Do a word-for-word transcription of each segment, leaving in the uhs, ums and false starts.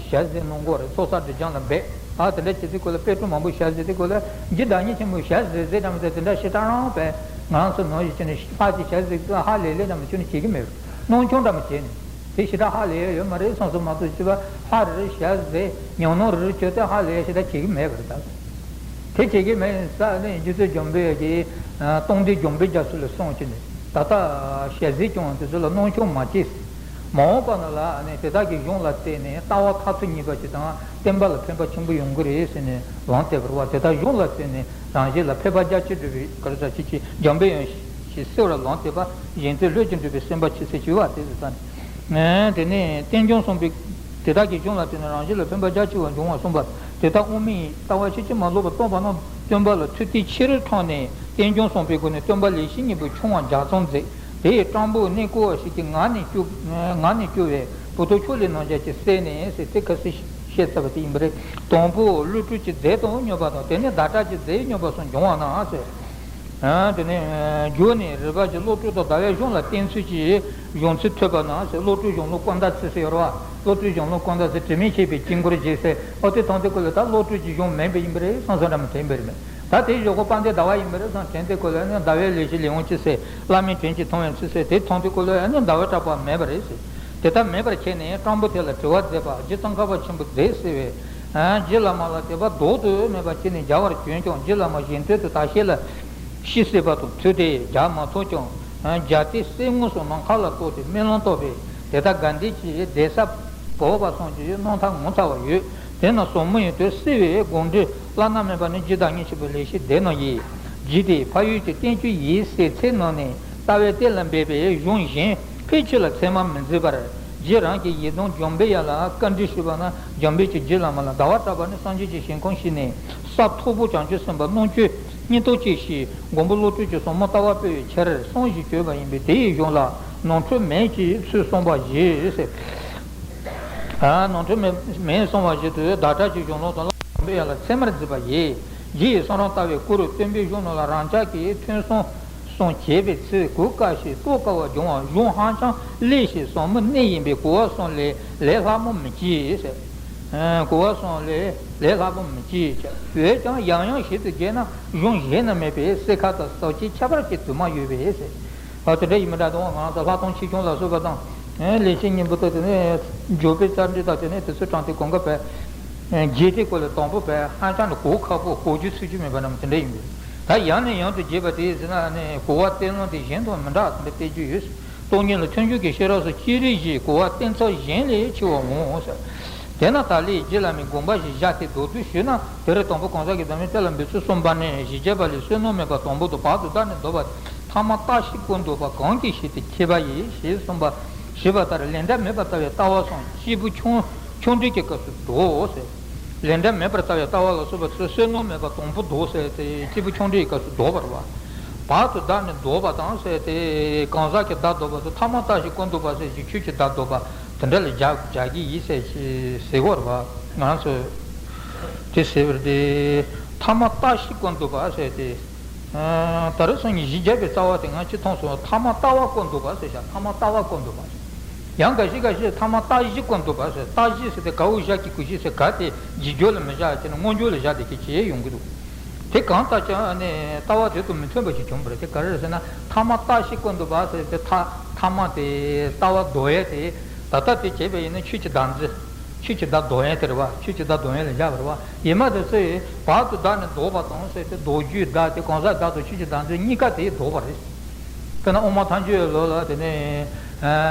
ཞལ་གཟིགས་གནང་དགོས་རེད། ཚོགས་བསགས་སྒྲིབ་སྦྱང་ལ་འབད། ཨ་དེ་འདྲ་བྱེད་དུས་སྐབས་ལ་དཔེ་སྐྲུན་མང་པོ་ཞལ་གཟིགས་དུས་སྐབས་ལ་རྒྱུ་བདག་ཉིད་ཆེན་པོས་ཞལ་གཟིགས་གཟིགས་དང་དེ་འདྲ་ཞེ་དྲག་རང་བས་ང་ཚོ་ནང་བཞིན་བྱས་ནས་ཕར་གྱི་ཞལ་གཟིགས་ལ་ཧ་ལས་ལས་འདྲ་མི་བྱུང་ནས་བྱེད་ཀྱི་མེད་པར་སྣང་ཆུང་འདྲ་མི་བྱས་ནས་དེ་ཞེ་དྲག་ཧ་ལས་ཡ་ཡོད་མ་རེད་བསམ་བསམ་མ་གཏོགས་སྤྱི་པ་ཧ་རེ་རེ་ཞལ་གཟིགས་ཉམས་སྣང་རེ་རེ་བྱས་ཏེ་ཧ་ལས་ཡ་ཞེ་དྲག་བྱེད་ཀྱི་མེད་པ་རེད་ད། དེ་བྱེད་ཀྱི་མེད་ས་ནས་རྗེ་བཙུན་འཇམ་དཔལ་གྱིས་སྟོང་སྡེ་འཇམ་དཔལ་རྒྱ་མཚོ་ལ་གསུངས་ཀྱི་ནས་ད་ལྟ་ཞལ་གཟིགས་ཀྱང་དེ་ཚོ་ལ་སྣང་ཆུང་མ་བྱེད། མ་འོངས་པ་ན་ལ་ནས་དེ་དག་གི་གཞུང་ལ་བརྟེན་ནས་ལྟ་བ་ཐག་ཚོད་ཉེ་བ་ཅིག་དང་བསྟན་པ་ལ་ཕན་པ་ཆེན་པོ་ཡོང་གི་རེད་ཟེར་ནས་ལམ་སྟོན་པར་བ་དེ་དག་གཞུང་ལ་བརྟེན་ནས་རང་གཞན་ལ་ཕན་པ་རྒྱ་ཆེར་སྒྲུབ་པའི་ག་རེ་ཟ་ཅིག་གིས་འཇམ་པའི་དབྱངས་ཞེས་གསོལ་བ་ལམ་སྟོན་པ་གཞན་དོན་བློས་ཀྱིས་འགྲུབ་པའི་སེམས་དཔའ་ཆེ་སྲིད་ཅེས་པ་དེ་ཟེར་ས་ནས། དེ་ནས་རྟེན་འབྱུང་གསུམ་པའི་དེ་དག་གི་གཞུང་ལ་བརྟེན་ནས་རང་གཞན་ལ་ཕན་པ་རྒྱ་ཆེ་བ་འབྱུང་བ་གསུངས་པ་དེ་དག་དབུ་མའི་ལྟ་བ་ཕྱིན་ཅི་མ་ལོག་པ་རྟོགས་པ་རྣམས་སྟོན་པ་ལ་ཐུགས་གཏད་ཆེ་རུ་དྲངས་ནས་རྟེན་འབྱུང་གསུམ་པའི་སྒོ་ནས་སྟོན་པ་ལེགས་བཤད་སྙིང་པོའི་ཆུང་བ་ལྗགས་རྩོམ་མཛད། དེ་ཡི་སྤྲང་པོ་གནས་སྐོར་བ་ཞིག་གིས་ངག་ནས་སྐྱུར་ངག་ནས་སྐྱུར་བའི་བུ་ཏོ་ཁྱོད་ལས་ནང་བཞག་ཅིག་བསད་ནས་ཟེར་དེ་ཁ་སྲིད་བཤད་ཚར་བ་དེ་ཡིན་པ་རེད། དང་པོ་བློ་གྲོས་ཀྱི་རྫས་དང་སྙོམས་པ་དང་དེ་ནས་བརྡ་དྲག་གི་རྫས་སྙོམས་པ་སོགས་འབྱུང་བ་ན་ཟེར། དེ་ནས་རྒྱུ་ནི་རིག་པ་གི་བློ་གྲོས་དང་ཟླ་བའི་གཞུང་ལ་བརྟེན་ཚུལ་གྱི་གཞུང་ཚུལ་ཐོས་པ་ན་ཟེར། བློ་གྲོས་གཞུང་ལུགས་ཀུན་ཟླ་ཚུལ་ཟེར་ཡོད་རེད་བ། བློ་གྲོས་གཞུང་ལུགས་ཀུན་ཟླ་ཚུལ་དྲི་མེད་བྱས་པའི་དཀྱིལ་འཁོར་རྗེ་ཟེར། ཨོ་དེ་ཐང་དེ་ཀོ་ལ་ད་བློ་གྲོས་ཀྱི་གཞུང་མེད་པ་ཡིན་པ་རེད་བསམ་བསམ་འདྲ་མི་དྲན་པ་རེད་མེད། ད་དེའི་གཞུག་གུ་དཔལ་ལྡན་ཟླ་བ་ཡིན་པ་རེད་བསམ་དྲན་དེ་ཀོ་ལ་ནི་ཟླ་བའི་ལས་བཞི་ལས་འོང་ཅི་ཟེར། བླ་མའི་དྲིན་གྱིས་མཐོང་བའི་ཚུལ་ཟེར། དེ་ཐང་དེ་ཀོ་ལ་ནི་ཟླ་བ་གྲགས་པ་མེད་པ་རེད་ཟེར། དེ་ལྟར་མེད་པར་ཁྱེར་ནས་སྤྲང་པོ་དེ་ལ་དྲི་བ་མཛད་པ། རྗེ་ཙོང་ཁ་པ་ཆེན་པོ་མཛད་ཟེར་བས། རྗེ་བླ་མ་ལ་དད་པ་ལྡོག་ཏུ་མེད་པ་བྱས་ནས་མཇལ་བར་བྱོན་ཀྱང་རྗེ་བླ་མ་གཞན་དོན་དུ་ད་ཤེས་ལ་ཤི་སྲིད་པ་དང་ཐུག་སྟེ་མཇལ་མ་ཐུབ་ཀྱང་མཇལ་ཏེ་གསེར་དངུལ་སོགས་ནམ་མཁའ་ལ་གཏོར་ཏེ་སྨོན་ལམ་བཏབ་པས་དེ་ལྟར་དགའ་ལྡན་གྱི་གདན་ས་བོར་བ་སོགས་ཀྱི་རྣམ་ཐར་ངོ་མཚར་བ་ཡོད། དེ་རྣམས་ཟབ་མོ་ཡིན་དུས་གསལ་བའི་དགོངས་འགྲེལ་བླ་ན་མེད་པ་ནི་རྗེ་བདག་ཉིད་ཆེན་པོའི་ལེགས་བཤད་སྡེ་རྣམས་ཡིན། རྗེ་དེས་ཕ་ཡུལ་གྱི་བསྟན་བཅོས་ཡིག་གསལ་ཚིག་རྣམས་ནས་ལྟ་བའི་གཏན་ལ་འབེབས་པའི་གཞུང་གཞན་ཕལ་ཆེར་ལ་ཚད་མ་མི་འཛིན་པར་རྗེ་རང་གི་ཡི་དམ་འཇམ་པའི་དབྱངས་ལ་བཀའ་འདྲི་ཞུས་པ་ན་འཇམ་དཔལ་གྱིས་རྗེ་བླ་མ་ལ་ཟླ་བ་གྲགས་པ་ནི་སངས་རྒྱས་ཀྱི་ཞིང་ཁམས་ཤིག་ནས་ས་མཐོ་པོ་བྱང་ཆུབ་སེམས་དཔའ་རྣམ་དཔྱོད་སྙིང་སྟོབས་ཆེ་ཞིང་མགོན་པོ་བློ་གྲོས་ཀྱི་ཟབ་མོ་ལྟ་བ་སྤེལ་བའི་ཕྱིར་གསུངས་ཞེས་བརྗོད་པ་ཡིན་པས་དེའི་གཞུང་ལ་ནོར་འཁྲུལ་མེད་ཅེས་ཚུལ་གསུངས་པ་བཞིན་ཟེར། ནོར་འཁྲུལ་མེད་གསུངས་པ་བཞིན་དུ་བརྡ་དྲག་གི་གཞུང་ལུགས་དང་བླ་མ་འཇམ་པའི་དབྱངས་ལ་ཚད་མར་འཛིན་པ་ཡིན། རྗེ་ཡི་གསུང་རབ་ལྟ་བའི་སྐོར་སྟོན་པའི་གཞུང་རྣམས་ལ་རང་ཅག་གིས་ཐོས་བསམ་བསམ་བྱས་པའི་ཚེ་གོ་དཀའ་ཞིང་རྟོགས་དཀའ་བ་འབྱུང་བ་གཞུང་ཧ་ཅང་ལེགས་ཤིང་ཟབ་མོ་གནད་ཡིན་པས་གོ་བ་གསུམ་ལས་ལས་སླ་པོ་མི་བྱེད་ཟེར། གོ་བ་གསུམ་ལས་ལས་སླ་པོ་མི་བྱེད་ཟེར། འོན་ཀྱང་ཡང་ཡང་ཞིབ་ཏུ་དགྱེས་ན་གཞུང་གཞན་ན་མེད་པའི་གསལ་ཁ་དང་ཟབ་ཁྱད་ཁྱད་པར་གྱི་དུ་མ་ཡོད་པས་ཟེར། ཨ་དེ་འདྲ་ཡིན་མི་འདྲ་དང་ང་ཚོ་ལྷག་མཐོང་ཆེ་ཆུང་ལ་སོགས་པ་དང་ལེགས་བཤད་སྙིང་པོ་དང་དེ་ནས་འཇུག་པའི་བཅར་འདྲི་དང་དེ་ནས་དེ་ཚོའི་གྲངས་དེ་གོང་ཀ་བས་རྗེས་དེ་སྐོར་ལ་དང་པོ་བས་ཧ་ཅང་ནས་གོ་ཁག་པོ་གོ་རྒྱུ་ཚུལ་རྒྱུ་མེད་པ་རྣམས་དེ་འདྲ་ཡིན་པས། ད་ཡང་ནས་ཡང་དུ་རྒྱས་པ་དེ་ཟེར་ན་ནི་གོ་བ་བསྟན་ལམ་དེ་གཞན་དང་མི་འདྲ་དེ་འདྲ་བསྟན་རྒྱུ་ཡོད། སྟོང་ཉིད་ལ་ཐོས་བསམ་གྱི་ཤེས་རབ་སོགས་ཅི་རིགས་ཤིག་གོ་བ་བསྟན་ཚུལ་གཞན་ལས་ཆེ་བར་འོང་ཟེར། དེས་ན་ད་ལས་རྗེ་བླ་མའི་དགོངས་པ་ཞིག་བཞག་སྟེ་མདོར་བསྡུས་ཞུས་ན། དེ་རུ་དང་པོ་གང་ཟག་གི་བདག་མེད་གཏན་ལ་འབེབས་ཚུལ་གསུངས་པ་ནས་བཞི་བརྒྱ་པ་ལས་བསོད་ནམས་མེད་པ་དང་པོ་དང་བར་དུ་བདག་ནི་ལྡོག་པ་ཐ་མ་བརྟག་གཞི་ཀུན་ལྡོག་པ་གང་གིས་ཤེས་ཏེ་ཁྱབ་པ་ཡིན་ཞེས་གསུངས་པ་ཞེས་པ་ལྟར་ལས་འབྲས་མེད་པར་ལྟ་བའི་ལྟ་བ་གསུམ་སྐྱེས་བུ་ཆུང་ཆུང་འབྲིང་གི་སྐབས་སུ་ལྡོག་ཟེར། ལས་འབྲས་མེད་པར་ལྟ་བའི་ལྟ་བ་ལ་སོགས་པ་ཚུལ་བསོད་ནམས་མེད་པ་དང་པོ་ལྡོག་ཟེར་ཏེ་སྐྱེས་བུ་ཆུང་འབྲིང་གི་སྐབས་སུ་ལྡོག་པ་རེད་བ། བར་དུ་བདག་ནི་ལྡོག་པ་དང་ཟེར་ཏེ་གང་ཟག་གི་བདག་ལྡོག་པ་དང་ཐ་མ་བརྟག་གཞི་ཀུན་ལྡོག་པ་ཟེར་ཞིང་ཆོས་ཀྱི་བདག་ལྡོག་པ་དེ་འདྲ་ལ་སྦྱར་སྦྱར་གྱི་ཡིན་ཟེར་ཞེས་ཟེར་བ་རེད་བ། ང་ཚོས་དེ་ཟེར་བར་དེ་ཐ་མ་བརྟག་གཞི་ཀུན་ལྡོག་པ་ཟེར་ཏེ། ད་རེས་སང་ཉིན་བཞི་བརྒྱ་པའི་རྩ་བ་དེ་ང་ཅི་མཐོང་སོང་། ཐ་མ་ལྟ་བ་ཀུན་ལྡོག་པ་ཟེར་བཞག་ཐ་མ་ལྟ་བ་ཀུན་ལྡོག་པ་ཟེར། ཡང་འགའ་ཞིག་འགའ་ཞིག་ཐ་མ་བརྟག་གཞི་ཀུན་ལྡོག་པ་ཟེར། བརྟག་གཞི་ཟེར་ཏེ་ག་འུ་བཞག་གི་གུ་གཞི་ཟེར་ག་དེ་རྗེས་འཇུག་ལ་མི་བཞག་ཅེ་ན་སྔོན་འཇུག་ལ་བཞག་དེ་གི་ཅེས་ཡོང་གི་འདུག་དེ་གང་ལྟར་ཀྱང་ནི་ལྟ་བ་དེ་དང་མི་མཐུན་པ་ཞིག་བྱུང་བ་རེད། དེ་ག་རེ་རེད་ཟེར་ན་ཐ་མ་བརྟག་གཞི་ཀུན་ལྡོག་པ་ཟེར་ཏེ་ཐ་ཐ་མ་དེ་ལྟ་བ་ལྡོག་ཡས་དེ་ད་ལྟ་དེ་བྱས་པ་ཡིན་ན་ཆོས་ཀྱི་བདག་འཛིན། ཆོས་ཀྱི་བདག་ལྡོག་ཡས་དེ་རེད་བ། ཆོས་ཀྱི་བདག་ལྡོག་ཡས་ལ་བཞག་པ་རེད་བ། ཡིན་མ་དེ་ཚོས་བར་དུ་བདག་ནི་ལྡོག་པ་དང་ཟེར་ཏེ་ལྡོག་རྒྱུའི་བདག་དེ་གང་ཟག་བདག་དང་ཆོས་ཀྱི་བདག་འཛིན་གཉིས་ཀ་དེ་ལྡོག་པ་རེད། དཔེར་ན་དབུ་མ་ཐལ་འགྱུར་ལོ་ལ་དེ་ནས་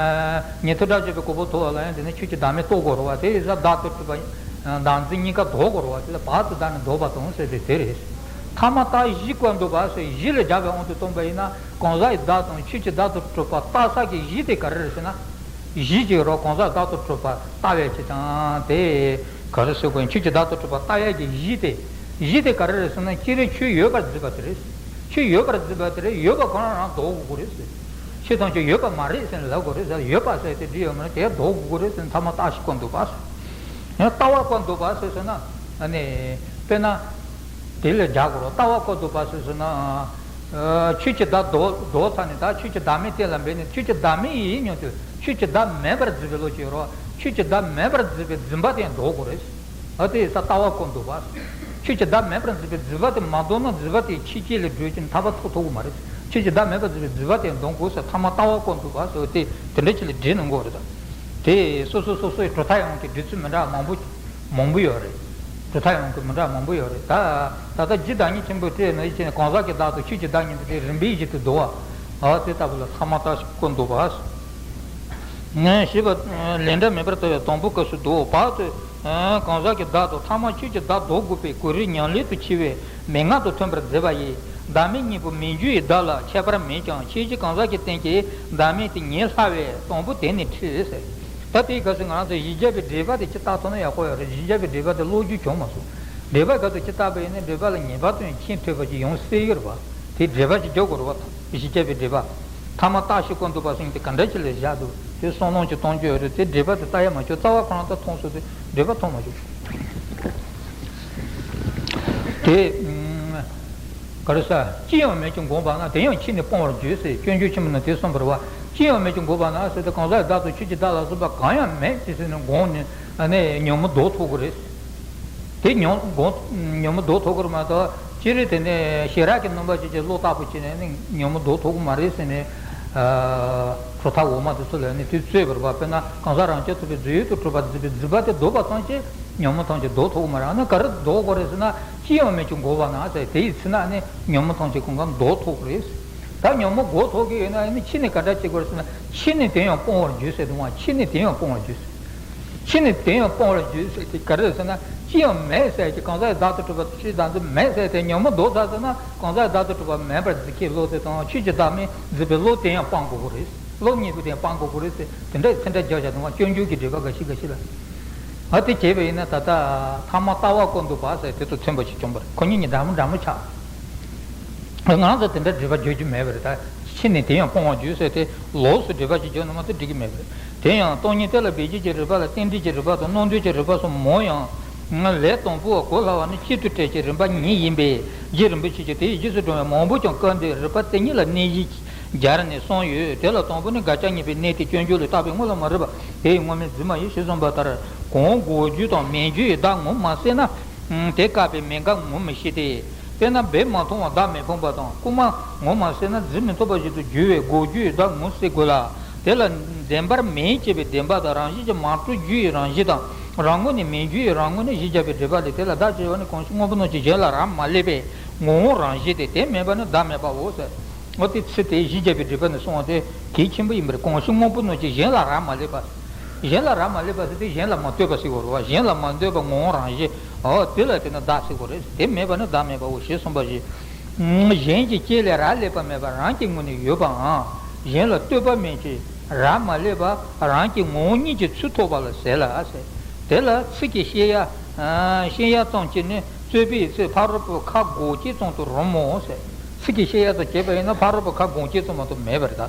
ཉན་ཐོས་སྒྲ་བརྗོད་པའི་གོ་འཕང་ཐོབ་པ་ལ་ཡང་དེ་ནས་ཆོས་ཀྱི་བདག་མེད་རྟོགས་དགོས་རེད་བ། དེ་ཡིན་ཙང་བདག་ཏུ་གྲུབ་པ་བདག་འཛིན་གཉིས་ཀ་ལྡོག་དགོས་རེད་བ། དེ་ལ་བར་དུ་བདག་ནི་ལྡོག་པ་དང་ཟེར་ཏེ་དེ་རེད། ཐ་མ་བརྟག་གཞི་ཀུན་ལྡོག་པ་ཟེར་གཞི་ལ་སྦྱར་བའི་དབང་དུ་བཏང་པ་ཡིན་ན་གང་ཟག་གི་བདག་དང་ཆོས་ཀྱི་བདག་ཏུ་གྲུབ་པ་བརྟག་ས་གི་གཞི་དེ་ག་རེ་རེད་ཟེར་ན། གཞི་གཅིག་རོ་གང་ཟག་བདག་ཏུ་གྲུབ་པ་ལྟ་བའི་ཕྱིར་དང་དེ་ག་རེ་ཟེར་དགོས་ཡིན། ཆོས་ཀྱི་བདག་ཏུ་གྲུབ་པ་ལྟ་བའི་གི་གཞི་དེ། གཞི་དེ་ག་རེ་རེད་ཟེར་ན་སྤྱིར་ཆོས་ཡོད་པར་འཛིན་པ་དེ་རེད། ཆོས་ཡོད་པར་འཛིན་པ་དེ་རེད། ཡོད་པ་ཁོ་རང་རང་ལྡོག་དགོས་ཀྱི་རེད་ཟེར། ཆོས་ཐམས་ཅད་ཡོད་པ་མ་རེད་ཟེར་ལབ་དགོས་རེད་ཟེར། ཡོད་པ་ཟེར་དེ་འདྲ་ཡོད་མ་རེད། དེ་ལྡོག་དགོས་ཀྱི་རེད་ཟེར། ཐ་མ་བརྟག་གཞི་ཀུན་ལྡོག་པ་ཟེར། ཡང་ལྟ་བ་ཀུན་ལྡོག་པ་ཟེར་ཟེར་ན་ཨ་ནི་དཔེར་ན། དེ་ལ་སྦྱར་དགོས་རེད། ལྟ་བ་ཀུན་ལྡོག་པ་ཟེར་ཟེར་ན། ཆོས་ཀྱི་བདག་ལྡོག་ལྡོག་ཚར་ནས་ད་ཆོས་ཀྱི་བདག་མེད་གཏན་ལ་འབེབས་ནས་ཆོས་ཀྱི་བདག་མེད་ཡིན་སྙམ་དུས་ཆོས་ཀྱི་བདག་མེད་པར་འཛིན་པའི་བློ་ཅིག་ཡོད་རེད། ཆོས་ཀྱི་བདག་མེད་པར་འཛིན་པའི་འཛིན་པ་དེ་ལྡོག་དགོས་རེད། ཨ་དེ་ས་ལྟ་བ་བཀོད་འདུག་པ། ཆོས་ཀྱི་བདག་མེད་པར་འཛིན་པའི་འཛིན་པ་དེ་མ་ལྡོག་ན་འཛིན་པ་དེའི་ཆོས་ཅན་ལས་གྲོལ་ཕྱིན་ཐར་པ་ཐོབ་ཐུབ་ཀྱི་མ་རེད། ཆོས་ཀྱི་བདག་མེད་པར་འཛིན་པའི་འཛིན་པ་དེ་ལྡོག་དགོས་ཟེར་ཐ་མ་ལྟ་བ་བཀོད་འདུག་པ་ཟེར་བ་དེ་དེ་འདྲ་ཅིག་ལ་འགྲེལ་གནང་དགོས་རེད་ད། དེ་སོ་སོ་སོ་སོའི་གྲུབ་མཐའ་ཡོངས་ཀྱི་འགྲེལ་ཚུལ་མི་འདྲ་མང་པོ་མང་པོ་ཡོད་རེད། གྲུབ་མཐའ་ཡོངས་ཀྱི་མི་འདྲ་མང་པོ་ཡོད་རེད་ད། ད་ལྟ་རྗེ་བདག་ཉིད་ཆེན་པོས་དེ་ནི་ཡིད་ཆེས་ནས་གང་ཟག་གི་བདག་དང་ཆོས་ཀྱི་བདག་གཉིས་དེ་རིམ་པས་བཞིན་དུ་བསྡུ་བ། ཨ་དེ་ལྟ་བུ་ལ་ཐ་མ་ལྟ་ཞིག་བཀོད་འདུག་པ། ཞེས་པ་ལས་འབྲས་མེད་པར་ལྟ་བའི་དང་པོའི་སྐབས་སུ་བསྡུའོ། བར་དུ་གང་ཟག་གི་བདག་དང་ཐ་མ་ཆོས་ཀྱི་བདག་ལྡོག་དགོས་པའི་གོ་རིམ་ཉམས་ལེན་དུ་མཆིས་པས་མན་ངག་ཏུ་ཐོན་པར་མཛད་པ་ཡིས། བདག་མེད་གཉིས་པོ་མི་འགྱུར་བའི་བདག་ལ་ཁྱད་པར་མེད་ཀྱང་ཁྱད་གཞི་གང་ཟག་གི་སྟེང་གི་བདག་མེད་དེ་ཉེ་སླ་བས་དང་པོ་དེ་ནི་ཁྲིད་ཟེར། ད་དེའི་སྐབས་སུ་ང་རང་ཚོ་བཞི་བརྒྱ་པའི་འགྲེལ་པ་དེ་ཅི་ལྟར་ཐོན་ན་ཡག་པོ་ཡོད་རེད། བཞི་བརྒྱ་པའི་འགྲེལ་པ་དེ་ཀློག་རྒྱུ་བྱུང་མ་སོང་། འགྲེལ་པ་སྐབས་སུ་ཅི་ལྟར་པ་ཡིན་ན་འགྲེལ་པ་ལ་ངེས་པར་དུ་ཡང་ཁྱད་ཐོས་པ་ཞིག་ཡོང་སྲིད་ཀྱི་རེད་པ། དེ་འགྲེལ་པ་ཞིག་རྒྱག་དགོས་རེད་པ། བཞི་བརྒྱ་པའི་འགྲེལ་པ། ཐ་མ་ལྟ་ཞིག་བཀོད་འདུག་པ་ཟེར་མཁན་དེ་ག་འདྲ་ཅིག་ལ་བཞག་འདུག་དེ་བསམ་བློ་ཅིག་གཏོང་རྒྱུ་ཡོད་རེད། དེ་འགྲེལ་པ་དེ་ལྟ་ཡ་མ་བྱུང་། རྩ་བ་ཁོ་རང་ལྟ་མཐོང་སོང་དུས་འགྲེལ་པ་མཐོང་མ་བྱུང་། དེ་ག་རེ་ཟ། ཅི་ཡང་མེད་ཀྱང་འགོག་པ་ན་དེ་ཡང་ཕྱིས་ནས་སྤོང་བར་འགྱུར་ཟེར། སྤྱོད་འཇུག་ཆེན་མོ་ན་དེ་གསུངས་པ་རེད་པ། ཅི་ཡང་མེད་ཀྱང་འགོག་པ་ན་ཟེར་ཏེ་གང་ཟག་བདག་དང་ཆོས་ཀྱི་བདག་ལ་སོགས་པ་གང་ཡང་མེད་ཅེས་ཟེར་ནས་དགོངས་ནས་ཨ་ནི་ཉོན་མོངས་ལྡོག་ཐུབ་ཀྱི་རེད། དེ་ཉོན་དགོངས་ཉོན་མོངས་ལྡོག་ཐུབ་ཀྱི་རེད་མ་གཏོགས། སྤྱིར་དེ་ནས་ཞེ་དྲག་གི་རྣམ་པ་ཅིག་གིས་བློ་བརྟག་པ་བྱས་ནས་ནི་ཉོན་མོངས་ལྡོག་ཐུབ་ཀྱི་མ་རེད་ཟེར་ནས། ཨ་གྲུབ་མཐའ་འོག་མ་དེ་ཚོ་ལ་ནི་དེ་རྩོད་པ་རེད་པ། དཔེར་ན་གང་ཟག་རང་རྐྱ་ཐུབ་པའི་རྫས་ཡོད་དུ་གྲུབ་པ་འཛིན་པའི་འཛིན་པ་དེ་ལྡོག་པ་ཙམ་གྱིས་ཉོན་མོངས་ཐམས་ཅད་ལྡོག་ཐུབ་ཀྱི་མ་རེད། ཨ་ནི་ག་རེ་ལྡོག་དགོས་རེད་ཟེར་ན། ཅི་ཡང་མེད་ཀྱང་འགོག་པ་ན་ཟེར། དེ་ཡི་ཚེ་ན་ནི་ཉོན་མོངས་ཐམས་ཅད་གང་ག་ལྡོག་ཐུབ་ཀྱི་རེད། ད་ཉོན་མོངས་འགོག་ཐུབ་ཀྱི་ཡོད་ན་ནི་ཕྱིས་ནས་ག་འདྲ་བྱེད་དགོས་རེད་ཟེར་ན། ཕྱིས་ནས་དེ་ཡང་སྤོང་བར་འགྱུར་ཟེར་འདུག་པ། ཕྱིས་ནས་དེ་ཡང་སྤོང་བར་འགྱུར་ཟེར། ཕྱིས་ནས་དེ་ཡང་སྤོང་བར་འགྱུར་ཟེར་དེ་ག་རེ་རེད་ཟེར་ན། ཅི་ཡང་མེད་ཟེར་གྱི་གང་ཟག་བདག་ཏུ་གྲུབ་པ་ཆོས་ཀྱི་བདག་འཛིན་མེད་ཟེར་དེ་ཉོན་མོངས་ལྡོག་ཚར་ཟེར་ན། གང་ཟག་བདག་ཏུ་གྲུབ་པ་མེད་པར་འཛིན་མཁན་བློ་དེ་དང་ཆོས་ཀྱི་བདག་མེད་འཛིན་པའི་བློ་དེ་ཡང་སྤང་དགོས་ཀྱི་རེད། བློ་གཉིས་པོ་དེ་ཡང་སྤང་དགོས་ཀྱི་རེད་ཟེར། དེ་འདྲ་ཚིག་འདྲ་རྒྱག་བཞག་འདུག་པ། སྤྱོད་འཇུག་གི་འགྲེལ་པ་འགའ་ཞིག་འགའ་ཞིག་ལ། ཨ་དེ་བྱས་པ་ཡིན་ན་ད་ལྟ་ཐ་མ་ལྟ་བ་བཀོད་འདུག་པ་ཟེར་དེ་ཚོ་མཚོན་པ་ཞིག་བྱུང་བ་རེད། ཁོ་གཉིས་གཉིས་འདྲ་མོ་འདྲ་མོ་ཆགས། ང་རང་ཚོ་དེ་འདྲ་འགྲེལ་པ་བརྗོད་རྒྱུ་མེད་པ་རེད། ད་ཕྱིས་ནས་དེ་ཡང་སྤོང་བར་འགྱུར་ཟེར་དེ་ལོགས་སུ་འགྲེལ་པ་ཞིག་བརྗོད་ན་མ་གཏོགས་འགྲིག་གི་མེད་པ་རེད། དེ་ཡང་སྟོང་ཉིད་དེ་ལ་འབད་བྱེད་ཀྱི་རིགས་པ་ལ་རྟེན་འབྲེལ་གྱི་རིགས་པ་དང་སྣང་འདུས་ཀྱི་རིགས་པ་སོགས་མང་ཡང་། ལས་དང་པོ་བ་གོ་སླ་བ་ནི་གཅིག་ཏུ་བྲལ་གྱི་རིམ་པ་ཉིད་ཡིན་པས། རྗེ་རིན་པོ་ཆེ་གིས་དེའི་རྗེས་སུ་འགྲོ་བའི་མང་པོ་ཀྱང་སྐབས་འདིར་རིགས་པ་དེ་ཉིད་ལ་གནས་གཞི་སྦྱར་ནས་གསུངས་ཡོད། དེ་ལ་དང་པོ་ནི་དགག་བྱ་གཉིས་པའི་གནད་དེ་སྤྱོད་འཇུག་ལས་བརྟགས་པའི་དངོས་ལ་མ་རིག་པ་དེ་ཡི་དངོས་མེད་འཛིན་མ་ཡིན་ཞེས་གསུངས་པ་ལྟར། གང་འགོག་རྒྱུ་དང་མེད་རྒྱུ་ཡི་བདག་ངོ་མ་བསལ་ན། དེ་བཀག་པའི་མེད་དགག་ངོ་མི་ཤེས་ཏེ། དཔེར་ན་སྦས་མ་མཐོང་བ་བདག་མེད་ཕུང་པོ་དང་། རྐུན་མ་ངོ་མ་བསལ་ན་རྫས་མི་མཐུན་པ་ཞིག་ཏུ་འགྱུར་བས་འགོག་རྒྱུ་ཡི་བདག་ངོ་བསལ་དགོས་ལ། དེ་ལ་བདེན་པར་མེད་ཅེས་པའི་བདེན་པ་དང་རང་བཞིན་གྱིས་མ་གྲུབ་རྒྱུ་ཡི་རང་བཞིན་དང་། རང་ངོ་ནས་མེད་རྒྱུ་ཡི་རང་ངོ་ནི་གཞི་བརྒྱ་པའི་འགྲེལ་པ་ལས། དེ་ལ་བདག་ཅེས་པ་ནི་གང་ཞིག་སྔོན་པོ་རྣམས་ཀྱི་གཞན་ལ་རག་མ་ལས་པའི་ངོ་བོ་རང་བཞིན་ཏེ། དེ་མེད་པ་ནི་བདག་མེད་པའོ་ཟེར། འོ་དེ་ཚིག་དེ་གཞི་བརྒྱ་པའི་འགྲེལ་པ་ནས་གསུངས་པ་དེ་གལ་ཆེན་པོ་ཡིན་པར། གང་ཞིག་སྔོན་པོ་རྣམས་ཀྱི་གཞན་ལ་རག་མ་ལས་པ། གཞན་ལ་རག་མ་ལས་པ་ཟེར་དུས་གཞན་ལ་མ་ལྟོས་པ་ཟེར་དགོས་རེད་པ། གཞན་ལ་མ་ལྟོས་པ་ངོ་བོ་རང་བཞིན། འོ་དེ་ལ་བརྟེན་ནས་བདག་ཟེར་དགོས་རེད། དེ་མེད་པ་ནི་བདག་མེད་པའོ་ཞེས་གསུངས་པ་བཞིན། གཞན་གྱི་རྐྱེན་ལས་རག་ལས་པ་མེད་པར་རང་གི་ངོས་ནས་ཡོད་པའམ། གཞན་ལ་ལྟོས་པ་མེད་ཅིང་རག་མ་ལས་པ་རང་གི་ངོ་བོ་ཉིད་ཀྱི་ཚུལ་ཐོབ་པ་ལ་ཟེར་ལ་ཟེར། དེ་ལ་ཚིག་གི་བཤད་ཡ། བཤད་ཡ་ཙམ་གྱིས་ནི་རྩོད་པའི་ཚེ་ཕ་རོལ་པོའི་ཁ་འགོག་བྱེད་ཙམ་དུ་རུང་མོ་ཟེར། ཚིག་གི་བཤད་ཡ་ཙམ་བྱས་པ་ཡིན་ན་ཕ་རོལ་པོའི་ཁ་འགོག་བྱེད་ཙམ་མ་གཏོགས་མེད་པ་རེད་ད།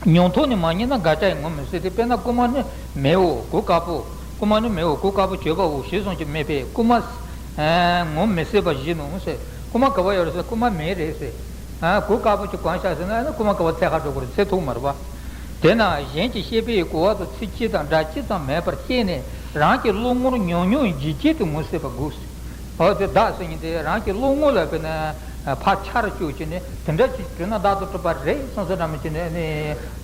མྱོང་ཐོག་ནས་མ་རྙེད་ན་དགག་བྱ་ཡི་ངོ་མི་ཟེར་ཏེ། དཔེར་ན་རྐུན་མ་ནི་མེའོ་གོས་དཀར་པོ། རྐུན་མ་ནི་མེའོ་གོས་དཀར་པོ་བྱས་པའོ་ཞེས་གསུངས་ཀྱི་མེད་པས་རྐུན་མ་ངོ་མི་ཟེར་བ་བཞིན་ནོ་ཟེར། རྐུན་མ་ག་པར་ཡོད་རེད་ཟེར། རྐུན་མ་མེད་རེད་ཟེར། གོས་དཀར་པོ་ཅིག་གོན་བཞག་ཟེར་ན་ཨ་ནི་རྐུན་མ་ག་པར་འཚོལ་ག་འགྲོ་དགོས་རེད། འཚོལ་ཐུབ་མ་རེད་པ། དེས་ན་གཞན་གྱི་བཤད་པའི་གོ་བ་དང་ཚིག་སྤྱི་དང་སྒྲ་སྤྱི་ཙམ་མེད་པར་བཤད་ནས་རང་གི་བློ་ངོར་ཉུང་ཉུང་འཇིག་རྟེན་དུ་ངོ་ཤེས་པ་དགོས། འོ་དེ་བདག་ཟེར་མཁན་དེ་རང་གི་བློ་ངོ་ལ་དཔེར་ན་ཕར་ཆར་བཅུག་བྱས་ནས་དེ་འདྲ་ཅིག་གྱུར་ན་བདག་ཏུ་གྲུབ་པ་རེད་བསམ་ས་འདྲ་མོ་བྱས་ནས་ནི་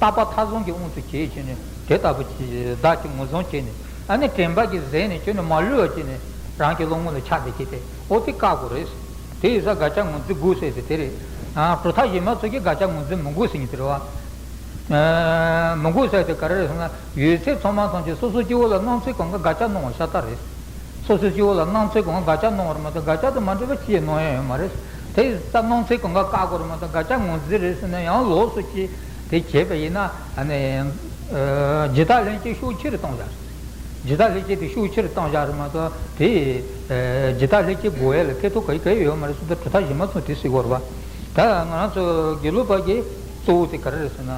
རྟག་པ་མཐའ་བཟུང་གི་དབང་དུ་བྱས་བྱས་ནས་དེ་ལྟ་བུ་ཅིག་བདག་གི་ངོས་བཟུང་བྱས་ནས་ཨ་ནི་དྲན་པ་གིས་ཟད་ནས་བྱས་ནས་མ་ལུས་པ་བྱས་ནས་རང་གི་བློ་ངོ་ལ་ཆགས་བསྡད་ཀྱི་དེ་འོ་དེ་བཀག་དགོས་རེད། དེ་ཡིན་ཙང་དགག་བྱ་ངོས་འཛིན་དགོས་ཟེར་ཟེར་དེ་རེད། ཨ་གྲུབ་མཐའ་གཞན་མ་ཚོ་གིས་དགག་བྱ་ངོས་འཛིན་མི་དགོས་ཟེར་མཁན་དེ་རེད་བ། མི་དགོས་ཟེར་དེ་ག་རེ་རེད་ཟེར་ན་ཡོད་ཚད་ཚང་མ་ཐམས་ཅད་སོ་སོ་སྐྱེ་བོ་ལ་སྣང་ཚུལ་གང་ག་དགག་བྱ་སྣང་བ་ཤ་སྟག་རེད། སོ་སོའི་སྤྱི་བོ་ལ་སྣང་ཚུལ་གང་དགག་བྱ་སྣང་བར་མ་གཏོགས་དགག་བྱ་དང་མ་འདྲེས་པ་ཅི་ཡང་སྣང་ཡ་ཡོད་མ་རེད། དེ་ཡིན་ཙང་སྣང་ཚུལ་གང་ག་བཀག་དགོས་རེད་མ་གཏོགས་དགག་བྱ་ངོས་འཛིན་རེད་ཟེར་ན་ཡང་ལོགས་སུ་ཅི་དེ་བྱས་པ་ཡིན་ན་ཨ་ནི་ཇི་ལྟ་ལྷན་སྐྱེས་ཤུགས་ཆེ་རུ་བཏང་བཞག་རེད། ཇི་ལྟ་ལྷན་སྐྱེས་དེ་ཤུགས་ཆེ་རུ་བཏང་བཞག་རེད་མ་གཏོགས་དེ་ཇི་ལྟ་ལྷན་སྐྱེས་དགོས་ཡ་ལ་ཁེ་ཐོག་ག་ཡི་ག་ཡི་ཡོད་མ་རེད་ཟེར་དུས་གྲུབ་མཐའ་གཞན་མ་ཚོ་དེ་ཟེར་དགོས་རེད་པ། ད་ང་རང་ཚོ་དགེ་ལུགས་པ་གི་གཙོ་བོ་དེ་ག་རེ་རེད་ཟེར་ན།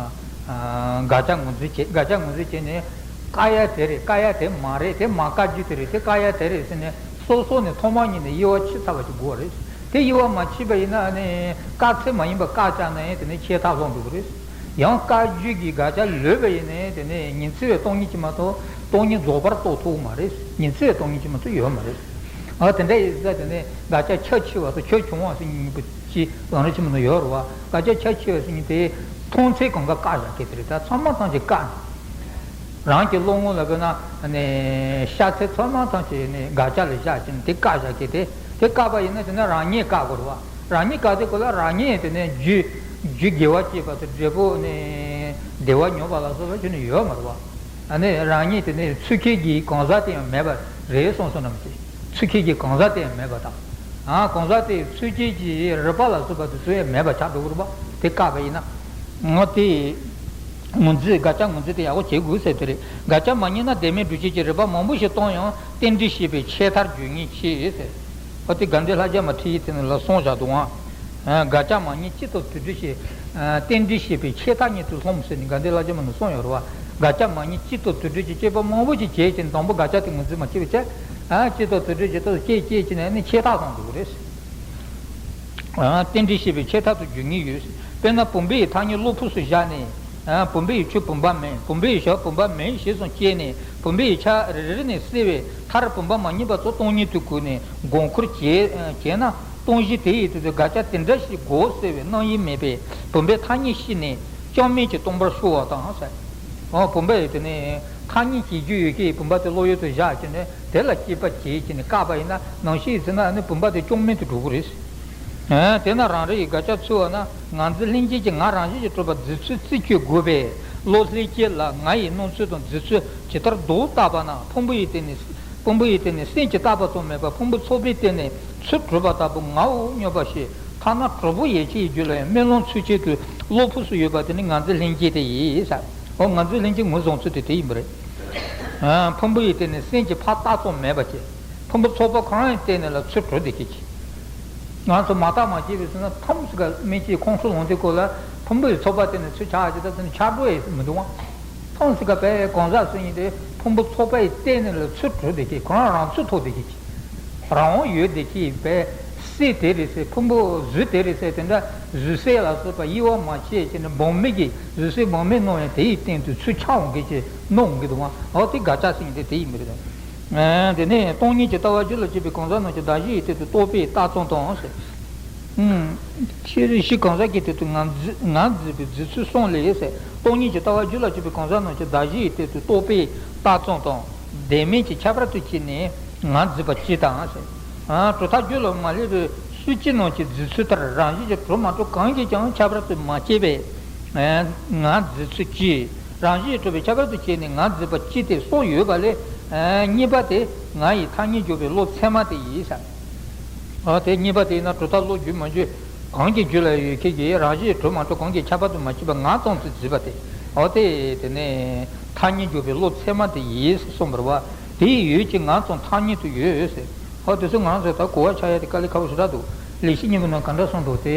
དགག་བྱ་ངོས་འཛིན་བྱེད། དགག་བྱ་ངོས་འཛིན་བྱས་ནས་བཀག་ཡ་དེ་རེད། བཀག་ཡ་དེ་མ་རེད། དེ་མ་བཀག་རྒྱུ་དེ་རེད། དེ་བཀག་ཡ་དེ་རེད་ཟེར་ནས་སོ་སོ་ནས་ཐོག་མ་ཉིད་ནས་དབྱེ་བ་ཕྱེ་ཚར་བ་ཞིག་དགོས་རེད། དེ་དབྱེ་བ་མ་ཕྱེས་པ་ཡིན་ན་ནི་བཀག་ཚད་མ་ཡིན་པ་བཀག་བཞག་ན་ཡང་དེ་ནས་ཆད་མཐར་ལྷུང་འགྲོ་གི་རེད། ཡང་བཀག་རྒྱུ་གི་དགག་བྱ་ལོས་པ་ཡིན་ནའི་དེ་ནས་ཉི་ཚེ་བའི་སྟོང་ཉིད་ཀྱི་མ་གཏོགས་ སྟོང་ཉིད་རྫོགས་པར་རྟོགས་ཐུབ་མ་རེད། ཉི་ཚེ་སྟོང་ཉིད་ཅིག་མ་གཏོགས་ཡོད་མ་རེད། ཨ་དེ་འདྲ་ཡིན་ཙང་དེ་ནས་དགག་བྱ་ཁྱབ་ཆེ་བ་དང་ཁྱབ་ཆུང་བ་ཟེར་གཉིས་པོ་ཅིག་རང་རེ་ཆེ་མ་གཏོགས་ཡོད་རེད་བ། དགག་བྱ་ཁྱབ་ཆེ་བ་ཟེར་གཉིས་དེ་མཐོང་ཚད་གང་ག་བཀག་བཞག་གི་དེ་རེད། ད་ཚང་མ་ཐམས་ཅད་བཀག་ནས། རང་གི་བློ་ངོ་ལ་དཔེར་ན་ནས་ཤ་ཚ་ཚང་མ་ཐམས་ཅད་ནས་དགག་བྱ་ལ་བཞག་ཅིང་དེ་བཀག་བཞག་གི་དེ། དེ་བཀག་པ་ཡིན་ན་དེ་ནས་རང་ཉིད་བཀག་དགོས་རེད་བ། རང་ཉིད་བཀག་དེ་ཁོ་ལ་རང་ཉིད་དེ་ནས་རྒྱུ་རྒྱུ་དགེ་བ་སྐྱེས་པ་དང་འབྲས་བུ་ནས་བདེ་བ་མྱོང་བ་ལ་སོགས་པ་ཅི་ནས་ཡོད་མ་རེད་བ། ཨ་ནི་རང་ཉིད་དེ་ནས་ཚུལ་ཁྱེར་གྱི་གང་ཟག་དེ་ཡང་མེད་པ་རེད་གསུངས་སོ་ནམ་ཅིག་ཚུལ་ཁྱེར་གྱི་གང་ཟག་དེ་ཡང་མེད་པ་དང་། ཨ་གང་ཟག་དེ་ཚུལ་ཁྱེར་གྱི་རིགས་པ་ལ་སོགས་པ་དེ་ཚོ་ཡང་མེད་པ་ཆགས་འགྲོ་གི་རེད་བ། དེ་བཀག་པ་ཡིན་ན། ངོ་དེ། ངོས་འཛིན་དགག་བྱ་ངོས་འཛིན་དེ་ཡག་པོ་བྱེད་དགོས་ཟེར་དེ་རེད། དགག་བྱ་མ་རྙེད་ན་བདེན་མེད་སྒྲུབ་བྱེད་ཀྱི་རིགས་པ་མང་པོ་ཞིག་བཏོན་ཡང་རྟེན་འབྲེལ་ཤེས་པའི་ཆད་མཐར་འཇུག་ཉེན་ཆེ་ཟེར། ཨོ་དེ་དགའ་ལྡན་ལྷ་རྒྱལ་མ་ཁྲིད་ཡིག་དེ་ནི་ལ་གསུངས་བཞག་འདུག་ཨང་། དགག་བྱ་མ་རྙེད་སྤྱི་ལྟར་དུ་སྒྲུབ་བྱེད། རྟེན་འབྲེལ་ཤེས་པའི་ཆད་མཐར་ཉེན་དུ་ལྷུང་ཟེར་ནས་དགའ་ལྡན་ལྷ་རྒྱལ་མ་ནི་གསུངས་ཡོད་རེད་བ། དགག་བྱ་མ་རྙེད་སྤྱི་ལྟར་དུ་སྒྲུབ་བྱེད་ཅེས་པ་མང་པོ་ཞིག་བྱས་ཀྱང་དང་པོ་དགག་བྱ་དེ་ངོས་འཛིན་མ་བྱས་པའི་ཆད། སྤྱི་ལྟར་དུ་སྒྲུབ་བྱེད་དུ་སྐྱེས་སྐྱེས་ཀྱི་ནས་ནི་ཆད་མཐར་སོང་འདུག་རེད། རྟེན་འབྲེལ་ཤེས་པའི་ཆད་མཐར་དུ་འཇུག་ཉེན་ཡོད། དཔེར་ན་བུམ་པའི་ཐ་སྙད་བློ་ཕུགས་སུ་བཞག་ནས། བུམ་པའི་ཆུ་བུམ་པ་མིན། བུམ་པའི་ཞག་བུམ་པ་མིན་ཞེས་སུ་དཔྱད་ནས་བུམ་པའི་ཆ་རེ་རེ་ནས་བསལ་བའི་མཐར་བུམ་པ་མ་རྙེད་པ་ཚོ་སྟོང་ཉིད་དུ་གོལ་ནས་དགོངས་འཁོར་བྱས་བྱས་ན་སྟོང་གཞི་དེ་ཡི་དུས་སུ་དགག་བྱ་དེ་འདྲ་ཞིག་དགོས་ཟེར་བའི་སྣང་ཡུལ་མེད་པས་བུམ་པའི་ཐ་སྙད་ཤེས་ནས་ཅང་མིན་གྱིས་སྟོང་པར་ཤོར་བ་དང་ཟེར། འོ་བུམ་པ་ཡི་དེ་ནས་ཐ་སྙད་བྱེད་རྒྱུ་ཡོད་ཀྱི་བུམ་པ་དེ་བློ་ཡུལ་དུ་བཞག་བྱས་ནས་དེ་ལ་དཔྱད་པ་བྱེད་ཀྱི་ནས་བཀག་པ་ཡིན་ན་ནང་བཞིན་ཡིན་ཟེར་ན་ནི་བུམ་པ་དེ་ཅང་མིན་དུ་འགྲོ་གི་རེད། དེས་ན་རང་རེ་ཡི་དགག་བྱ་ཚུལ་བ་ན་ངར་འཛིན་ལྷན་སྐྱེས་ཀྱི་ང་རང་བཞིན་གྱིས་གྲུབ་པ་རྫུ་འཕྲུལ་རྩད་གཅོད་དགོས་པས་བློ་ལྷན་སྐྱེས་ལ་ང་ཡི་སྣང་ཚུལ་དང་རྫུ་འཕྲུལ་ཇི་ལྟར་ལྡོག་བཏགས་པ་ན་ཕུང་པོ་ཡི་སྟེང་ནས་ཕུང་པོ་ཡི་སྟེང་ནས་སེམས་ཀྱིས་བཏགས་པ་ཙམ་མེད་པར་ཕུང་པོ་ཚོགས་པའི་སྟེང་ནས་ཚུར་གྲུབ་པ་ལྟ་བུ་ངའོ་སྙམ་པ་ཞིག་ཐ་ན་གྲོགས་པོ་ཡན་ཆད་ཀྱི་རྒྱུད་ལ་ཡང་རྨི་ལམ་ཚུལ་ཆེད་དུ་བློ་ཕུགས་སུ་ཡོད་པ་དེ་ནི་ངར་འཛིན་ལྷན་སྐྱེས་དེ་ཡིན་ས། འོ་ངར་འཛིན་ལྷན་སྐྱེས་ངོས་བཟུང་ཚུལ་དེ་དེ་ཡིན་པ་རེད། ཕུང་པོ་ཡི་སྟེང་ནས་སེམས་ཀྱིས་ཕར་བཏགས་ཙམ་མེད་པ་ཅིག་ཕུང་པོ་ཚོགས་པ་གང་ཡང་བརྟེན་ནས་ལ་ཚུར་གྲུབ་བསྡད་ཀྱི་ཅིག་ང་ཚོ་མ་བརྟགས་མ་དཔྱད་པའི་ཚེ་ན་ཐམས་ཅད་ཀ་སྨིན་བྱེད་ཁོང་ཁྲོ་ལངས་དུས་སྐོར་ལ་ཕུང་པོའི་ཚོགས་པ་དེ་ནས་ཚུར་ཆགས་ཀྱི་ད་དེ་ནས་ཆགས་འགྲོ་ཡི་མི་འདུག་བ། ཐམས་ཅད་ཀ་པའི་གང་ཟག་སུ་ཡིན་ཏེ་ཕུང་པོ་ཚོགས་པ་ཡི་སྟེང་ནས་ལ་ཚུར་གྲུབ་བསྡད་ཀྱི་ཁོ་རང་རང་ཚུགས་ཐོག་བསྡད་ཀྱི་ཅིག་རང་དབང་ཡོད་བསྡད་ཀྱི་པའི་སྲིད་དེ་རེད་ཟེར་ཕུང་པོ་གཟུགས་དེ་རེད་ཟེར་དེ་འདྲ་གཟུགས་སྲིད་ལ་སོགས་པ་དབྱེ་བ་མ་ཕྱེ་བྱས་ནས་སྦང་མིག་གིས་གཟུགས་སྲིད་སྦང་མིག་སྣང་ཡང་དེ་ཡི་སྟེང་དུ་ཚུར་ཆགས་འོང་གི་ཅིག་སྣང་འོང་གི་འདུག་བ། འོ་དེ་དགག་བྱ་ཟེར་མཁན་དེ་དེ་ཡིན་པ་རེད། དེ་ནས་སྟོང་ཉིད་ཀྱི་ལྟ་བ་རྒྱུད་ལ་སྐྱེས་པའི་གང་ཟག་རྣམས་ཀྱི་གདགས་གཞི་ཡི་སྟེང་དུ་རྟོག་པས་བཏགས་ཙམ་དང་ཟེར། ཤེས་རིག་གཞི་གང་ཟག་གི་སྟེང་དུ་ངར་འཛིན་ངར་འཛིན་པའི་རྫུ་འཕྲུལ་གསུམ་ལས་ཟེར། སྟོང་ཉིད་ཀྱི་ལྟ་བ་རྒྱུད་ལ་སྐྱེས་པའི་གང་ཟག་རྣམས་ཀྱི་གདགས་གཞི་ཡི་སྟེང་དུ་རྟོག་པས་བཏགས་ཙམ་དང་། བདེན་མེད་ཀྱི་ཁྱད་པར་དུ་བྱས་ནས་ངར་འཛིན་པ་སྤྱི་དང་ཟེར། གྲུབ་མཐའ་རྒྱུད་ལ་མ་སླེབས་པའི་སུ་ཅི་རྣམས་ཀྱི་རྫུ་འཕྲུལ་ལྟར་རང་བཞིན་གྱིས་གྲུབ་མ་གྲུབ་གང་གིས་ཀྱང་ཁྱད་པར་དུ་མ་སྐྱེས་པས། ངར་རྫུ་འཕྲུལ་གྱིས་རང་བཞིན་གྱིས་གྲུབ་པའི་ཁྱད་པར་དུ་བྱས་ནས་ངར་འཛིན་པ་སྤྱི་དེ་སྲོག་ཡོད་པ་ལས། གཉིས་པ་དེ་ང་ཡི་ཐ་སྙད་འཇོག་པའི་བློ་ཚད་མ་དེ་ཡིན་ས། འོ་དེ་གཉིས་པ་དེ་ཡིན་ན་གྲུབ་མཐའ་བློ་རྒྱུད་མ་རྒྱུད་གང་གི་རྒྱུད་ལ་ཡོད་མཁན་གྱི་རང་བཞིན་གྲུབ་མ་གྲུབ་གང་གི་ཁྱད་པར་དུ་མ་སྐྱེས་པ་ངར་ཙམ་དུ་འཛིན་པ་དེ། འོ་དེ་དེ་ནས་ཐ་སྙད་འཇོག་པའི་བློ་ཚད་མ་དེ་ཡིན་གསུངས་པ་རེད་བ། དེ་ཡི་ཡུལ་གྱི་ངར་ཙམ་ཐ་སྙད་དུ་ཡོད་ཟེར། འོ་དེ་ཚོ་ང་རང་ཚོ་ད་གོ་བ་ཆགས་ཡ་དེ་དཀའ་ལས་ཁག་པོ་ཞེ་དྲག་འདུག་ལེགས་བཤད་སྙིང་པོའི་ནང་ག་འདྲ་གསུངས་འདུག་སྟེ།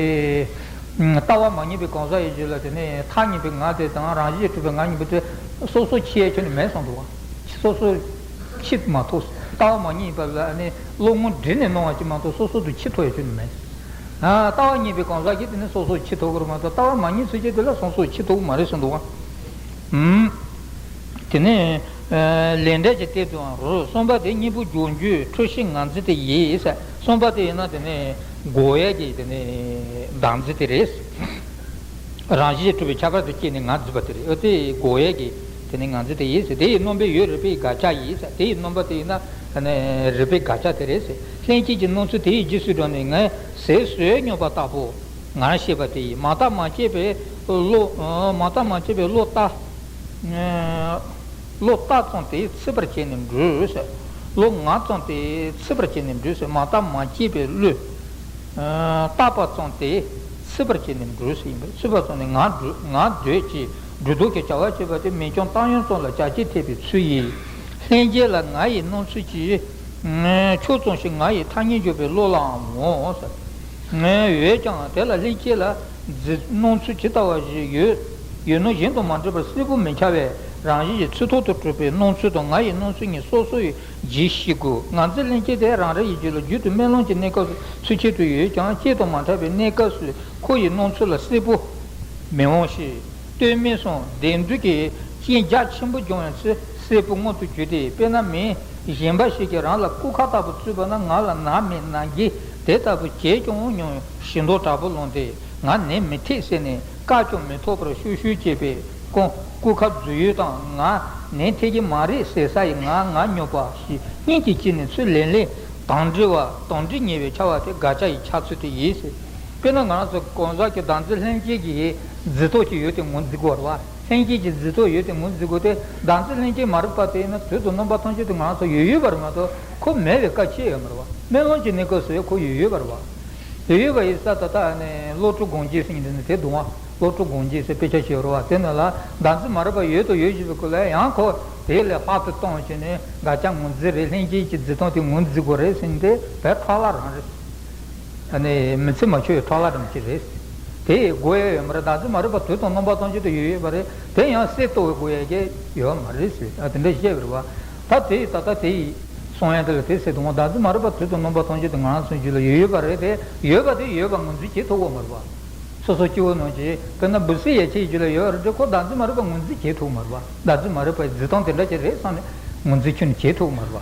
ལྟ་བ་མ་རྙེད་པའི་གང་ཟག་ཡི་རྒྱུད་ལ་དེ་ནས་ཐ་སྙད་པའི་ངར་དེ་དང་རང་བཞིན་གྲུབ་པའི་ངར་གཉིས་པོ་དེ་སོ་སོ་ཕྱེ་ཡ་ཁྱོན་ནས་མེད་གསུངས་འདུག་བ། སོ་སོ་ཕྱེ་མ་ཐུབ། ལྟ་བ་མ་རྙེད་པ་ལ་ནི་བློ་ངོར་དྲིས་ནས་སྣང་བ་ཅིག་མ་གཏོགས་སོ་སོ་དུ་ཕྱེ་ཐུབ་ཡ་ཁྱོན་ནས་མེད། ལྟ་བ་རྙེད་པའི་གང་ཟག་གིས་དེ་ནི་སོ་སོ་ཕྱེ་ཐུབ་ཀྱི་རེད་མ་གཏོགས་ལྟ་བ་མ་རྙེད་ཚུལ་གྱིས་དེ་ལ་སོ་སོ་ཕྱེ་ཐུབ་ཀྱི་མ་རེད་གསུངས་འདུག་བ། དེ་ནས་ལས་འབྲས་ཀྱི་སྟེང་དུའང་རུ་གསུམ་པ་དེ་གཉིས་པོ་འཇོག་རྒྱུའི་འཁྲུལ་ཤེས་ངར་འཛིན་དེ་ཡིན་ཟེར། གསུམ་པ་དེ་ཡིན་ན་དེ་ནས་འགོག་ཡས་ཀྱི་དེ་ནས་བདག་འཛིན་དེ་རེད། རང་བཞིན་གྱིས་གྲུབ་པའི་ཁྱད་པར་དུ་སྐྱེས་ནས་ངར་འཛིན་པ་དེ་རེད། ཨོ་དེ་འགོག་ཡས་ཀྱི་དེ་ནས་ངར་འཛིན་དེ་ཡིན་ཟེར། དེ་ཡི་རྣམ་པའི་ཡུལ་རིགས་པའི་དགག་བྱ་ཡིན་ཟེར། དེ་ཡི་རྣམ་པ་དེ་ཡིན་ན་དེ་ནས་རིགས་པའི་དགག་བྱ་དེ་རེད་ཟེར། ལྷན་སྐྱེས་ཀྱི་སྣང་ཚུལ་དེ་ཡི་རྗེས་སུ་འགྲོ་ནས་ངས་ཟས་ཟོས་སྙམ་པ་ལྟ་བུ། ངར་ཤེས་པ་དེ་ཡིས་མ་བརྟགས་མ་དཔྱད་པའི་བློ། མ་བརྟགས་མ་དཔྱད་པའི་བློ་ལྟ། བློ་ལྟ་ཙམ་དེ་ཚིག་པར་བྱས་ནས་འགྲོས་ཟེར། བློ་ངར་ཙམ་དེ་ཚིག་པར་བྱས་ནས་འགྲོས་ཟེར། མ་བརྟགས་མ་དཔྱད་པའི་བློས། བརྟགས་པ་ཙམ་དེ་ཚིག་པར་བྱས་ནས་འགྲོས་ཟེར་ཡིན་པས། ཚིག་པ་ཙམ་ནི་ངར་འདོད་ངར་འདོད་ཀྱི་སྒྲོ་འདོགས་ཀྱི་བྱ་བ་བྱེད་པ་དེ་མིང་རྐྱང་བཏགས་ཡོད་ཙམ་ལ་བྱ་བྱེད་འཐད་པའི་ཚུལ་ཡིན། ལྷན་སྐྱེས་ལ་ང་ཡི་སྣང་ཚུལ་གྱི། ཕྱོགས་ཙམ་ཞིག་ང་ཡི་ཐ་སྙད་འཇོག་པའི་བློ་ལའང་ངོ་ཟེར། ཡོད་ཀྱང་དེ་ལ་ལྷན་སྐྱེས་ལ་རྫུ་སྣང་ཚུལ་ཇི་ལྟ་བ་ཞིག་ཡོད་ཡོད་ན་གཞན་དང་མ་འདྲེས་པར་གསལ་པོ་མི་འཆར་བས་རང་བཞིན་གྱིས་ཚིག་ཐོག་ཏུ་གྲུབ་པའི་སྣང་ཚུལ་དང་ང་ཡི་སྣང་ཚུལ་གཉིས་སོ་སོ་ཡི་རྗེས་ཤེས་དགོས། ངར་འཛིན་ལྷན་སྐྱེས་དེ་རང་རེ་ཡི་རྒྱུད་ལ་རྒྱུན་དུ་རྨི་ལམ་གྱི་གནས་སྐབས་སུ་ཚུལ་ཁྱད་དུ་ཡོད་ཀྱང་སྐྱེས་དང་མ་འཁྲབ་པའི་གནས་སྐབས་སུ་ཁོ་ཡི་སྣང་ཚུལ་ལ་གསལ་པོ་མི་འོང་ཞིང་ལྟོས་མེད་སོང་བདེན་འདོད་ཀྱི་རྐྱེན་རྒྱ་ཆེན་པོ་བྱུང་ཡང་ཚེ་ སྲས་པོ་མངོན་དུ་གྱུར་ཏེ། དཔེར་ན་མི་གཞན་པ་ཞིག་གིས་རང་ལ་སྐུ་ཁ་ལྟ་བུ་བཙུགས་པ་ན། ང་ལ་ན་མེད་ན་རྒས་དེ་ལྟ་བུ་བྱས་ཀྱང་སྙམ་ཞེ་འདོད་དྲག་པོ་ལངས་ཏེ། ང་ནད་མི་ཐེག་ཟེར་ནས་བཀག་ཀྱང་མི་ཐོགས་པར་ཤུགས་ཤུགས་བྱས་པས། ཁོང་སྐུ་ཁ་འཛུལ་ཡུལ་དང་། ང་ནད་ཐེག་གི་མ་རེད་ཟེར་ས་ཡི་ང་ང་སྙོབ་པ་ཞིག་སྙིང་གི་དཀྱིལ་ནས་ཚུར་ལན་ལན་དང་འདྲི་བ་དང་འདྲི་ཉེ་བའི་ཆ་བ་དེ་དགག་བྱ་ཡི་ཆ་ཚུལ་དེ་ཡིན་ཟེར། དཔེར་ན་ང་རང་ཚོ་གང་ཟག་གི་བདག་འཛིན་ལྷན་སྐྱེས་ཀྱི་རྫི་ཏོག་ཅིག་ཡོད་དེ་ངོས་འཛིན་དགོས་རེད་བ། ལྷན་སྐྱེས་ཀྱི་རྫི་ཏོག་ཡོད་དེ་ངོས་འཛིན་དགོས་ཏེ། བདག་འཛིན་ལྷན་སྐྱེས་མ་རིག་པ་དེ་ཡིན་ན་དུས་དང་རྣམ་པ་ཐམས་ཅད་དུ་ང་རང་ཚོ་ཡོད་ཡོད་པ་རེད་མ་གཏོགས་ཁོ་མེད་པའི་སྐབས་ཅིག་ཡོད་མ་རེད་བ། སྨོན་ལམ་གྱི་གནས་སྐབས་སུ་ཡང་ཁོ་ཡོད་ཡོད་པ་རེད་བ། ཡོད་ཡོད་པ་ཡིན་ས་ད་ལྟ་ནི་བློ་གྲོས་སྒོམ་རྒྱུ་ཟེར་མཁན་དེ་ནི་དེ་དུང་བ། བློ་གྲོས་སྒོམ་རྒྱུ་ཟེར་དཔེ་ཆ་བཤད་རེད་བ། དེ་ནི་ལ་བདག་འཛིན་མ་རིག་པ་ཡོད་དང་ཡོད་བཞིན་པའི་སྐོར་ལ་ཡང་ཁོ་དེ་ལས་ལྷག་ཏུ་གཏོང་བྱས་ནས་དགག་བྱ་ངོས་འཛིན་རེད། ལྷན་སྐྱེས་ཀྱི་རྫི་སྟངས་དེ་ངོས་འཛིན་དགོས་རེད་ཟེར་ནས་དེ་བས་ཁྲག་ལྷ་རང་རེད། ཨ་ནི་མི་ཚེ་མ་ཆོད་ཁྲག་ལྷ་འགྲམ་གྱི་རེད། དེ་དགོས་ཡ་ཡོད་མ་རེད། བདག་འཛིན་མ་རིག་པ་དུས་དང་རྣམ་པ་ཐམས་ཅད་དུ་ཡོད་ཡོད་པ་རེད། དེ་ཡང་གསེར་ལྟ་བུ་དགོས་ཡ་གི་ཡོད་མ་རེད་ཟེར། ཨ་དེ་འདྲ་བཤད་པ་རེད་བ། ད་དེ་ད་ལྟ་དེ་ཡི་གསུང་ཡ་དེ་ལ་དེ་ཟེར་དུས་བདག་འཛིན་མ་རིག་པ་དུས་དང་རྣམ་པ་ཐམས་ཅད་དུ་ང་རང་ཚོའི་རྒྱུད་ལ་ཡོད་ཡོད་པ་རེད་དེ། ཡོད་པ་དེ་ཡོད་པ་ངོས་འཛིན་བྱེད་ཐུབ་ཀྱི་མ་རེད་བ། སོ་སོ་སྐྱེ་བོ་ནང་བཞིན་དཔེར་ན་འབུ་སྲིན་ཡ་ཆེའི་རྒྱུད་ལ་ཡོད་རེད་དེ། ཁོ་བདག་འཛིན་མ་རིག་པ་ངོས་འཛིན་བྱེད་ཐུབ་མ་རེད་བ། བདག་འཛིན་མ་རིག་པའི་རྫི་སྟངས་དེ་འདྲ་ཅིག་རེད་བསམ་ནས་ངོས་འཛིན་ཁྱོན་ནས་བྱེད་ཐུབ་མ་རེད་བ།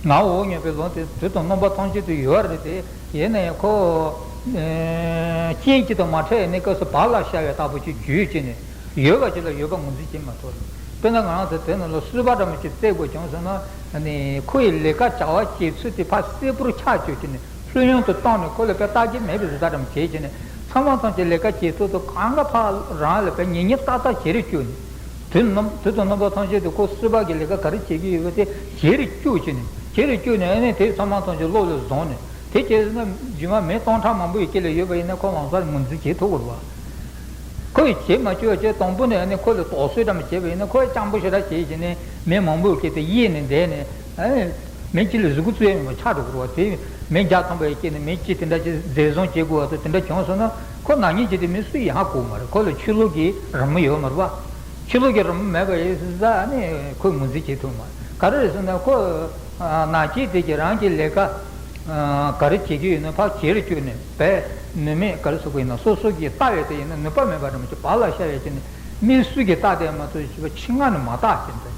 ང་འོ་སྙམ་པའི་ལུང་དེ་དུས་དང་རྣམ་པ་ཐམས་ཅད་དུ་ཡོད་རེད་དེ། ཡིན་ན་ཡང་ཁོ་རྐྱེན་གཅིག་དང་མ་འཕྲད་ནས་སྐབས་སུ་བག་ལ་ཞ་བའི་ལྟ་བུ་ཅིག་བརྗོད་བྱས་ནས་ཡོད་པ་ཅིག་ལ་ཡོད་པ་ངོས་འཛིན་བྱེད་མ་ཐུབ་རེད། དཔེར་ན་ང་རང་ཚོ་དེ་ནང་ལ་གསུས་པ་འདྲ་མོ་ཅིག་བཙལ་དགོས་བྱུང་སོང་ན། ཨ་ནི་ཁོ་ཡི་ལས་ཀ་བྱ་བ་བྱེད་ཚུལ་དེ་ཕར་གསལ་པོར་ཆགས་བཅུག་བྱས་ནས། ལྷོད་ཡངས་དུ་བཏང་ནས་ཁོ་ལ་དཔེ་ལྟ་རྒྱུ་མེད་པའི་བཟོ་ལྟ་འདྲ་མོ་བྱས་བྱས་ནས། ཚང་མ་ཚང་གི་ལས་ཀ་བྱེད་ཚུལ་དུ་གང་ག་ཕར་རང་ལ་དཔེ་ཉེ་ཉེ་ཏག་ཏག་བྱེད་རེ་བཅུག་ནས། དུས་རྣམ་དུས་དང་རྣམ་པ་ཐམས་ཅད་དུ་ཁོ་གསུས་པ་གི་ལས་ཀ་ག་རེ་བྱེད་ཀྱི་ཡོད་པ་དེ་བྱེད་རེ་བཅུག་བྱས་ནས། བྱེད་རེ་བཅུག་ནས། ཨ་ནི་དེ་ཚང་མ་ཚང་གི་བློ་ལ་བཟུང་ནས། དེ་བྱས་ན་རྗེས་མ་མི་སྟོང་ཕྲག་མང་པོ་ཡི་དཀྱིལ་ལ་ཡོད་པ་ཡིན་ན་ཁོ་ལམ་སང་ངོས་འཛིན་བྱེད་ཐུབ་ཀྱི་རེད་བ། ཁོ་ཡིས་བྱེད་མ་བཅུག་བྱས་དང་པོ་ནས་ཨ་ནི་ཁོ་ལ་དོགས་གསོད་འདྲ་མོ་བྱས་པ་ཡིན་ན། ཁོ་ཡིས་སྤྱང་པོ་ཞེ་དྲག་བྱས་བྱས་ནས་མི་མང་པོ་སྐད་དེ་གཡས་ནས་བསྡད་ནས། ཨ། མི་གཅིག་ལ་གཟུགས་པོ་བཙུགས་ཡ་མེད་པ་ཆགས་འགྲོ་གི་རེད་བ། དེ་མི་བརྒྱ་ཐམ་པ་ཡི་སྐད་ནས་མི་གཅིག་དེ་འདྲ་ཅིག་འཛིན་བཟུང་བྱེད་དགོས་བ་དང་དེ་འདྲ་བྱུང་སོང་ན། ཁོ་ནག་ཉེས་ཀྱི་དེ་མི་སུ་ཡིས་ཧ་གོ་མ་རེད། ཁོ་ལ་ཆོས་ལུགས་ཀྱི་རི་མོ་ཡོད་མ་རེད་བ། ཆོས་ལུགས་ཀྱི་རི་མོ་མེད་པ་ཡིན་ཙང་ནི་ཁོས་ངོས་འཛིན་བྱེད་ཐུབ་མ་རེད། ག་རེ་རེད་ཟེར་ན་ཁོ། ཨ། ནག་ཉེས་དེ་གིས་རང་གི་ལས་ཀ་ཨ། ག་རེ་བྱེད་ཀྱི་ཡོད་ན་ཕར་བྱེད་རེ་བཅུག་ནས་བས། ནུས་མེད་ག་རེ་ཟེར་དགོས་ཡིན་ན། སོ་སོ་གིས་ལྟ་བའི་དེ་ཡིན་ན་ནུས་པ་མེད་པ་འདྲ་མོ་ཅིག་བག་ལ་ཞ་བའི་ཅིག་ནས། མི་སུ་གིས་ལྟ་བསྡད་མ་གཏོགས་ཅིག་ཕྱི་ནང་ནས་མ་བལྟ་བྱས་ཏེ།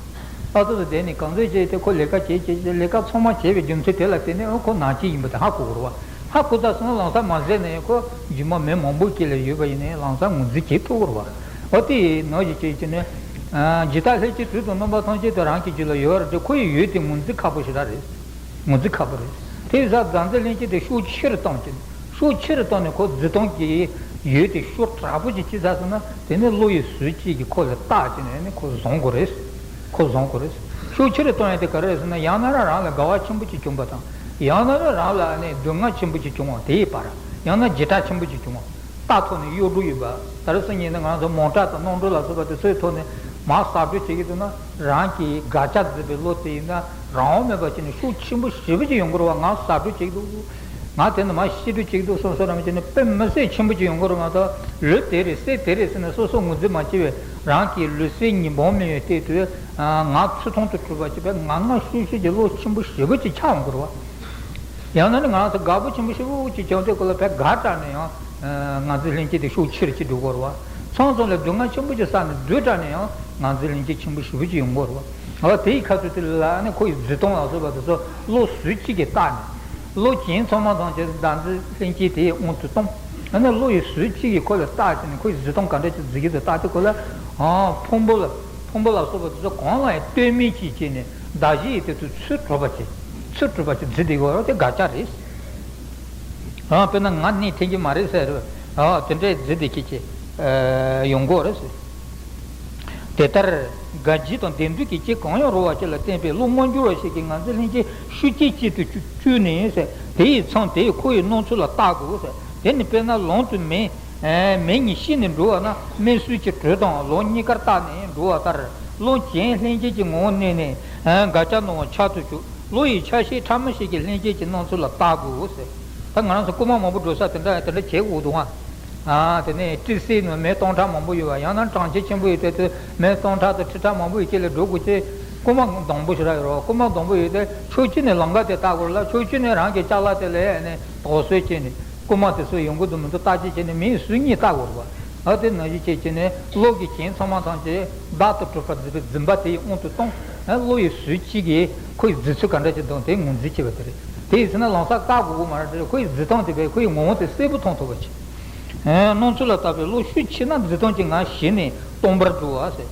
ལྟ་ཚུལ་དུ་བསྡད་ནས་གང་འཚམ་བྱས་ཏེ་ཁོ་ལས་ཀ་བྱེད་བྱེད་བྱེད། ལས་ཀ་ཚང་མ་བྱས་པའི་རྒྱུ་མཚན་དེ་ལ་བརྟེན་ནས། ཨོ། ཁོ་ནག་ཉེས་ཡིན་པ་དེ་ཧ་གོ་གི་རེད་བ། ཧ་གོ་ཚར་སོང་ན་ལམ་སང་མ་ཟེར་ན་ཡང་ཁོ་རྗེས་མ་མི་མང་པོའི་དཀྱིལ་ལ་ཡོད་པ་ཡིན་ན་ཡང་ལམ་སང་ངོས་འཛིན་བྱེད་ཐུབ་ཀྱི་རེད་བ། ཨོ། དེ་ནང་བཞིན་བྱས་བྱས་ནས། ཨ། ཇི་ལྟར་ལྷན་སྐྱེས་དུས་དང་རྣམ་པ་ཐམས་ཅད་དུ་རང་གི་རྒྱུད་ལ་ཡོད་རེད་དེ། ཁོ་ཡི་ཡུལ་དེ་ངོས་འཛིན་ཁག་པོ་ཞེ་དྲག་རེད། ངོས་འཛིན་ཁག་པོ་རེད། དེ་ཡིན་ཙང་བདག་འཛིན་ལྷན་སྐྱེས་དེ་ཤུགས་ཆེ་རུ་བཏང་གི། ཤུགས་ཆེ་རུ་བཏང་ནས་ཁོ་རྫི་སྟངས་ཀྱི་ཡུལ་དེ་ཤུགས་དྲག་པོ་ཅིག་ཕྱིན་ཚར་སོང་ན། དེ་ནས་བློ་ཡི་ཟུར་གཅིག་གིས་ཁོ་ལ་བརྟག་བྱས་ནས་ནི་ཁོ་བཟུང་དགོས་རེད། ཁོ་བཟུང་དགོས་རེད། ཤུགས་ཆེ་རུ་བཏང་ཡ་དེ་ག་རེ་རེད་ཟེར་ན། ཡང་ན་རང་ལ་དགའ་བ་ཆེན་པོ་ཅིག་བྱུང་བ་དང་། ཡང་ན་རང་ལ་ནི་སྡུག་བསྔལ་ཆེན་པོ་ཅིག་བྱུང་བ། དེ་ཡི་བར། ཡང་ན་འཇིགས་སྐྲག་ཆེན་པོ་ཅིག་བྱུང་བ། རྟ་ཐོག་ནས་གཡོ་འབྲུ་ཡོད་པ། ད་རེས་སང་ཉིན་ནི་ང་ཚོ་མོ་ཊ་དང་གནམ་གྲུ་ལ་སོགས་པ་དེ་ཚོའི་ཐོག་ནས་མར་ཟ་འཕྲུག་བྱེད་ཀྱི་འདུག་ན། རང་གིས་དགག་བྱ་འཛིན་པའི་བློ་དེ་ཡིན་ན་རང་དབང་མེད་པ་བྱས་ནས་ཤུགས་ཆེན་པོ་ཞེ་པོ་ཅིག་ཡོང་གི་རེད་བ། ང་ཟ་འཕྲུག་བྱེད་ཀྱི་འདུག་ང་དེ་ནས་མར་ཤི་འཕྲུག་བྱེད་ཀྱི་འདུག་བསམ་བསམ་རང་བྱས་ནས་དཔེ་མི་སྲིད་ཆེན་པོ་ཅིག་ཡོང་གི་རེད་མ་གཏོགས། ལུས་དེ་རེད། སྲས་དེ་རེད་ཟེར་ནས་སོ་སོ་ངོས་འཛིན་མ་བྱས་པའི། རང་གི་ལུས་སེམས་གཉིས་སྦོམ་མིན་པའི་སྟེང་དུ། ང་ཚུར་མཐོང་དུ་གྲུབ་པ་ཅིག་བས་ང་ང་ཤུགས་ཤུགས་ཀྱི་བློ་ཆེན་པོ་ཞེ་པོ་ཅིག་ཆགས་ཡོང་གི་རེད་བ། ཡང་ན་ནི་ང་རང་ཚོ་དགའ་པོ་ཆེན་པོ་ཞེ་པོ་ཅིག་བྱུང་དུས་སྐབས་ལ་བས་དགའ་དྲགས་ནས་ཡང་། ཨ། ང་ཚོའི་ལྷན་སྐྱེས་དེ་ཤུགས་ཆེ་རུ་ཅིག་འགྲོ་གི་རེད་བ། མཚམས་མཚམས་ལ་སྡུག་བསྔལ་ཆེན་པོ་ཅིག་བསགས་ནས་སྡུག་དྲགས་ནས་ཡང་ང་ཚོའི་ལྷན་སྐྱེས་ཆེན་པོ་ཞེ་པོ་ཅིག་ཡོང་གི་རེད་བ། འོ། དེ་ཡི་ཁ་ཐུག་དེ་ལ་ནི་ཁོ་ཡི་རྫི་སྟངས་ལ་སོགས་པ་དེ་ཚོ་བློ་ཟུར་གཅིག་གིས་བརྟགས་ནས། བློ་གཞན་ཚང་མ་ཐམས་ཅད་བདག་འཛིན་ལྷན་སྐྱེས་དེའི་དབང་དུ་བཏང་། ཨ་ནི་བློ་ཡི་ཟུར་གཅིག་གིས་ཁོ་ལ་བརྟག་བྱས་ནས་ཁོ་ཡི་རྫི་སྟངས་ག་འདྲ་ཅིག་འཛིན་གྱི་འདུག་བརྟག་དུས་སྐབས་ལ། ཨ། ཕུང་པོ་ལ། ཕུང་པོ་ལ་སོགས་པ་དེ་ཚོ་གང་ལ་ཡང་ལྟོས་མིན་གྱིས་བྱས་ནས་གདགས་གཞི་ཡི་སྟེང་དུ་ཚུར་གྲུབ་པ་ཅིག་ཚུར་གྲུབ་པ་ཅིག་འཛིན་བསྡད་ཡོད་རེད། དེ་དགག་བྱ་རེད། ཨ། དཔེར་ན་ང་ནད་ཐེབས་ཀྱི་མ་རེད་ཟེར་རེད། ཨ། དེ་འདྲའི་འཛིན་བསྡད་ཀྱི་ཅིག་ཨ། ཡོང་གི་རེད་ཟེར། དེ་ལྟར་དགའ་བྱེད་དང་བདེ་འདོད་ཀྱི་སྤྱི་གང་ཡང་རུང་བ་ཅིག་ལ་བརྟེན་པའི་བློ་མངོན་གྱུར་བ་ཞིག་གིས་ང་ཚོའི་ལྷན་སྐྱེས་ཤུགས་ཀྱིས་གཅིག་ཏུ་བཅུག་བཅུག་ནས་ཟེར། དེ་ཡི་མཚམས་དེས་ཁོ་ཡི་སྣང་ཚུལ་ལ་བལྟ་དགོས་ཟེར། དེ་ནི་དཔེར་ན་ལམ་དུ་མི་མི་གཉིས་ཤི་ནས་འགྲོ་བ་ན། མི་སུས་ཀྱི་དྲོད་དང་ལམ་གཉིས་ཀར་བལྟས་ནས་འགྲོ་བ་ལྟར། ལམ་གཞན་ལྷན་སྐྱེས་ཀྱི་ངོ་བོར་གནས་ནས་དགག་བྱ་སྣང་བ་འཆར་དུ་བཅུག་བློ་ཡི་ཆ་ཤས་ཕྲ་མོ་ཞིག་གིས་ལྷན་སྐྱེས་ཀྱི་སྣང་ཚུལ་ལ་བལྟ་དགོས་ཟེར། ད་ང་རང་ཚོ་རྐུན་མ་མང་པོ་འགྲོ་ས་དེ་འདྲ་དེ་འདྲ་བྱེད་དགོས་འདུག་ཨ། ཨ། དེ་ནས་ཏི་སེ་ནང་མི་སྟོང་ཕྲག་མང་པོ་ཡོད་པ། ཡང་ན་གྲངས་ཀྱིས་ཆེན་པོ་ཡོད་དེ། དེ་མི་སྟོང་ཕྲག་དང་ཁྲི་ཕྲག་མང་པོ་ཡོད་ཀྱི་ལ་འགྲོ་དགོས་ཀྱི། རྐུན་མ་སྡང་པོ་ཞེ་དྲག་ཡོད་རེད། རྐུན་མ་སྡང་པོ་ཡོད་དེ་ཕྱོགས་གཅིག་ནས་ལམ་ཁ་དེ་བལྟ་དགོས་རེད་ལ། ཕྱོགས་གཅིག་ནས་རང་གི་ཅ་ལག་དེ་ལ་ནས་དོགས་ཟོན་བྱས་ནས། རྐུན་མ་དེ་ཚོ་ཡོང་གི་འདུག་མི་འདུག་བརྟག་དཔྱད་བྱས་ནས་མི་སུ་གཉིས་བལྟ་དགོས་རེད་བ། ཨ་དེ་ནང་བཞིན་བྱས་བྱས་ནས་བློ་གི་རྒྱན་ཚང་མ་ཐམས་ཅད་བདག་ཏུ་གྲུབ་པར་འཛིན་པའི་འཛིན་པ་དེའི་དབང་དུ་བཏང་། ཨ་བློ་ཡི་ཟུར་གཅིག་གིས་ཁོ་ཡི་རྫི་ཚུལ་ག་འདྲ་ཅིག་འདུག་དེ་ངོས་འཛིན་བྱེད་པ་དེ་རེད། དེ་ཡིན་ཟེར་ན་ལམ་སང་བཀག་དགོས་ཀྱི་མ་རེད། ཁོ་ཡི་རྫི་སྟངས་དེ་བས་ཁོ་ཡི་ངོ་བོ་དེ་གསལ་པོ་མཐོང་ཐུབ་པ་བྱེད། ཨ་སྣང་ཚུལ་ལ་བརྟགས་པའི་བློ་ཤུགས་ཆེ་ན་རྫི་སྟངས་ཀྱི་ངང་ཞི་ནས་སྟོང་པར་འགྲོ་བ་ཟེར།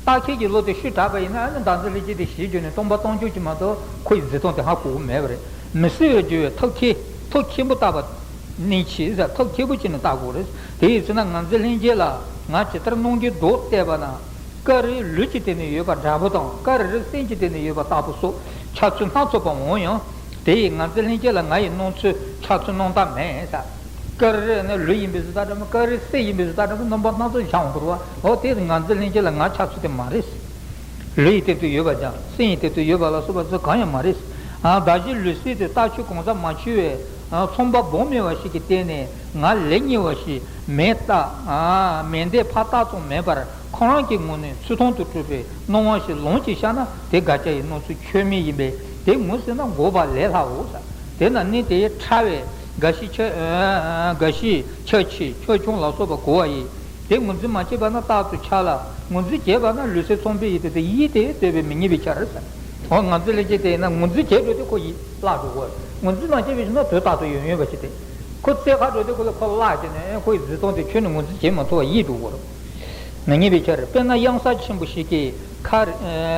རྟ་ཁྱེར་གྱི་བློ་དེ་ཤུགས་དྲག་པ་ཡིན་ན། ཨ་ནི་བདག་འཛིན་ལྷན་སྐྱེས་དེ་ཞི་བརྗོད་ནས་སྟོང་པ་སྟོང་ཆུང་གཅིག་མ་གཏོགས་ཁོ་ཡི་རྫི་སྟངས་དེ་ཧ་གོ་གི་མེད་པ་རེད། མི་གསལ་བར་འགྱུར་བའི་ཐབས་མཁས། ཐབས་མཁས་པོ་བརྟག་པ་ནི་ཆེ་ཟེར། ཐབས་མཁས་པོ་བྱས་ནས་བརྟག་དགོས་རེད། དེ་ཡིན་ཟེར་ན་ངར་འཛིན་ལྷན་སྐྱེས་ལ་ང་ཇི་ལྟར་སྣང་གི་མདོག་བལྟས་པ་ན། ཀ་རེ་ལུས་ཀྱི་སྟེང་ན་ཡོད་པ་འདྲ་པོ་དང་། ཀ་རེ་རེ་སེམས་ཀྱི་སྟེང་ན་ཡོད་པ་ལྟ་བུ་སོགས་འཆར་ཚུལ་སྣ་ཚོགས་པ་འོང་ཡང་། དེ་ཡིས་ངར་འཛིན་ལྷན་སྐྱེས་ལ་ང་ཡི་སྣང་ཚུལ་འཆར་ཚུལ་སྣང་དག་མེད་ཟེར། ཀ་རེ་རེ་ནི་ལུས་ཡིན་པའི་བཟོ་ལྟ་འདྲ་མོ། ཀ་རེ་སེམས་ཡིན་པའི་བཟོ་ལྟ་འདྲ་མོ། རྣམ་པ་སྣ་ཚོགས་འཆར་འོང་གི་རེད་པ། འོ་དེ་ངར་འཛིན་ལྷན་སྐྱེས་ལ་ང་འཆར་ཚུལ་དེ་མ་རེད། ལུས་ཡི་སྟེང་དུ་ཡོད་པ་དང་སེམས་ཡི་སྟེང་དུ་ཡོད་པ་ལ་སོགས་པ་ཚོ་གང་ཡང་མ་རེད། ཨ་གདགས་གཞིའི་ལུས་སེམས་དེ་ལྟ་ཆོས་གང་ཟག་མ་འཆོལ་བའི་ཨ་ཚངས་པ་སྦོམ་མེད་པ་ཞིག་གི་སྟེང་ནས་ང་ལེགས་ཉེས་པ་ཞིག་མེད་ལྟ། ཨ་མེད་འདོད་ཕར་བལྟ་ཙམ་མེད་པར་ཁོ་རང་གི་ངོས་ནས་ཚུལ་མཐོང་དུ་གྲུབ་པའི་སྣང་བ་ཞིག་ལོངས་སྤྱོད་བཞག་ན། དེ་དགག་བྱ་ཡི་སྣང་ཚུལ་ཆོས་མིན་ཡིན་པས། དེ་ངོས་ཟིན་ན་འགོག་པ་ལས་སླའོ་ཟེར། དེས་ན་ནི་དེའི་ཕྲ་བའི་རྒ་ཤི་ཁྱབ་ཨ་རྒ་ཤི་ཁྱབ་ཆེ་ཁྱབ་ཆུང་ལ་སོགས་པ་གོ་བ་ཡིས། དེ་ངོས་འཛིན་མ་བྱས་པ་ན་རྟག་ཏུ་འཆར་ལ། ངོས་འཛིན་བྱས་པ་ན་ལུས་སེམས་ཚངས་པའི་ཡུལ་དེ་དེ་ཡིད་དེ་ལྟོས་པའི་མི་རྙེད་པའི་ཕྱིར་ཟེར། འོ་ངར་འཛིན་ལྷན་སྐྱེས་དེ་ཡིན་ན་ངོས་འཛིན་བྱས་འགྲོ་དུས་ཁོ་ཡིད་བརླག་འགྲོ་གི་རེད། ངོས་འཛིན་མ་བྱས་པའི་ཕྱིར་ན་དུས་རྟག་ཏུ་ཡོང་ཡོད་པ་ཞིག་སྟེ། ཁོ་རྩེ་ཁ་འགྲོ་དུས་ཁོ་ལ་ཁོ་བརླག་བྱས་ནས་ཁོ་ཡི་རྫི་སྟངས་དེ་ཁྱོན་ནས་ངོས་འཛིན་བྱེད་མ་ཐུབ་པ་ཡིད་འགྲོ་གི་རེད། མི་རྙེད་པའི་ཕྱིར། དཔེར་ན་གཡང་ས་ཆེན་པོ་ཞིག་གི་ཁར་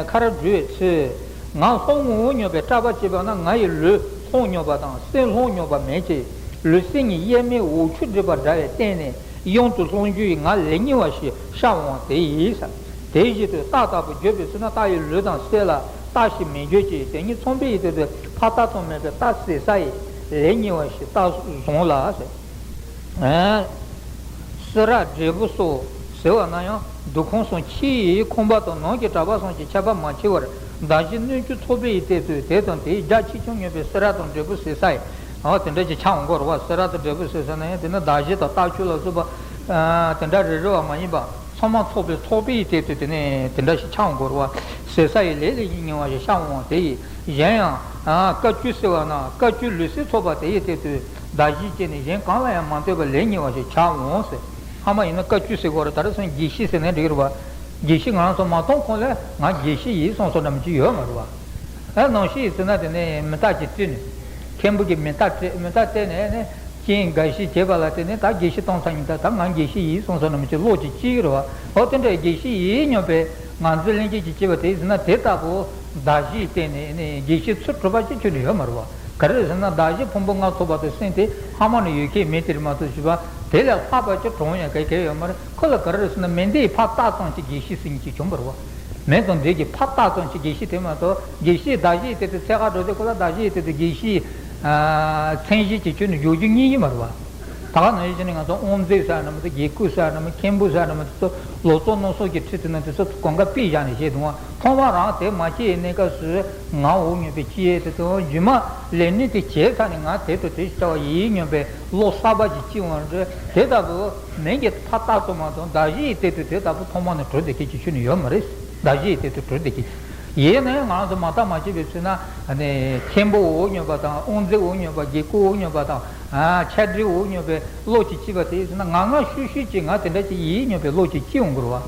ཁར་འགྲོ་བའི་ཚུལ། ངག་ལྷོག་ངུ་སྙོམས་པའི་སྐྲག་པ་སྐྱེས་པ་ན་ང་ཡི་ལུས་ལྷོག་སྙོམས་པ་དང་སེམས་ལྷོག་སྙོམས་པ་མེད་ཅིང་། ལུས་སེམས་གཉིས་དབྱེར་མེད་འོག་ཆོས་སྒྲིབ་པ་འདྲ་བའི་སྟེང་ནས་གཡང་དུ་ལྷུང་རྒྱུ་ཡི་ངག་ལེགས་ཉེས་པ་ཞིག་ཤར་འོང་བ་དེ་ཡིས། དེ་བཞིན་དུ་རྟག་ལྟ་བུ་བརྗོད་པའི་ཚུལ་ན་རྟ་ཡི་ལུས་དང་སྲས་ལ་རྟ་ཞེས་མི་བརྗོད་ཅིང་། དེ་ཉིད་ཚངས་པའི་ཡུལ་དུ་ཕར་ལྟ་ཙམ་མེད་པའི་རྟ་ཟད་ས་ཡི་ལེགས་ཉེས་པ་ཞིག་རྟག་བཟུང་ལ། ཨ་སེ་ར་འབྲས་བུ་སོགས་ཟེར་བ་ན་ཡང་འདུ་ཁམས་སམ་ཕྱི་ཡི་ཁང་པ་དང་ནང་གི་གྲྭ་པ་སམ་གྱི་ཁྱད་པར་མ་ཕྱེ་བར་གདགས་གཞི་སྣོད་བཅུད་ཚོགས་པའི་ཡུལ་དེ་ཚོས་དེ་དང་དེའི་རྒྱ་ཆེ་ཆུང་སྙོམས་པའི་སེ་ར་དང་འབྲས་བུ་ཟད་ས་ཡི་འོ་དེ་འདྲ་ཞིག་ཆགས་འོང་གི་རེད་པ། སེ་ར་དང་འབྲས་བུ་ཟད་ས་ན་ཡང་དེ་ནི་གདགས་གཞི་དང་ལྟ་ཆོས་ལ་སོགས་པ་དེ་འདྲ་རེ་རེ་བ་མ་ཡིན་པ། ཚང་མ་ཚོགས་པའི་ཚོགས་པའི་ཡུལ་དེ་ཚོས་དེ་ནི་དེ་འདྲ་ཞིག་ཆགས་འོང་གི་རེད་པ། ཟད་ས་ཡི་ལེགས་ལེགས་ཉེས་ཉེས་པ་ཞིག་ཤར་འོང་དེ་ཡིས། གཞན་ཡང་། ཨ་བཀའ་བཅུ་ཟེར་བ་ན་བཀའ་བཅུ་ལུས་སེམས་ཚོགས་པ་དེ་ཡི་སྟེང་དུ་གདགས་གཞི་བྱས་ནས་གཞན་གང་ལ་ཡང་མ་ལྟོས་པར་ལེགས་ཉེས་པ་ཞིག་འཆར་འོང་ཟེར། སྔ་མ་ཡིན་ན་བཀའ་བཅུ་ཟེར་དགོས་རེད། ད་རེས་སང་དགེ་བཤེས་ཟེར་ནའི་འགྲིག་གི་རེད་པ། དགེ་བཤེས་ང་རང་ཚོ་མ་མཐོང་གོང་ལ་ང་དགེ་བཤེས་ཡིན་བསམ་བསམ་འདྲ་མི་གཅིག་ཡོད་མ་རེད་པ། ཨ་ནང་བཤད་ཡིན་ཟེར་ན་དེ་ནས་མི་རྟག་གི་བརྩིས་ནས། མཁན་པོ་གིས་མི་རྟག་བརྩི་མི་རྟག་བརྩིས་ནས་ནི། རྐྱེན་འགའ་ཞིག་བྱས་པ་ལ་བརྟེན་ནས་ད་དགེ་བཤེས་བཏང་ཚར་ཡིན། ད་ད་ང་དགེ་བཤེས་ཡིན་བསམ་བསམ་འདྲ་མི་གཅིག་བློ་གཅིག་སྐྱེ་གི་རེད་པ། འོ་དེ་འདྲའི་དགེ་བཤེས་ཡིན་སྙམ་པའི་ངར་འཛིན་ལྷན་སྐྱེས་ཀྱིས་བྱས་པ་དེ་ཡིན་ཟེར་ན་དེ་ལྟ་བུ་གདགས་གཞིའི་སྟེང་ནས་ནི་དགེ་བཤེས་ཚུར་གྲུབ་པ་ཅིག་ཁྱོན་ནས་ཡོད་མ་རེད་པ། ག་རེ་ཟེར་ན་གདགས་གཞི་ཕུང་པོ་ལྔ་ཚོགས་པ་དང་སེམས་དེ་སྔ་མ་ནས་ཡོད་མཁན་མེད་དེ་རེད་མ་གཏོགས་བྱས་པ་དེ་ལས་ལྷག་པ་ཅིག་གྲུབ་ཡོང་མཁན་གང་ཡང་ཡོད་མ་རེད། ཁོ་ལ་ག་རེ་ཟེར་ན་མེད་འདོད་ཕར་བལྟ་ཙམ་གྱི་དགེ་བཤེས་ཟེར་མཁན་ཅིག་བྱུང་བ་རེད་པ། མེད་དང་འདོད་ཀྱི་ཕར་བལྟ་ཙམ་གྱི་དགེ་བཤེས་དེ་མ་གཏོགས་དགེ་བཤེས་གདགས་གཞི་ཡི་སྟེང་དུ་འཚོལ་ག་འགྲོ་དུས་ཁོ་ལ་གདགས་གཞི་ཡི་སྟེང་དུ་དགེ་བཤེས་ཨ་མཚན་གཞི་ཅིག་ཁྱོན་ནས་འཇོག་རྒྱུ་རྙེད་ཀྱི་མ་རེད་པ། ད་ག་ནང་བཞིན་བྱས་ནས་ང་ཚོ་དབང་རྫས་ཟེར་ན་མ་གཏོགས་དགེ་སྐོས་ཟེར་ན་མ་མཁན་པོ་ཟེར་ན་མ་གཏོགས་ལོ་ཙཱ་རྣམ་གསུམ་གྱི་ཁྲིད་དེ་ནང་དེ་ཚོ་གང་ག་དཔེ་བཞག་ནས་བཤད་འདུག་པ། ཐོག་མ་རང་དེ་མ་སྐྱེས་པའི་གནས་སྐབས་སུ་ང་འོ་སྙམ་པའི་སྐྱེ་ཡས་དེ་དང་རྗེས་མ་ལས་ནི་དེ་བྱས་ཚར་ནས་ང་དེ་དང་དེ་ཞིག་བྱ་བ་ཡིན་སྙམ་པའི་བློ་གསར་པ་ཞིག་སྐྱེ་འོང་རེད། དེ་ལྟ་བུ་མིང་གི་ཕར་བལྟ་ཙམ་མ་གཏོགས་གདགས་གཞི་ཡི་སྟེང་དུ་དེ་ལྟ་བུ་ཐོག་མ་ནས་གྲུབ་བསྡད་མཁན་ཅིག་ཁྱོན་ནས་ཡོད་མ་རེད། གདགས་གཞི་ཡི་སྟེང་དུ་གྲུབ་བསྡད་མཁན་ཅིག་ཡིན་ན་ཡང་ང་རང་ཚོ་མ་བརྟགས་མ་དཔྱད་པའི་ཚུལ་ན་ནི་མཁན་པོ་འོ་སྙམ་པ་དང་དབང་རྫས་འོ་སྙམ་པ་དགེ་སྐོས་འོ་སྙམ་པ་དང་ཕྱག་བྲིས་འོ་སྙམ་པའི་བློ་ཅིག་སྐྱེས་པ་དེ་ཡིན་ན་ང་ང་ཤུགས་ཤུགས་ཀྱིས་ང་དེ་འདྲ་ཅིག་ཡིན་སྙམ་པའི་བློ་ཅིག་སྐྱེ་འོང་གི་རེད་པ།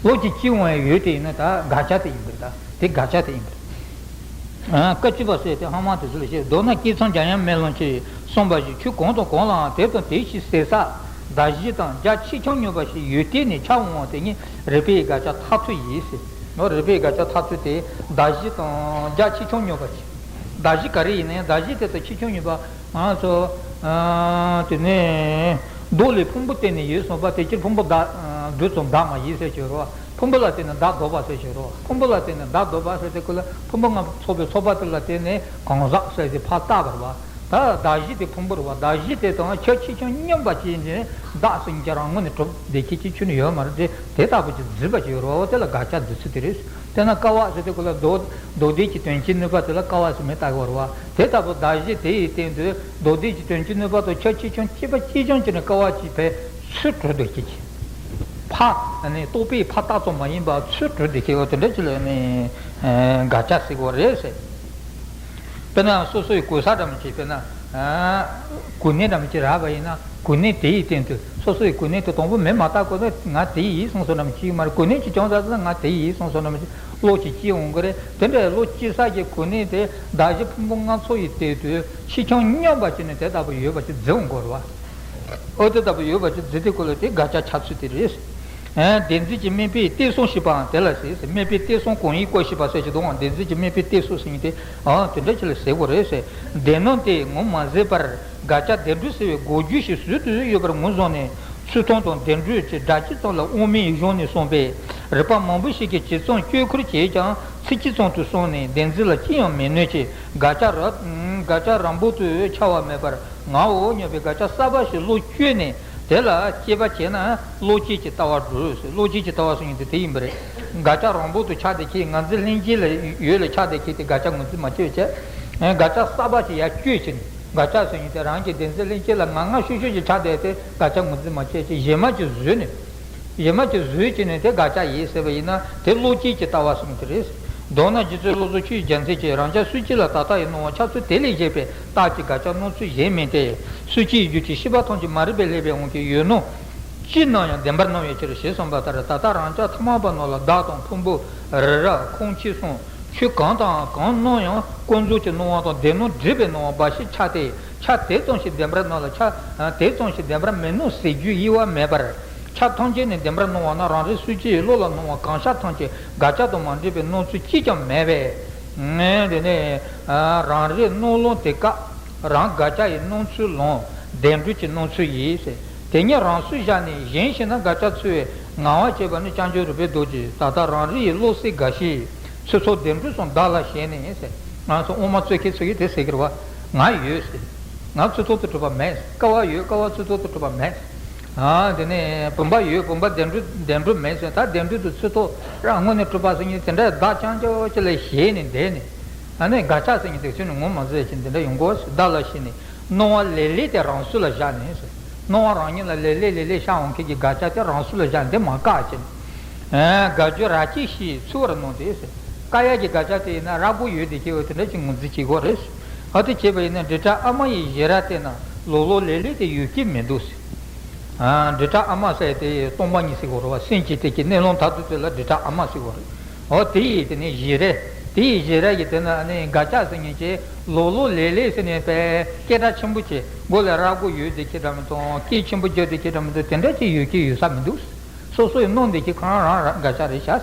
བློ་ཅིག་སྐྱེ་འོང་ཡས་ཡོད་དེ་ཡིན་ན་ད་དགག་བྱ་དེ་ཡིན་པ་རེད། ད་དེ་དགག་བྱ་དེ་ཡིན་པ་རེད། བཀའ་བཅུ་པ་ཟེར་དེ་ཧ་མ་དེ་ཚོ་ལ་བཤད། མདོར་ན་སྐྱེས་མཚམས་འཇམ་དབྱངས་མེ་ལོང་ཆེ་གསུངས་པ་བཞིན་ཆོས་གང་དང་གང་ལའང་དེ་དང་དེ་བཞིན་ཟད་ས་གདགས་གཞི་དང་རྒྱ་ཆེ་ཆུང་སྙོམས་པ་ཞིག་ཡོད་དེ་ནས་འཆར་འོང་བ་དེ་ཉིད་རིགས་པའི་དགག་བྱ་མཐར་ཐུག་ཡིན་ཟེར། ནོ་རིགས་པའི་དགག་བྱ་མཐར་ཐུག་དེ་གདགས་གཞི་དང་རྒྱ་ཆེ་ཆུང་སྙོམས་པ་ཞིག་གདགས་གཞི་ག་རེ་ཡིན་ན་ཡང་གདགས་གཞི་དེ་དང་ཆེ་ཆུང་སྙོམས་པ་ང་ཚོ་དེ་ནས་མདོ་ལས་ཕུང་པོ་བརྟེན་ནས་ཡོད་གསུངས་པ་དེ་ཕྱིར་ཕུང་པོ་བདག་རྡུལ་ཙམ་བདག་མ་ཡིན་ཟེར་ཞུ་རོགས། ཕུང་པོ་ལ་བརྟེན་ནས་བདག་ལྡོག་པ་ཟེར་ཞུ་རོགས། ཕུང་པོ་ལ་བརྟེན་ནས་བདག་ལྡོག་པ་ཟེར་དེ་ཁོ་ལ་ཕུང་པོ་ལྔ་ཚོགས་པའི་ཚོགས་པ་དེ་ལ་བརྟེན་ནས་གང་ཟག་ཟེར་དེ་ཕར་བཏགས་པ་རེད་པ། ད་གདགས་གཞི་དེ་ཕུང་པོ་རེད་པ། གདགས་གཞི་དེ་དང་ཁྱད་ཆེ་ཆུང་སྙོམས་པ་ཅན་གྱི་བདག་ཟེར་མཁན་རང་ངོས་ནས་གྲུབ་བསྡད་མཁན་ཅིག་ཁྱོན་ནས་ཡོད་མ་རེད་དེ། དེ་ལྟ་བུ་ཅིག་འཛིན་པ་ཅིག་ཡོད་རེད་པ། དེ་ལ་དགག་བྱ་འཛིན་ཚུལ་དེ་རེད། དེས་ན་ཀ་བ་ཟེར་དུས་ཁོ་ལ་མདོ་མདོ་སྡེ་གི་དོན་སྤྱིའི་ནུས་པ་དེ་ལ་ཀ་བ་ཟེར་མིང་བཏགས་ཀྱི་ཡོད་རེད་པ། དེ་ལྟ་བུ་གདགས་གཞི་དེ་ཡི་སྟེང་དུ་མདོ་སྡེ་གི་དོན་སྤྱིའི་ནུས་པ་དང་ཁྱད་ཆེ་ཆུང་གཅིག་པ་གཅིག་རྐྱང་གཅིག་ནས་ཀ་བ་གཅིག་ཕའི་ཚུལ་གྲུབ་འདུག་ཅིག་ཕ་ནི་རྟོག་པས་ཕར་བཏགས་ཙམ་མ་ཡིན་པར་ཚུལ་གྲུབ་འདུག་ཅིག་འོ་དེ་འདྲ་ཅིག་ལ་ནི་དགག་བྱ་ཟེར་གྱི་ཡོད་རེད་ཟེར། དཔེར་ན་སོ་སོའི་གོས་ས་འདྲ་མོ་ཅིག་དཔེར་ན་ གོ་གནས་འདྲ་མི་ཅིག་རག་པ་ཡིན་ན། གོ་གནས་དེ་ཡི་སྟེང་དུ་སོ་སོའི་གོ་གནས་དེ་དང་པོ་མེ་མ་བཏགས་གོང་ནས་ང་དེ་ཡིན་གསུངས་སོ་འདྲ་མི་ཅིག་མ་རེད། གོ་གནས་ཅིག་བྱུང་ཚར་ན་ང་དེ་ཡིན་གསུངས་སོ་འདྲ་མི་ཅིག་བློ་ཅིག་སྐྱེ་འོང་གི་རེད། དེ་འདྲའི་བློ་སྐྱེ་ས་ཀྱི་གོ་གནས་དེ་གདགས་གཞི་ཕུང་པོ་ལྔ་ཚོགས་ཡི་སྟེང་དུ་ཕྱི་ཁྱོན་སྙོམས་པ་ཅིག་ནས་དེ་ལྟ་བུ་ཡོད་པ་ཅིག་འཛིན་འོང་གི་རེད་བ། ཨོ་དེ་ལྟ་བུ་ཡོད་པ་ཅིག་འཛིན་དེ་ཀོ་ལ་དེ་དགག་བྱ་ཆགས་ཚུལ་དེ་རེད། ཨ། བདེན་འཛིན་གྱི་དམིགས་པས་གཏད་སོ་ཞེས་པའང་དེ་ལ་ཟེར། དམིགས་པས་གཏད་སོ་གང་ཡིན་བཀོད་ཤེས་པ་ཟེར་གྱི་འདུག་ཨང་། བདེན་འཛིན་གྱི་དམིགས་པས་གཏད་སོ་ཟེར་མཁན་དེ། ཨ། དེ་འདྲ་ཅིག་ལ་ཟེར་དགོས་རེད་ཟེར། སྡེ་སྣོད་དེ་ངོ་མ་ཟད་པར་དགག་བྱ་བདེན་གྲུབ་ཟེར་བའི་འགོག་རྒྱུ་ཞིག་ཟུར་དུ་ཡོད་པར་ངོས་བཟུང་ནས། ཚུལ་མཐུན་དང་བདེན་གྲུབ་ཀྱི་སྒྲ་གཅིག་ཙམ་ལ་དབང་མེད་གཞུང་ནས་གསུངས་པས། རིགས་པ་མང་པོ་ཞིག་གིས་ཇི་ཙམ་བསྐྱོད་ཁུར་བྱས་ཀྱང་ཚིག་གཅིག་ཙམ་དུ་སོང་ནས་བདེན་འཛིན་ལ་ཅི་ཡང་མི་གནོད་ཅིང་། དགག་བྱ་རབ་དགག་བྱ་རབ་འབུམ་དུ་ཆ་བ་མེད་པར། ངའོ་སྙམ་པའི་དགག་བྱ་གསར་པ་ཞིག་བློ་བསྐྱོད་ནས་དེ་ལ་དཔྱད་པ་བྱས་ན་བློ་སྐྱེད་ཀྱི་ལྟ་བ་འགྲུབ་ཟེར། བློ་སྐྱེད་ཀྱི་ལྟ་བ་ཟེར་མཁན་དེ་དེ་ཡིན་པ་རེད། དགག་བྱ་རང་འབོག་ཏུ་ཆགས་བསྡད་མཁན། ངར་འཛིན་ལྷན་སྐྱེས་ལ་ཡོད་ལ་ཆགས་བསྡད་མཁན་དེ་དགག་བྱ་ངོས་འཛིན་མ་བྱེད་པ་བྱས། དགག་བྱ་གསར་པ་ཞིག་ཡར་བསྐྱོད་བྱས་ནས། དགག་བྱ་ཟེར་མཁན་དེ་རང་གི་བདེན་འཛིན་ལྷན་སྐྱེས་ལ་ངར་ངར་ཤུགས་ཤུགས་ཀྱིས་ཆགས་བསྡད་དེ་དགག་བྱ་ངོས་འཛིན་མ་བྱེད་ཅེས་གཞན་མ་ཅིག་བཟོས་ནས། གཞན་མ་ཅིག་བཟོས་བྱས་ནས་དེ་དགག་བྱ་ཡིན་ཟེར་བ་ཡིན་ན་དེ་བློ་སྐྱེད་ཀྱི་ལྟ་བ་ཟེར་མཁན་དེ་རེད། མདོར་ན་རྗེ་བཙུན་བློ་བཟང་ཆོས་ཀྱི་རྒྱལ་མཚན་གྱིས་རང་ཅག་སུ་གཅིག་ལ་ད་ལྟ་ཡི་སྣང་བ་འཆར་ཚུལ་དེ་ལས་གཞན་པའི་རྟགས་ཀྱི་དགག་བྱ་སྣང་ཚུལ་གཞན་མིན་ཏེ། སུ་གཅིག་ཡི་རྒྱུད་ཀྱི་ཤེས་པ་ཐམས་ཅད་མ་རིག་པས་བསླད་པའི་དབང་གིས་ཡོད་སྣང་ཅི་སྣང་ཡང་བདེན་པར་སྣང་བའི་ཕྱིར་ཞེས་གསུངས་པ་ལྟར། ད་ལྟ་རང་ཅག་ཐ་མལ་པ་རྣམས་ལ་བདག་དང་ཕུང་པོ། རི་རབ། ཁང་ཁྱིམ་གསུམ། ཆོས་གང་དང་གང་སྣང་ཡང་ཀུན་རྫོབ་ཀྱི་སྣང་བ་དང་བདེན་སྣང་སྒྲིབ་པའི་སྣང་བ་འབའ་ཞིག་ཆགས་ཏེ། ཆ་དེ་ཙམ་ཞིག་བདེན་པར་སྣང་ལ་ཆ་དེ་ཙམ་ཞིག་བདེན་པར་མི་སྣང་ཟེར་རྒྱུའི་དབྱེ་བ་མེད་པར། ཆ་ཐམས་ཅད་ནི་བདེན་པར་སྣང་བ་ན་རང་རིག་སུ་ཅིའི་བློ་ལ་སྣང་བ་གང་ཤར་ཐམས་ཅད་དགག་བྱ་དང་མ་འདྲེས་པའི་སྣང་ཚུལ་གཅིག་ཀྱང་མེད་པས། དེ་ནས་རང་རིག་སྣང་ལམ་དེ་སྐབས་རང་དགག་བྱ་ཡི་སྣང་ཚུལ་ལམ་བདེན་གྲུབ་ཀྱི་སྣང་ཚུལ་ཡིན། དེ་ཉིད་རང་སོར་བཞག་ནས་གཞན་ཞིག་ན་དགག་བྱ་འཚོལ་བའི་ངལ་བ་བྱེད་པ་ནི་སྐྱབས་འཇུག་རིག་པའི་རྡོ་རྗེ་ད་ལྟ་རང་རིག་ཡི་བློ་གསལ་དགའ་ཞིང་ཚུལ་ཚོགས་བདེན་གྲུབ་སོགས་བདག་ལ་ཞེན་ནས་ཟེར། ང་ཚོ་དབུ་མ་རྩོད་མཁན་ཚོ་གིས་དེ་ཟེར་གི་རེད་བ། ང་ཡོད་ཟེར། ང་ཚུལ་ཐོག་ཏུ་གྲུབ་པ་མེད། ཀ་བ་ཡོད། ཀ་བ་ཚུལ་ཐོག་ཏུ་གྲུབ་པ་མེད། ཨ། དེ་ནས་བུམ་པ་ཡོད། བུམ་པ་བདེན་གྲུབ་བདེན་གྲུབ་མེད་ཟེར། ད་བདེན་གྲུབ་ཏུ་ཚུལ་ཐོག་རང་ངོས་ནས་གྲུབ་པ་ཟེར་མཁན་དེ་འདྲ་བདག་རྐྱང་རྐྱང་ཅིག་ལ་ཞེན་ནས་བསྡད་ནས། ཨ་ནི་དགག་བྱ་ཟེར་མཁན་དེ་ཚུལ་ནི་ངོ་མ་ཟེར་ཅིག་འདི་འདྲ་ཡོང་གོ་ཟེར། བདག་ལ་ཞེན་ནས་སྣང་བ་ལས་ལས་དེ་རང་སོར་ལ་བཞག་ནས་ཟེར། སྣང་བ་རང་ཉིད་ལ་ལས་ལས་ལས་ལས་ཤར་འོང་མཁན་གྱི་དགག་བྱ་དེ་རང་སོར་ལ་བཞག་ནས་འདི་མ་བཀག་ཅིག་ཨ། དགག་རྒྱུ་ར་སྐྱེས་ཞེས་ཚོར་བར་སྣང་སྟེ་ཟེར། བཀག་ཡག་གི་དགག་བྱ་དེ་ཡིན་ན་ར་མགོ་ཡོད་དེ་སྐྱེ་བོ་དེ་འདྲ་ཅིག་ངོས་འཛིན་བྱེད་དགོས་རེད། ཨ། དེ་བྱས་པ་ཡིན་ན་འབྲེལ་སྒྲ་ཨ་མ་ཡི་བཞི་ར་བལྟས་ན་ལོག་ལོག་ལས་ལས་དེ་ཡོད་ཀྱི་མི་འདུག་ཟེར། ཨ། འབྲེལ་སྒྲ་ཨ་མ་ཟེར་དེ་སྟོང་པ་ཉིད་ཟེར་དགོས་རེད་བ། སེམས་ཀྱི་སྟེང་གི་གནས་ལུགས་མཐར་ཐུག་དེ་ལ་འབྲེལ་སྒྲ་ཨ་མ་ཟེར་དགོས་རེད། འོ་དེ་ཡིས་དེ་ནི་བཞི་ར། དེ་ཡི་བཞི་ར་ཡི་དེ་ན་ནི་དགག་བྱ་ཟེར་མཁན་གྱི་ལོག་ལོག་ལས་ལས་ཟེར་ནས་པའི་སྐད་གྲགས་ཆེན་པོ་བྱས། མགོ་ལ་ར་མགོ་ཡོད་དེ་ཁྱེད་འདྲ་མི་འདུག་སྐད་ཆེན་པོ་རྒྱག་དེ་ཁྱེད་འདྲ་མི་འདུག་དེ་འདྲ་ཅིག་ཡོད་ཀྱི་ཡོད་ས་མི་འདུག་སོ་སོའི་སྣང་འདི་ཁྱེད་ཁོ་རང་རང་དགག་བྱ་རེད་ཤག་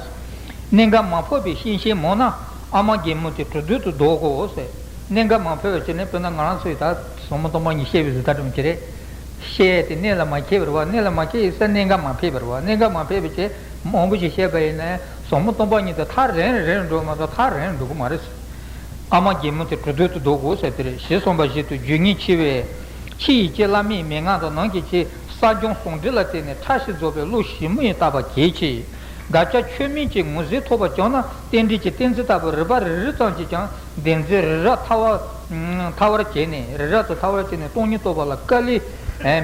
གནད་འགག་མ་ཕོག་པའི་ཤེས་བྱའི་མོ་ན་ཨ་མ་རྒན་མོ་དེ་གྲོས་བསྡུར་དུ་བདོག་གོ་ཟེར། གནད་འགག་མ་ཕོག་པའི་ཕྱིར་ནས་དཔེར་ན་ང་རང་ཚོས་ད་ཟབ་མོ་སྟོང་པ་ཉིད་བཤད་པའི་བཟོ་ལྟ་འགྲིམ་གྱི་རེད། བཤད་དེ་གནད་ལ་མ་འཁེལ་བ་རེད་བ། གནད་ལ་མ་འཁེལ་ཡིན་ས་གནད་འགག་མ་ཕེབས་པ་རེད་བ། གནད་འགག་མ་ཕེབས་པའི་ཕྱིར་མང་པོ་ཞིག་བཤད་པ་ཡིན་ན་ཟབ་མོ་སྟོང་པ་ཉིད་དེ་ཐག་རིང་རིང་འགྲོ་མ་གཏོགས་ཐག་རིང་འགྲོ་གི་མ་རེད། ཨ་མ་རྒན་མོ་དེ་གྲོས་བསྡུར་དུ་བདོག་གོ་ཟེར་དེ་རེད། ཞེས་གསུངས་པ་བཞིན་དུ་རྒྱུ་ངེས་ཆེ་བས། ཕྱི་ཡི་ལྕེ་བླ་མེད་མན་ངག་དང་ནང་གི་ལྕེ་གསར་བྱུང་ཟུང་འབྲེལ་ལ་བརྟེན་ནས་ཕྲ་ཞིང་རྫོགས་པའི་བློ་ཞིབ་མོ་ཡིས་བརྟག་པ་གལ་ཆེ། དགག་བྱ་ཆོས་མིན་གྱི་ངོས་ཟིན་ཐོབ་པར་བྱུང་ན་རྟེན་འབྲེལ་གྱི་གཏན་ཚིགས་ལྟ་བུ་རིགས་པ་རེ་རེ་ཙམ་གྱིས་ཀྱང་བདེན་འཛིན་རི་རབ་ཐལ་བ་ཐལ་བར་བྱས་ནས། རི་རབ་ཏུ་ཐལ་བར་བྱས་ནས་སྟོང་ཉིད་རྟོགས་པ་ལ་དཀའ་ལས་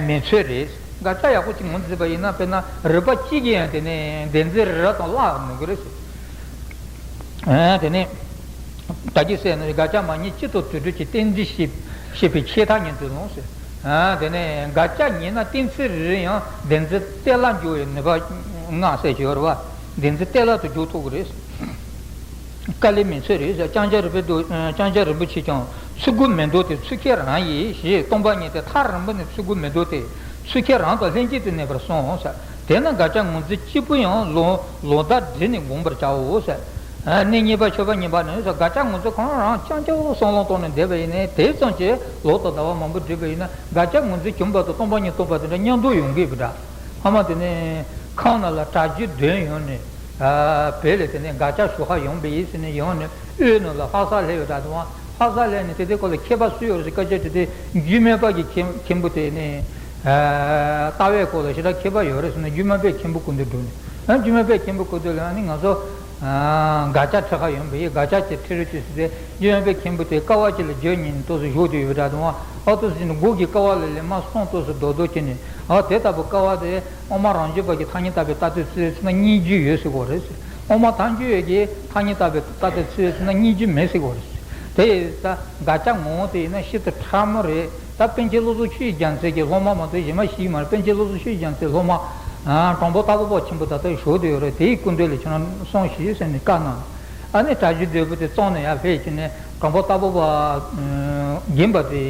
མི་འཚོལ་རེད། དགག་བྱ་ཡག་པོ་ཅིག་ངོས་འཛིན་པ་ཡིན་ན་དཔེར་ན་རིགས་པ་གཅིག་གིས་ཡང་དེ་ནས་བདེན་འཛིན་རི་རབ་དང་བརླག་མི་དགོས་རེད་ཟེར། ཨ། དེ་ནས་ད་གིན་ཟེར་ན་དགག་བྱ་མ་ངེས་སྤྱི་དང་དུད་འགྲོ་གི་གཏན་ཚིགས་ཤེས་ཤེས་པའི་ཆེས་ཐག་ཉེ་དུ་ལོངས་ཟེར། ཨ། དེ་ནས་དགག་བྱ་ངེས་ན་གཏན་ཚིགས་རེ་རེ་ཡང་བདེན་འཛིན་གཏན་ལ་འཇོག་པའི་ནུས་པ་མངའ་ཟེར་གྱི་ཡོད་རེད་བ། བདེན་འཛིན་གཏན་ལ་དུ་འཇོག་ཐུབ་ཀྱི་རེད། དཀའ་ལས་མི་འཚོལ་རེད་ཟེར། ལྕང་སྐྱ་རིན་པོ་ཆེ་ལྕང་སྐྱ་རིན་པོ་ཆེས་ཀྱང་ཚུལ་དགུ་མི་འདོར་ཏེ་ཚུལ་ཁྱད་རང་ཡིན་ཞེས་སྟོང་པ་ཉིད་དེ་ཐག་རིང་པོ་ནས་ཚུལ་དགུ་མི་འདོར་ཏེ་ཚུལ་ཁྱད་རང་དང་ལྷན་ཅིག་ཏུ་གནས་པར་གསུངས་ཟེར། དེས་ན་དགག་བྱ་ངོས་འཛིན་གཅིག་པུ་ཡང་ལོ་ལོ་ཟླ་བསྒྲིལ་ནས་བསྒོམ་པར་བྱའོ་ཟེར། ཨ། གནས་གཉིས་པ་མཆོད་པ་གཉིས་པ་ནི་ཟེར། དགག་བྱ་ངོས་འཛིན་ཁོ་རང་རང་རྐྱང་རྐྱང་བསམ་བློ་བཏང་ནས་བསྡད་པ་ཡིན་ནའི་དེ་ཙམ་གྱིས་ལོ་དང་ཟླ་བ་མང་པོ་བསྒྲིལ་བ་ཡིན་ན་དགག་བྱ་ངོས་འཛིན་བྱུང་བ་དང་སྟོང་པ་ཉིད་རྟོགས་པ་དེ་འདྲ་མཉམ་དུ་ཡོང་གི་ཡོད་པ་འདྲ། ཨ་མ་དེ་ནས་ཁང་ནང་ལ་གྲྭ་རྒྱུན་འདོན་ཡོང་ནས། ཨ། བོད་ལ་དེ་ནས་དགག་བྱ་ཞུ་ཧ་ཡོང་པ་ཡིན་ཟེར་ནས་ཡོང་ནས་དབུས་ནང་ལ་ཧ་སག་སླེབས་ཡོད་ད་དུང་། ཧ་སག་སླེབས་ནས་དེ་དེ་སྐོར་ལ་མཁས་པ་སུ་ཡོད་རེད་ཟེར་སྐད་ཆ་དྲིས་དུས་འཇུ་མི་པ་གི་མཁན་མཁན་པོ་དེ་ནས། ཨ། ལྟ་བའི་སྐོར་ལ་ཞེ་དྲག་མཁས་པ་ཡོད་རེད་ཟེར་ནས་འཇུ་མི་པའི་མཁན་པོ་སྐུ་མདུན་འགྲོ་ནས། ཨ། འཇུ་མི་པའི་མཁན་པོ་སྐུ་མདུན་ལ་ཨ་ནི་ང་ཚོ། ཨ། དགག་བྱ་འཁྲི་ཁ་ཡོང་པ་ཡིན། དགག་བྱ་དེ་འཁྲི་རོགས་བྱོས་ཟེར་ཏེ་འཇུ་མི་པའི་མཁན་པོ་དེ་ཀ་བ་ཅིག་ལ་རྒྱུ་ཉིད་ནས་ཏོག་ཙམ་བཞུགས་བསྡད་ཡོད་པ་འདྲ་འདུག་ཨ། ཏོག་ཙམ་ནི་མགོ་གི་ཀ་བ་ལ་ལེ་མ་སོང་ཏོག་ཙམ་རྡོག་རྡོག་བྱས་ནས། ཨ། དེ་ལྟ་བུ་ཀ་བ་དེ་དབུ་མ་རང་རྒྱུད་པ་གི་ཐ་སྙད་བཏགས་པའི་ལྟ་དོན་བརྩི་བའི་ཚེ་ན་སྙན་བརྒྱུད་ཡོད་ཟེར་གོ་རེད་ཟེར། དབུ་མ་ཐལ་འགྱུར་བའི་གི་ཐ་སྙད་བཏགས་པའི་ལྟ་དོན་བརྩི་བའི་ཚེ་ན་སྙན་བརྒྱུད་མེད་ཟེར་གོ་རེད་ཟེར། དེ་ཡིན་ཙང་དགག་བྱ་ངོ་བོ་དེ་ཡིན་ན་ཤིན་ཏུ་ཕྲ་མོ་རེད། ད་པཎ་ཆེན་བློ་བཟང་ཆོས་ཀྱི་རྒྱལ་མཚན་གྱི་སློབ་མ་མ་གཏོགས་གཞན་མ་ཞིག་མ་རེད། པཎ་ཆེན་བློ་བཟང་ཆོས་ཀྱི་རྒྱལ་མཚན་སློབ་མ་དྲང་པོ་རྟ་བབས་པ་ཆེན་པོ་ད་ལྟ་བཞུགས་བསྡད་ཡོད་རེད། དེའི་སྐུ་མདུན་ལ་ཁྱེད་རང་གསུངས་ཞེས་ཟེར་ནས་བཀའ་གནང་། ཨ་ནི་གྲ་བཞི་འདོད་པོ་དེ་བཙོང་ནས་ཡར་ཕེབས་ཀྱི་ནས་དྲང་པོ་རྟ་བབས་པ་རྒན་པ་དེ་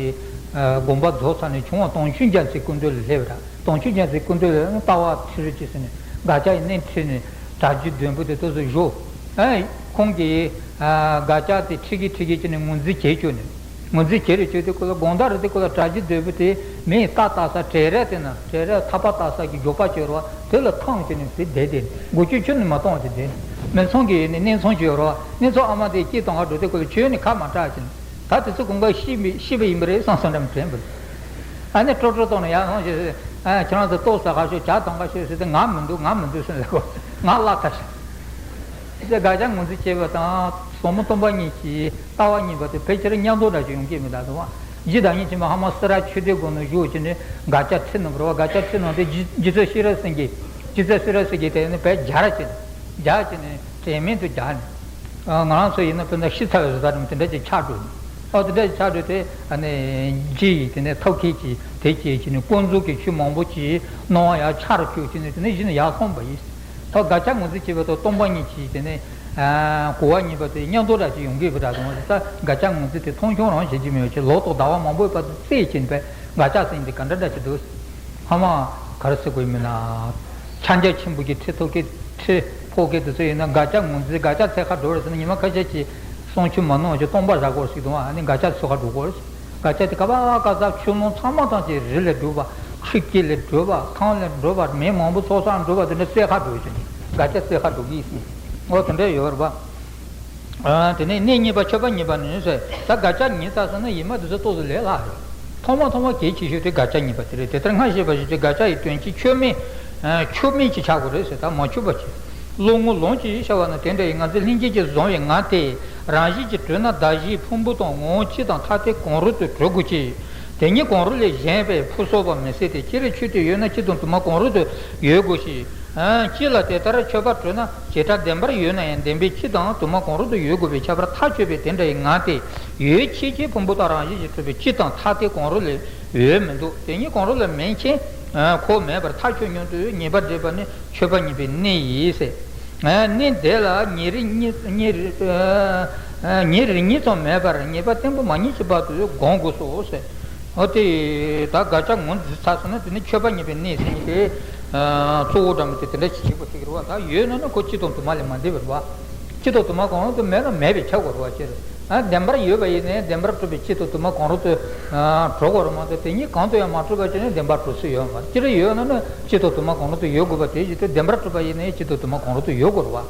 དགོངས་པ་རྫོགས་ཚར་ནས་བྱུང་བ་དྭངས་བཅུད་རྒྱལ་མཚན་སྐུ་མདུན་ལ་སླེབས་ར། དྭངས་བཅུད་རྒྱལ་མཚན་སྐུ་མདུན་ལ་ལྟ་བ་ཁྲིད་རོགས་ཅེས་ཟེར་ནས་དགག་བྱ་ཡི་གནས་ཁྲིད་ནས་གྲ་བཞི་འདོད་པོ་དེ་ཏོག་ཙམ་བཞུགས། ཨ་ཁོང་གིས་ཨ་དགག་བྱ་དེ་ཁྲིད་གི་ཁྲིད་གི་བྱས་ནས་ངོས་འཛིན་བྱེད་བཅུག་ནས། ངོས་འཛིན་བྱེད་རེ་བྱེད་དུས་ཁོ་ལ་དགོང་དག་རེ་དེ་ཁོ་ལ་གྲ་བཞི་འདོད་པོ་དེ་མིའི་རྟ་བཏགས་ས་བྲེ་ར་དེ་ན་བྲེ་ར་ཐག་པ་བཏགས་ས་གི་སྒྱོགས་པ་བྱོས་ར་བ་དེ་ལ་ཐང་བྱས་ནས་དེ་བསྡད་དེ་མགོ་ཆུ་ཁྱོན་ནས་མ་གཏོང་བ་དེ་བསྡད། མི་ཚང་གི་ནས་གནས་ཚང་བྱོས་ར་བ་གནས་ཚང་ཨ་མ་དེ་སྐྱིད་གཏོང་ག་འགྲོ་དུས་ཁོ་ལ་ཁྱོན་ནས་ཁ་མ་གྲག་བྱས་ནས་ད་དེ་ཚོ་གང་ག་ཤི་མི་ཤི་བ་ཡིན་པ་རེད་བསམ་བསམ་འདྲ་མི་དྲན་པ་རེད། ཨ་ནི་ཀྲོ་ཀྲོ་བཏང་ནས་ཡར་ལངས་བྱས་ཨ་ཁྱེད་རང་ཚོ་ལྟོ་ཟ་ག་ཤོག་ཇ་འཐུང་ག་ཤོག་ཟེར་ཏེ་ང་མི་འདུག་ང་མི་འདུག་ཟེར་ལབ་གོ་ང་བརླག་ཚར་ཤག་དགག་བྱ་ངོས་འཛིན་བྱེད་པ་དང་ཟབ་མོ་སྟོང་པ་ཉིད་ཀྱི་ལྟ་བ་གཉིས་པ་དེ་ཕལ་ཆེར་མཉམ་དུ་འདྲ་ཞིག་ཡོང་གི་མི་འདུག་དང་། རྗེ་བདག་ཉིད་ཆེན་པོ་ཧ་མ་སེ་ར་ཆོས་སྡེ་དགོན་ནས་བཞུགས་ཀྱི་ནས་དགག་བྱ་ཁྲིད་གནང་བ་རེད་བ། དགག་བྱ་ཁྲིད་གནང་དེ་རྗེ་རྗེ་བཙུན་ཤེས་རབ་སེང་གེ་རྗེ་བཙུན་ཤེས་རབ་སེང་གེ་དེ་ནི་བས་རྒྱ་ར་ཅིག་རྒྱ་ཅིག་ནས་དྲན་མེད་དུ་རྒྱག་ནས། ང་རང་ཚོ་ཡིན་ན་དཔེར་ན་ཤི་ཚར་བའི་བཟོ་ལྟ་རིམ་དེ་འདྲ་ཅིག་ཆགས་འགྲོ་ནས། ཨོ་དེ་འདྲ་ཅིག་ཆགས་འགྲོ་དེ་ཨ་ནི་རྗེ་ཡིས་དེ་ནས་ཐབས་མཁས་ཀྱིས་དེ་སྐྱེས་ཀྱི་ནས་དཀོན་མཆོག་གི་ཆོས་མང་པོ་ཅིག་སྣང་བ་ཡར་ཆར་བཅུག་ཅིག་ནས་དེ་ནས་གཞི་ནས་ཡར་སོང་བ་ཡིན། ད་དགག་བྱ་ངོས་འཛིན་བྱེད་པ་དང་སྟོང་པ་ཉིད་ཀྱི་དེ་ནས་གོ་བ་གཉིས་པ་དེ་མཉམ་དུ་འདྲ་ཅིག་ཡོང་གི་བུ་འདྲ་དང་ད་དགག་བྱ་ངོས་འཛིན་དེ་མཐོང་ཆུང་རང་བྱེད་ཀྱི་མེད་པ་ཅིག་ལོ་ཏོག་ཟླ་བ་མང་པོའི་བར་དུ་རྩེད་ཀྱིན་པས་དགག་བྱ་ཟེར་མཁན་དེ་ག་འདྲ་འདྲ་ཅིག་འདུག་ཧ་མ་ག་རེ་ཟེར་དགོས་མིན་ན། ཕྱག་རྒྱ་ཆེན་པོ་གི་ཁྲི་ཐོག་གི་ཁྲི་ཕོག་གི་དེ་ཚོ་ཡིན་ན་དགག་བྱ་ངོས་འཛིན་དགག་བྱ་འཚོལ་ག་འགྲོ་རེད་ཟེར་ན་ཉི་མ་ཁ་ཤས་ཀྱིས་གསང་ཆུ་མ་ནོར་གྱི་སྟོང་པ་བཞག་དགོས་ཟེར་གྱི་འདུག་ཨ་ནི་དགག་བྱ་འཚོལ་ག་འགྲོ་དགོས་རེད། དགག་བྱ་དེ་ག་བ་ག་ས་ཆུ་ལོང་ཚང་མ་ཐམས་ཅད་རི་ལས་སྒྲུབ་པ། ཆུ་དཀྱིལ་ལས་སྒྲུབ་པ། ཐང་ལས་སྒྲུབ་པ། མི་མང་པོ་ཚོགས་སར་འགྲོ་བ་དེ་འདྲ་འཚོལ་ག་འགྲོ་ཟེར་ནས་དགག་བྱ་འཚོལ་ག་འགྲོ་གི་ཟེར། འོ་དེ་འདྲ་ཡོད་རེད་པ། ཨ་དེ་ནས་གནས་གཉིས་པ་མཆོད་པ་གཉིས་པ་ནི་ཟེར། ད་དགག་བྱ་ཉིད་ལྟ་སོང་ན་ཡིན་མ་དེ་ཚོ་ཏོག་ཙམ་ལས་སླ་རེད། ཐོག་མ་ཐོག་མ་གལ་ཆེ་ཤོས་དེ་དགག་བྱ་གཉིས་པ་དེ་རེད། དེ་ལྟར་སྔར་བཤད་པ་བཞིན་གྱི་དགག་བྱ་ཡི་དོན་གྱི་མཆོད་མེ། མཆོད་མེ་ཅིག་བྱ་དགོས་རེད་ཟེར། ད་མ་མཆོད་པ་ཅིག་བློ་ངོར་ལོངས་སྤྱོད་ཞེས་བྱ་བ་ནི་དེ་འདྲ་ཡི་ངང་ཚུལ་ལྷན་སྐྱེས་ཀྱིས་བཟུང་བའི་ངང་སྟེ། རང་བཞིན་གྱིས་གྲོལ་ན་གདགས་གཞིའི་ཕུང་པོ་དང་ངོ་བོ་སྤྱི་དང་ཐ་དད་གང་རུང་དུ་གྲོལ་དགོས་ཀྱི། དེ་ཉིད་གང་རུང་ལས་གཞན་པའི་ཕུང་གསོག་པ་མི་སྲིད་དེ། སྤྱིར་ཆོས་དེ་ཡོད་ན་སྤྱི་དང་དུ་མ་གང་རུང་དུ་ཡོད་དགོས་ཤིང་། སྤྱི་ལ་དེ་ལྟར་མཆོད་པ་གྲོལ་ན་བྱེ་བྲག་བདེན་པར་ཡོད་ན་ཡང་བདེན་པའི་སྤྱི་དང་དུ་མ་གང་རུང་དུ་ཡོད་དགོས་པའི་ཁྱད་པར་ཐག་ཆོད་པས་དེ་འདྲ་ཡི་ངང་སྟེ། ཡོད་ཕྱིན་ཆད་ཕུང་པོ་དང་རང་བཞིན་གྱིས་གྲུབ་པའི་སྤྱི་དང་ཐ་དད་གང་རུང་ལས་འོས་མི་འདུག་དེ་ཉིད་གང་རུང་ལ་མེད་ཕྱིན། ཁོ་མེད་པར་ཐག་ཆོད་སྙམ་དུ་ངེས་པ་འདྲེས་པ་ནི་མཆོད་པ་གཉིས་པའི་གནས་ཡིན་ཟེར། གནས་དེ་ལ་ཉེ་རིང་གཉིས་ཉེ་རིང་ཉེ་རིང་གཉིས་ཙམ་མེད་པར་ངེས་པ་བརྟན་པོ་མ་རྙེད་ཀྱི་བར་དུ་སྒོམ་དགོས་སོ་ཟེར། འོ་དེ་ད་དགག་བྱ་ངོས་འཛིན་ཚར་སོང་ན་དེ་ནི་མཆོད་པ་གཉིས་པའི་གནས་ཟེར་མཁན་དེ། གཙོ་བོ་འདྲ་མི་དེ་དེ་འདྲ་ཞིག་བྱེད་དགོས་ཟེར་གྱི་རེད་བ། ད་ཡོད་ན་ནི་ཁོ་སྤྱི་དང་དུ་མ་ལས་མ་འདས་པ་རེད་བ། སྤྱི་དང་དུ་མ་གང་རུང་དུ་མེད་ན་མེད་པས་ཁྱབ་དགོས་རེད་བ། ཅེས། ཨ་བདེན་པར་ཡོད་པ་ཡིན་ནའི་བདེན་པར་གྲུབ་པའི་སྤྱི་དང་དུ་མ་གང་རུང་དུ་གྲུབ་དགོས་རེད་མ་གཏོགས་དེ་གཉིས་གང་དུ་ཡང་མ་གྲུབ་པ་བྱས་ནས་བདེན་པར་གྲུབ་ཚུལ་ཡོད་མ་རེད། སྤྱིར་ཡོད་ན་ནི་སྤྱི་དང་དུ་མ་གང་རུང་དུ་ཡོད་དགོས་པ་དེ་བཞིན་དུ་བདེན་པར་གྲུབ་པ་ཡིན་ནའི་སྤྱི་དང་དུ་མ་གང་རུང་དུ་ཡོད་དགོས་རེད་བ།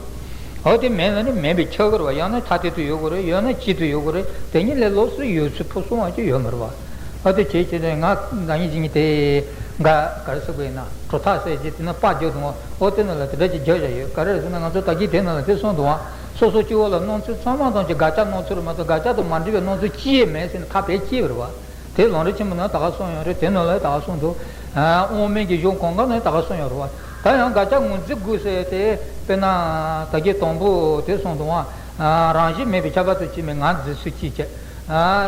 འོ་དེ་མེད་ན་ནི་མེད་པས་ཁྱབ་དགོས་རེད་བ། ཡང་ན་ཐ་དད་དུ་ཡོད་དགོས་རེད། ཡང་ན་སྤྱི་དུ་ཡོད་དགོས་རེད། དེ་གཉིས་ལས་ལོགས་སུ་ཡོད་ཚུལ་ཕུན་སུམ་ཚོགས་པ་ཅིག་ཡོད་མ་རེད་བ། ཨ་དེ་བྱས་བྱས་ནས་ང་ང་གཉིས་ཀྱི་གཉིས་དེ་འགའ་ག་རེ་ཟེར་དགོས་ཡིན་ན་གྲུབ་མཐའ་ཟེར་གྱི་དེ་ན་པར་བརྒྱབ་འདུག་བ། ཨོ་དེ་ནང་ལ་དེ་འདྲ་ཅིག་བརྒྱབ་བཞག་ཡོད། ག་རེ་རེད་ཟེར་ན་ང་ཚོ་ད་གིན་དེ་ནང་ལ་དེ་གསུངས་འདུག་བ། སོ་སོ་སྐྱེ་བོ་ལ་སྣང་ཚུལ་ཚང་མ་ཐམས་ཅད་དགག་བྱ་སྣང་ཚུལ་རེད་མ་གཏོགས་དགག་བྱ་དང་མ་འདྲེས་པའི་སྣང་ཚུལ་ཅི་ཡང་མེད་ཟེར་ནས་ཐག་བེད་སྐྱེས་པ་རེད་བ། དེ་ལམ་རིམ་ཆེན་མོ་ནང་ད་ག་གསུངས་ཡོད་རེད། དེ་ནང་ལ་ད་ག་གསུངས་འདུག་དབང་མེད་ཀྱི་གཞུང་གང་ག་ནང་ད་ག་གསུངས་ཡོད་རེད་བ། ད་ཡང་དགག་བྱ་ངོས་འཛིན་དགོས་ཟེར་དེ་དཔེར་ན་ད་གིན་དང་པོ་དེ་གསུངས་འདུག་བ། རང་བཞིན་མེད་པའི་ཁྱབ་པ་དང་བཅས་མའི་ངང་འཛིན་ཚུལ་གཅིག་བྱས།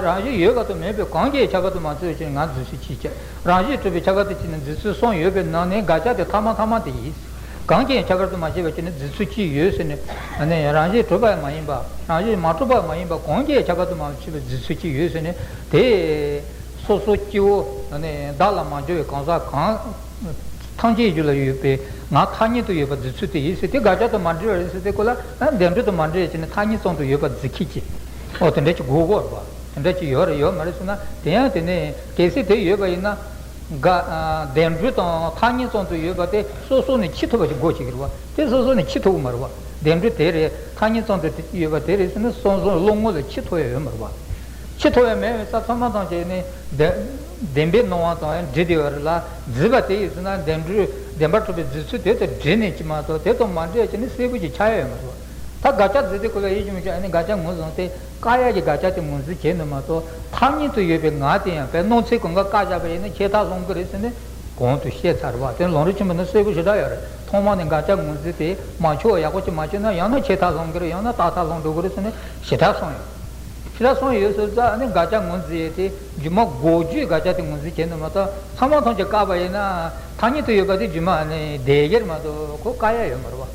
རང་བཞིན་ཡོད་པ་དང་མེད་པའི་གང་གིས་ཁྱབ་པ་དུ་མ་ཚུད་ཅིང་ངང་འཛིན་ཚུལ་གཅིག་བྱས། རང་བཞིན་གྲུབ་པའི་ཁྱབ་པ་དུ་བཅས་ནས་འཛིན་ཚུལ་གསུམ་ཡོད་པའི་ནང་ནས་དགག་བྱ་དེ་ཐ་མ་ཐ་མ་དེ་ཡིན། གང་གིས་ཁྱབ་པ་དུ་མ་བྱས་པ་བཅས་ནས་འཛིན་ཚུལ་གཅིག་ཡོད་ཟེར་ནས། ཨ་ནི་རང་བཞིན་གྲུབ་པ་མ་ཡིན་པ། རང་བཞིན་མ་གྲུབ་པ་མ་ཡིན་པ་གང་གིས་ཁྱབ་པ་དུ་མ་བྱས་པའི་འཛིན་ཚུལ་གཅིག་ཡོད་ཟེར་ནས་དེ། སོ་སོ་སྐྱེ་བོ་ཨ་ནི་བདག་ལ་མ་འགྱུར་བའི་གང་ཟག་གང་། ཐམས་ཅད་རྒྱུད་ལ་ཡོད་པའི་ངག་ཐ་སྙད་དུ་ཡོད་པ་འཛིན་ཚུལ་དེ་ཡིན་ཟེར་དེ་དགག་བྱ་དང་མ་འབྲེལ་བ་རེད་ཟེར་དེ་ཁོ་ལ་ཨ་བདེན་གྲུབ་དང་མ་འབྲེལ་བ་བྱས་ནས་ཐ་སྙད་ཙམ་དུ་ཡོད་པ་འཛིན་མཁན་གྱི། ཨོ་དེ་འདྲ་ཅིག་དགོས་དགོས་རེད་བ། དེ་འདྲ་ཅིག་ཡོད་རེད་ཡོད་མ་རེད་ཟེར་ན་དེ་ཡང་དེ་ནས་གལ་སྲིད་དེ་ཡོད་པ་ཡིན་ན། དགག་བདེན་གྲུབ་དང་ཐ་སྙད་ཙམ་དུ་ཡོད་པ་དེ་སོ་སོ་ནས་འཆི་ཐུབ་པ་ཞིག་དགོས་བྱེད་ཀྱི་རེད་བ། དེ་སོ་སོ་ནས་འཆི་ཐུབ་ཀྱི་མ་རེད་བ། བདེན་གྲུབ་དེ་རེད། ཐ་སྙད་ཙམ་དུ་ཡོད་པ་དེ་རེད་ཟེར་ན་སོ་སོ་བློ་ངོ་ལ་འཆི་ཐུབ་ཡ་ཡོད་མ་རེད་བ། འཆི་ཐུབ་ཡ་མེད་པའི་ས་ཚང་མ་ཐམས་ཅད་ནི་བདེན་བདེན་པའི་སྣང་བ་དང་ཡང་འདྲེས་བསྡད་པ་རེད་ལ། འཛིན་པ་དེ་ཡིན་ཟེར་ན་བདེན་གྲུབ་བདེན་པར་གྲུབ་པའི་འཛིན་ཚུལ་དེ་དང་འདྲེས་ནས་ཅི་མ་གཏོགས་དེ་དང་མ་འདྲེས་ཀྱི་ནི་གསལ་པོ་ཅིག་ཆགས་ཡ་ཡོད་མ་རེད་བ། ད་དགག་བྱ་འཛིན་དེ་ཁོ་ལ་ཡིད་ཆེས་མི་བྱ་ཨ་ནི་དགག་བྱ་ངོས་བཟུང་སྟེ་བཀག་ཡ་གི་དགག་བྱ་དེ་ངོས་འཛིན་བྱས་ནས་མ་གཏོགས་ཐ་སྙད་དུ་ཡོད་པའི་ངག་དེ་ཡང་བས་སྣང་ཚུལ་གང་ག་བཀག་བཞག་པ་ཡིན་ན་ཁྱད་མཚར་སོང་གི་རེད་ཟེར་ནས། གོང་དུ་བཤད་ཚར་བ་དེ་ལམ་རིམ་ཆེན་མོ་ནི་གསལ་པོ་ཞེ་དྲག་ཡོད་རེད། ཐོག་མ་ནས་དགག་བྱ་ངོས་འཛིན་དེ་མ་ཆོག་ཡག་པོ་ཅིག་མ་ཤེས་ན་ཡང་ན་ཆད་མཐར་སོང་གི་རེད། ཡང་ན་རྟག་མཐར་སོང་འགྲོ་གི་རེད་ཟེར་ནས་ཞེ་དྲག་གསུངས་ཡོད། ཞེ་དྲག་གསུངས་ཡོད་ཟེར་ཙང་ཨ་ནི་དགག་བྱ་ངོས་འཛིན་ཡས་དེ་རྒྱུ་མ་འགོག་རྒྱུའི་དགག་བྱ་དེ་ངོས་འཛིན་བྱས་ནས་མ་གཏོགས་ཚང་མ་ཐམས་ཅད་བཀག་པ་ཡིན་ན་ཐ་སྙད་དུ་ཡོད་པ་དེ་རྒྱུ་མ་ཨ་ནི་བསྡད་ཡས་མ་གཏོགས་ཁོ་བཀག་ཡས་ཡོད་མ་རེད་བ།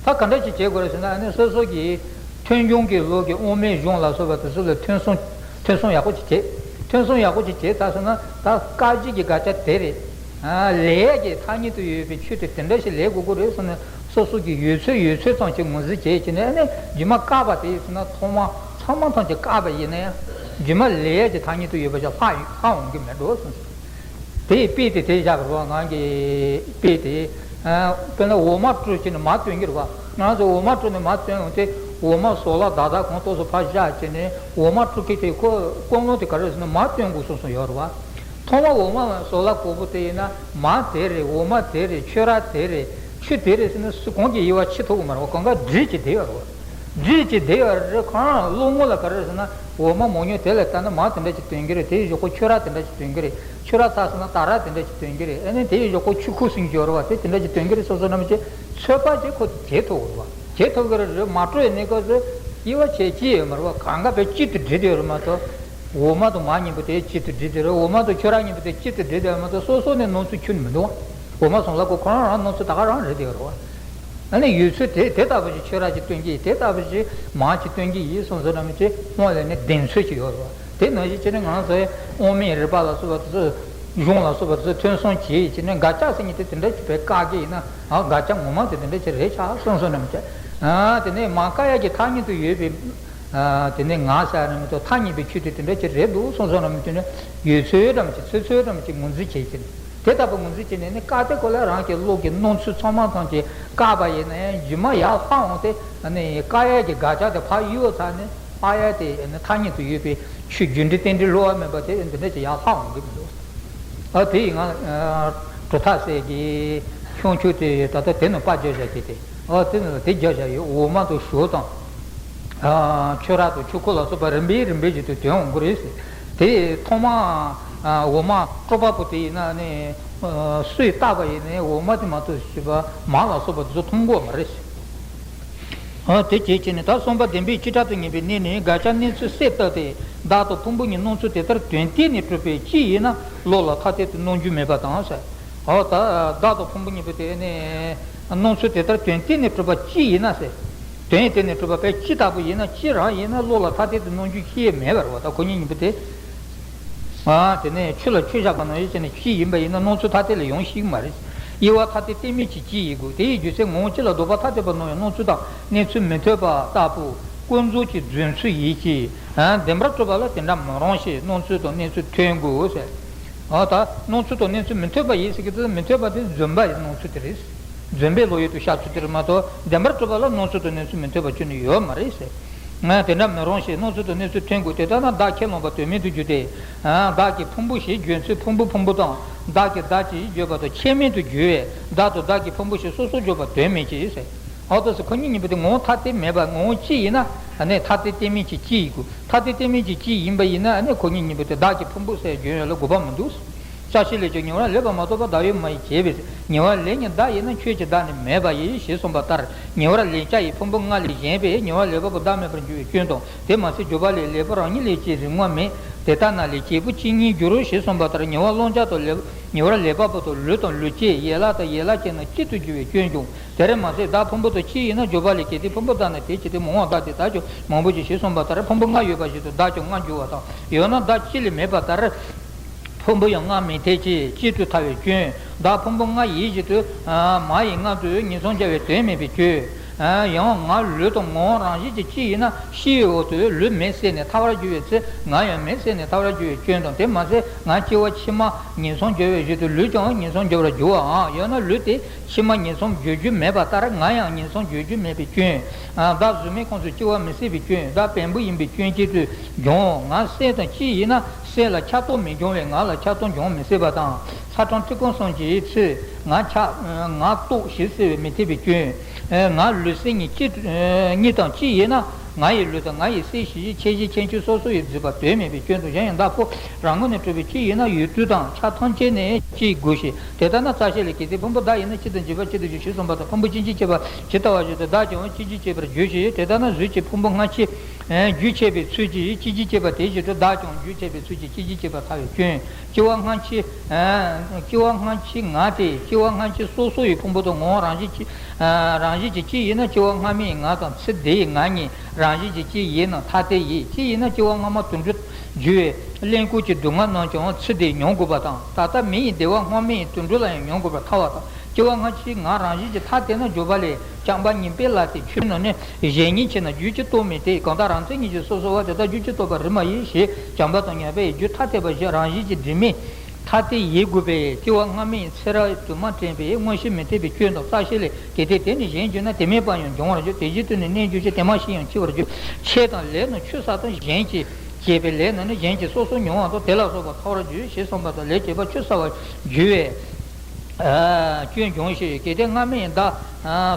ད་ག་འདྲ་ཞིག་བྱེད་དགོས་རེད་ཟེར་ན་ཨ་ནི་སོ་སོ་གི་ཐོས་བྱུང་གི་ལུགས་ཀྱི་དབུ་མའི་གཞུང་ལ་སོགས་པ་དེ་ཚོ་ལ་ཐོས་བསམ་ཐོས་བསམ་ཡག་པོ་ཅིག་བྱེད། ཐོས་བསམ་ཡག་པོ་ཅིག་བྱེད་ད་ཟེར་ན་ད་བཀག་རྒྱུ་གི་དགག་བྱ་དེ་རེད། ལས་ཀྱི་ཐ་སྙད་དུ་ཡོད་པའི་ཆོས་དེ་དེ་འདྲ་ཞིག་ལས་དགོས་ཀྱི་རེད་ཟེར་ནས་སོ་སོ་གི་ཡོད་ཚོད་ཡོད་ཚོད་ཙམ་ཞིག་ངོས་འཛིན་བྱས་བྱས་ནས་ཨ་ནི་རྒྱུ་མ་བཀག་པ་དེ་ཡིན་ཟེར་ན་ཐོག་མ་ཚང་མ་ཐམས་ཅད་བཀག་པ་ཡིན་ན་ཡང་རྒྱུ་མ་ལས་ཀྱི་ཐ་སྙད་དུ་ཡོད་པ་ཞིག་ལྷག་ལྷག་འོང་གི་མེད་འགྲོ་ཟེར། དེའི་དཔེ་དེ་དེ་བཞག་པ་རེད་བ། ང་གི་དཔེ་དེ། དཔེར་ན་འོ་མ་དཀྲུགས་བྱས་ནས་མར་བཏོན་གྱི་རེད་བ། ང་ཚོ་འོ་མ་དཀྲུགས་ནས་མར་བཏོན་འོང་དུས་འོ་མ་ཟོག་ལ་བདག་བདག་གང་ཏོག་ཙམ་ཕར་བཞག་བྱས་ནས་འོ་མ་དཀྲུགས་མཁན་དེ་ཁོ་ཀུན་སློང་དེ་ག་རེ་ཟེར་ན་མར་བཏོན་དགོས་བསམ་བསམ་ཡོད་རེད་བ། ཐོག་མར་འོ་མ་ཟོག་ལ་གོག་པོ་དེ་ཡིན་ན་མར་དེ་རེད། འོ་མ་དེ་རེད། ཆུ་ར་དེ་རེད། ཆུ་དེ་རེད་ཟེར་ན་སུ་གང་གིས་དབྱེ་བ་ཕྱེ་ཐུབ་ཀྱི་མ་རེད་བ། གང་ག་སྒྲིལ་གྱིས་བསྡད་ཡོད་རེད་བ། སྒྲིལ་གྱིས་བསྡད་ཡོད་རེད། ཁོ་རང་བློ་ངོ་ལ་ག་རེ་ཟེར་ན་འོ་མ་མང་ཉུང་དེ་ལ་ལྟ་ན་མར་དེ་འདྲ་ཅིག་སྟོན་གྱི་རེད། དེའི་གཞུག་གུ་ཆུ་ར་དེ་འདྲ་ཅིག་སྟོན་གྱི་རེད། ཆུ་ར་ཚར་སོང་ན་ད་ར་དེ་འདྲ་ཅིག་སྟོན་གྱི་རེད། ཨ་ནི་དེའི་གཞུག་གུ་ཆུ་ཁུག་ཟིན་གྱི་ཡོད་རེད་བ། དེ་དེ་འདྲ་ཅིག་སྟོན་གྱི་རེད་བསམ་བསམ་ནམ་ཅིག་ཚོད་དཔག་ཅིག་ཁོ་བྱེད་ཐུབ་ཀྱི་རེད་བ། བྱེད་ཐུབ་ཀྱི་རེད། མ་དཀྲུགས་ནས་ཁོ་ཚོས་དབྱེ་བ་ཕྱེ་ཅི་ཡོད་མ་རེད་བ། གང་ག་དཔེ་གཅིག་ཏུ་སྒྲིལ་བསྡད་ཡོད་རེད་མ་གཏོགས། འོ་མ་དང་མར་གཉིས་པོ་དེ་གཅིག་ཏུ་སྒྲིལ་བསྡད་རེད། འོ་མ་དང་ཆུ་ར་གཉིས་པོ་དེ་གཅིག་ཏུ་སྒྲིལ་བསྡད་ཡོད་མ་གཏོགས་སོ་སོ་ནས་སྣང་ཚུལ་ཁྱོན་མི་འདུག་བ། འོ་མ་ཟོག་ལ་གོག་ཁོ་རང་རང་སྣང་ཚུལ་ད་ག་རང་རེད་བསྡད་ཡོད་རེད་བ། ཨ་ནི་ཡོད་ཚོད་དེ་དེ་ལྟ་བུ་ཞིག་ཆུ་ར་ཅིག་སྟོན་གྱི་ཡིན། དེ་ལྟ་བུ་ཞིག་མར་ཅིག་སྟོན་གྱི་ཡིན་བསམ་བསམ་ནམ་ཅིག་སྔོན་ལ་ནི་གདེང་ཚོད་ཅིག་ཡོད་རེད་བ། དེ་ནང་བཞིན་བྱས་ནས་ང་ཚོའི་དབུ་མའི་རིགས་པ་ལ་སོགས་པ་དེ་ཚོ་གཞུང་ལ་སོགས་པ་དེ་ཚོ་ཐོས་བསམ་བྱས་བྱས་ནས་དགག་བྱ་ཟེར་མཁན་དེ་དེ་འདྲ་ཅིག་བས་བཀག་གི་ཡིན་ན་ཨ་དགག་བྱ་ངོ་མ་དེ་དེ་འདྲ་ཅིག་རེད་ཤག་བསམ་བསམ་ནམ་ཅིག་ཨ་དེ་ནས་མར་བཀག་ཡག་གི་ཐ་སྙད་དུ་ཡོད་པའི། དེ་ནས་ང་ཟེར་ནས་མི་ཐོག་ཐ་སྙད་པའི་ཆོས་དེ་དེ་འདྲ་ཅིག་རེད་འདུག་བསམ་བསམ་ནམ་ཅིག་ནས་ཡོད་ཚོད་ཙམ་ཅིག་ཚོད་ཚོད་ཙམ་ཅིག་ངོས་འཛིན་བྱེད་ཀྱི་ནས་དེ་ལྟ་བུ་ངོས་འཛིན་བྱས་ནས་ནི་བཀག་དེ་ཁོ་ལ་རང་གི་བློ་གི་སྣང་ཚུལ་ཚང་མ་ཚང་ཅིག་བཀག་པ་ཡིན་ན་ཡང་རྒྱུ་མ་ཡར་ལྷག་འོང་སྟེ་ནི་བཀག་ཡག་གི་དགག་བྱ་དེ་ཕར་གཡུག་ཚར་ནས་བཀག་ཡག་དེ་ནི་ཐ་སྙད་དུ་ཡོད་པའི་ཆོས་རྒྱུ་འབྲས་རྟེན་འབྲེལ་བསླུ་བ་མེད་པ་དེ་འདི་འདྲ་ཅིག་ཡར་ལྷག་འོང་གི་མི་འདུག་ཨ་དེ་ཡིན་ང་གྲུབ་མཐའ་གསལ་གྱི་ཁྱུང་ཆུང་དེ་ད་ལྟ་དེ་ནང་པར་བརྒྱབ་བཞག་གི་དེ་ཨ་དེ་ནང་དེ་བརྒྱབ་བཞག་ཡོད། འོ་མ་དང་ཞོ་དང་ཨ་ཆུ་རགས་དང་ཆུ་ཁོལ་ལ་སོགས་པ་རིམ་པས་རིམ་པས་བཞིན་དུ་ཐོན་འོང་གི་རེད་ཟེར། དེ་ཐོག་མ་ཨ་འོ་མ་དཀྲོག་པ་པོ་དེ་ཡིན་ན་ནི་ཨ་སོས་བཏབ་པ་ཡིན་ནའི་འོ་མ་དེ་མ་གཏོགས་ཞིག་པ་མར་ལ་སོགས་པ་དེ་ཚོ་མཐོང་གི་ཡོད་མ་རེད་ཟེར། ཨ་དེ་བྱས་བྱས་ནས་ད་གསུམ་པ་བདེན་པའི་བྱེ་བྲག་ཏུ་ངེས་པའི་གནས་ནི་དགག་བྱ་གནས་ཚུལ་གསལ་བཏབ་སྟེ་བདག་དང་ཕུང་པོ་གཉིས་སྣང་ཚུལ་དེ་ལྟར་དོན་གཏན་ནས་གྲུབ་པའི་སྤྱི་ཡིན་ན་བློ་ལ་ཐ་དད་དུ་སྣང་རྒྱུ་མེད་པ་དང་ཟེར། ཨོ་ད་བདག་དང་ཕུང་པོ་གཉིས་པོ་དེ་ནི་སྣང་ཚུལ་དེ་ལྟར་དོན་གཏན་ནས་གྲུབ་པ་སྤྱི་ཡིན་ན་ཟེར། དོན་གཏན་ནས་གྲུབ་པ་དཔེ་སྤྱི་ལྟ་བུ་ཡིན་ན་སྤྱི་རང་ཡིན་ན་བློ་ལ་ཐ་དད་དུ་སྣང་རྒྱུ་ཅི་ཡང་མེད་པ་རེད་བ། ད་ཁོ་གཉིས་གཉིས་པོ་དེ། ཨ་དེ་ནས་ཆུ་ལ་ཆུ་བཞག་པ་ནང་བཞིན་བྱས་ནས་སྤྱི་ཡིན་པ་ཡིན་ན་སྣང་ཚུལ་ཐ་དད་ལས་ཡང་ཞིག་མ་རེད། དབྱེ་བ་ཐ་དད་གཏན་མེད་ཀྱི་སྤྱི་ཡིན་དགོས། དེ་ཡི་རྒྱུ་མཚན་ངོ་བོ་སྤྱི་ལ་ལྡོག་པ་ཐ་དད་པ་ནང་ཡང་སྣང་ཚུལ་དང་གནས་ཚུལ་མི་མཐུན་པ་ལྟ་བུ་ཀུན་རྫོབ་ཀྱི་རྫུན་ཚུལ་ཡིན་གྱི། ཨ་བདེན་པར་གྲུབ་པ་ལ་དེ་འདྲ་མི་རུང་ཞེས་སྣང་ཚུལ་དང་གནས་ཚུལ་མཐུན་དགོས་ཟེར། ཨ་ད་སྣང་ཚུལ་དང་གནས་ཚུལ་མི་མཐུན་པ་ཡིན་ཟེར་གྱི་དེ་མི་མཐུན་པ་དེ་རྫུན་པ་ཡི་སྣང་ཚུལ་དེ་རེད། རྫུན་པའི་བློ་ཡུལ་དུ་ཤར་ཚུལ་དེ་རེད་མ་གཏོགས་བདེན་པར་གྲུབ་པ་ལ་སྣང་ཚུལ་དང་གནས་ཚུལ་མི་མཐུན་པ་ཁྱོན་ནས་ཡོད་མ་རེད་ཟེར། ང་དེ་འདྲ་མི་རུང་ཞེས་སྣང་ཚུལ་དང་གནས་ཚུལ་མཐུན་དགོས། དེ་ལྟར་ན་བདག་ཁས་བླངས་པ་དོན་མེད་དུ་འགྱུར་ཏེ། བདག་གི་ཕུང་པོ་ཞེས་བརྗོད་ཚུལ་ཕུང་པོ་ཕུང་པོ་དང་བདག་གི་བདག་ཅེས་བརྗོད་པ་དང་ཁྱད་མེད་དུ་འགྱུར་བས་བདག་དང་བདག་གི་ཕུང་པོ་ཞེས་སོ་སོར་བརྗོད་པ་དོན་མེད་ཀྱི་ཟེར། ཨོ་ཏོ་སི་ཁོ་གཉིས་གཉིས་པོ་དེ་ངོ་བོ་ཐ་དད་མེད་པ་ངོ་བོ་གཅིག་ཡིན་ན་ཨ་ནི་ཐ་དད་གཏན་མེད་ཀྱི་གཅིག་ཡིན་དགོས། ཐ་དད་གཏན་མེད་ཀྱི་གཅིག་ཡིན་པ་ཡིན་ན་ཨ་ནི་ཁོ་གཉིས་གཉིས་པོ་དེ་བདག་གི་ཕུང་པོ་ཟེར་བརྗོད་ཡོད་ལ་དགོས་པ་མི་འདུག་ཅ་ཤེས་ལས་ཀྱང་ཉེ་བར་ལེགས་པར་མ་རྟོགས་པར་བདག་ཡོད་མ་ཡིན་བྱས་པས། ཉེ་བར་ལེགས་ཉིད་བདག་ཡིན་ན་ཁྱོད་ཀྱི་བདག་ནི་མེད་པ་ཡིན་ཞེས་གསུངས་པ་ལྟར་ཉེ་བར་ལེགས་ཆ་ཡི་ཕུང་པོ་ལྔ་ལས་གཞན་པས་ཉེ་བར་ལེགས་པ་པོ་བདག་མེད་པར་འགྱུར་བའི་སྐྱོན་དང་། དེ་མ་ཚད་སྦྱོར་བ་ལས་ལེགས་པ་རང་ཉིད་ལས་སྐྱེས་རིག་ངོ་མེད། དེ་ལྟ་ན་ལས་སྐྱེས་བུ་གཅིག་ཉིད་འགྱུར་རོ་ཞེས་གསུངས་པ་ལྟར་ཉེ་བར་བླང་བྱ་དང་ལེགས་ཉེ་བར་ལེགས་པ་པོ་དང་ལུས་དང་ལུས་སྐྱེས་ཡན་ལག་དང་ཡན་ལག་སྐྱེས་རྣམས་གཅིག་ཏུ་འགྱུར་བའི་སྐྱོན་ཀྱང་། དེར་མ་ཟད་བདག་ཕུང་པོ་དང་གཅིག་ཡིན་ན་སྦྱོར་བ་ལས་གལ་ཏེ་ཕུང་པོ་བདག་ན་དེ་ཇི་ལྟར་མང་བ་བདག་དེ་དག་ཀྱང་མང་པོ་ཞིག་ཞེས་གསུངས་པ་ལྟར་ཕུང་པོ་ལྔ་ཡོད་པ་བཞིན་དུ་བདག་ཀྱང་ལྔར་འགྱུར་བ་དང་། ཡོད་ན་བདག་གཅིག་ལས་མེད་པ་ལྟར། ཕུང་པོ་ཡང་ལྔ་མི་འཐད་ཅེས་གཅིག་ཏུ་ཐལ་བའི་སྐྱོན། བདག་ཕུང་པོ་ལྔ་ཡིན་བཞིན་དུ་མ་ཡི་ལྔ་དུ་ངེས་སུ་འགྱུར་བའི་དོན་མེད་པའི་ཕྱིར། ཡང་ང་ལུས་དང་ངོ་བོ་རང་བཞིན་གྱིས་གཅིག་ཡིན་ན་ཤི་བའི་འོག་ཏུ་ལུས་མེར་བསྲེགས་ནས་ཐར་བར་འགྱུར་བའི་ཚེ་ང་ཡང་མེར་བསྲེགས་ནས་ཐར་བར་འགྱུར་བའི་སྐྱོན་དང་། དེ་མ་ཟད་ང་སྐྱེ་བ་ཕྱི་མ་ངེས་སུ་འགྱུར་བའི་གཞི་དུ་ལུས་ཀྱང་ངེས་སུ་འགྱུར་བར་འགྱུར་བའམ། ཡང་ན་ལུས་དེ་ཕྱི་མ་ངེས་སུ་འགྱུར་རྒྱུ་མེད་པ་ལྟར་ང་ཡང་ངེས་སུ་འགྱུར་རྒྱུ་མེད་པའི་སྐྱོན། བདག་གཟུགས་མེད་ཁམས་སུ་སྐྱེ་བ་མི་སྲིད་པའི་སྐྱོན། བདག་བེམ་པོ་ཡིན་པའི་སྐྱོན་གཅིག་ཏུ་འབྱུང་། ང་སེམས་དང་གཅིག་ཡིན་ན་སེམས་ལ་ཁྱབ་སྟོབས་མི་འབྱུང་བས་ང་ལ་ཁྱབ་སྟོབས་འབྱུང་མི་སྲིད་པ་དང་། ཚ་གྲང་འཁྲུལ་རྐང་གསུམ་གྱི་ཚེ་ང་ཁྱབ་ང་རྟོགས་ཞེས་བསལ་བས་མི་འཐད་པའི་སྐྱོན། ང་ལུས་སེམས་གཉིས་གཅིག་ཏུ་གཉིས་དང་གཅིག་ཡིན་ན་ང་ཡི་ལུས་དང་ང་ཡི་སེམས་ཞེས་ཁྱད་གཞི་ཁྱད་ཆོས་སོ་སོ་ཡིས་བརྫུས་པ་དོན་མེད་པའི་སྐྱོན་དང་། གཞན་ཡང་བདག་ཕོ་རང་ངོས་ནས་གྲུབ་པའི་གཅིག་ཡིན་ན་ཡུལ་དུས་དང་ཆ་ཐམས་ཅད་ནས་གཅིག་དགོས་ཤིང་། དེ་ལྟར་ན་རྩ་ཤེ་ལས་གལ་ཏེ་ཕུང་པོ་བདག་ཡིན་ན་གཅིག་ཏུ་འཇུག་པ་གཅིག་ཏུ་འགྱུར་ཞེས་གསུངས་པ་དང་། ཕུང་པོ་གཅིག་གཅིག་སྐྱེས་པ་ཇི་ལྟ་བ་བཞིན་དུ་བདག་ཀྱང་གཅིག་གཅིག་སྐྱེས་པར་འགྱུར་ཞེས། དེ་ལྟར་ན་གཟུགས་ཀྱི་ཕུང་པོ་ལྔ་ཆེ། རྒྱུ་བྱས་པའི་ཚུལ་གྱིས་སྐྱེད་བྱེད་བྱེད་པ་དེ་བཞིན་དུ་བདག་ཀྱང་རྒྱུ་བྱས་པའི་ཚུལ་གྱིས་སྐྱེད་བྱེད་བྱེད་པར་ཐལ་བའི་སྐྱོན། སྐྱེ་བ་སྔ་ཕྱི། སྐྱེ་བ་སྔ་ཕྱི་ང་སྟེ། སྐྱེ་བ་སྔ་ཕྱི་སོ་སོ་ཡི་ཕུང་པོ་དང་ངོ་བོ་རང་བཞིན་གྱིས། རང་བཞིན་གྱིས་སྐྱེ་ཡིན་ན། སྐྱེ་བ་སྔ་མའི་ང་དང་ཚེ་འདིའི་ང་གཉིས་རང་བཞིན་གྱིས་སྐྱེ་ཡིན་ནོ། ཐ་དད་ཡིན། སྐྱེ་ཡིན་ན་སྐྱེ་བ་སྔ་མ་དུད་འགྲོར་གྱུར་པའི་གླེན་ལྐུགས་ཀྱི་སྡུག་བསྔལ་རྣམས་ཀྱང་ཚེ་འདིར་མྱོང་དགོས་པ་དང་། ད་ལྟ་མི་ཡི་བདེ་བ་སྔ་མའི་དུད་འགྲོ་ལ་ཡང་མྱོང་དགོས་པར་ཐལ་བ་དང་། སྐྱེ་བ་སྔ་ཕྱི་ང་རང་བཞིན་གྱིས་ཐ་དད་ན་འཇོག་པ་ལས། བྱམས་པ་ཉིད་པས་ལ་སྟེ། ཆོས་རྣམས་ནི་གཞན་ཉིད་ཕྱིར་ན། རྒྱུ་ཅི་གཏོགས་མིན་ཏེ། གང་དག་རང་མཚན་ཉིད་ཀྱིས་སོ་སོ་བ། དེ་དག་རྒྱུ་ཅི་གཏོགས་པར་རིགས་མ་ཡིན་ཞེས། བྱམས་པ་དང་ཉམས་པ་ཡི་རྒྱུ་ཐ་དད་པ་བཞི་རང་བཞིན་གྱིས་འདྲེས་མའི་ཐ་དད་ཡིན་དགོས་པས། སྐྱེ་བ་སྔ་མའི་ཚེ་རབས་དུ་མ་དྲན་པའི་མངོན་ཤེས་མི་འཐད་པའི་སྐྱོན་དང་རྩ་ཤེ་ལས། གལ་ཏེ་དེ་ནི་གཞན་གྱུར་ན། དེ་མེད་པར་ཡང་འབྱུང་བར་འགྱུར། དེ་བཞིན་དུ་ནི་གནས་གྱུར་ཅིང་། དེ་མ་ཤེས་ཡང་འཆི་བར་འགྱུར། ཆོས་དང་ལས་རྣམས་ཆོས་ས་དང་གཞན་གྱིས་བྱས་པའི་ལས་རྣམས་ནི་གཞན་གྱིས་སོ་སོར་མྱོང་བ་དང་། དེ་ལ་སོགས་པ་ཐོབ་པར་འགྱུར་ཞེས་གསུངས་པ་དང་། ལས་བྱེད་པ་ཆོས་ས་བར་འགྱུར་བས། སྐྱོན་འབྱུང་ཞེས། གལ་ཏེ་སྔ་མའི་བདག་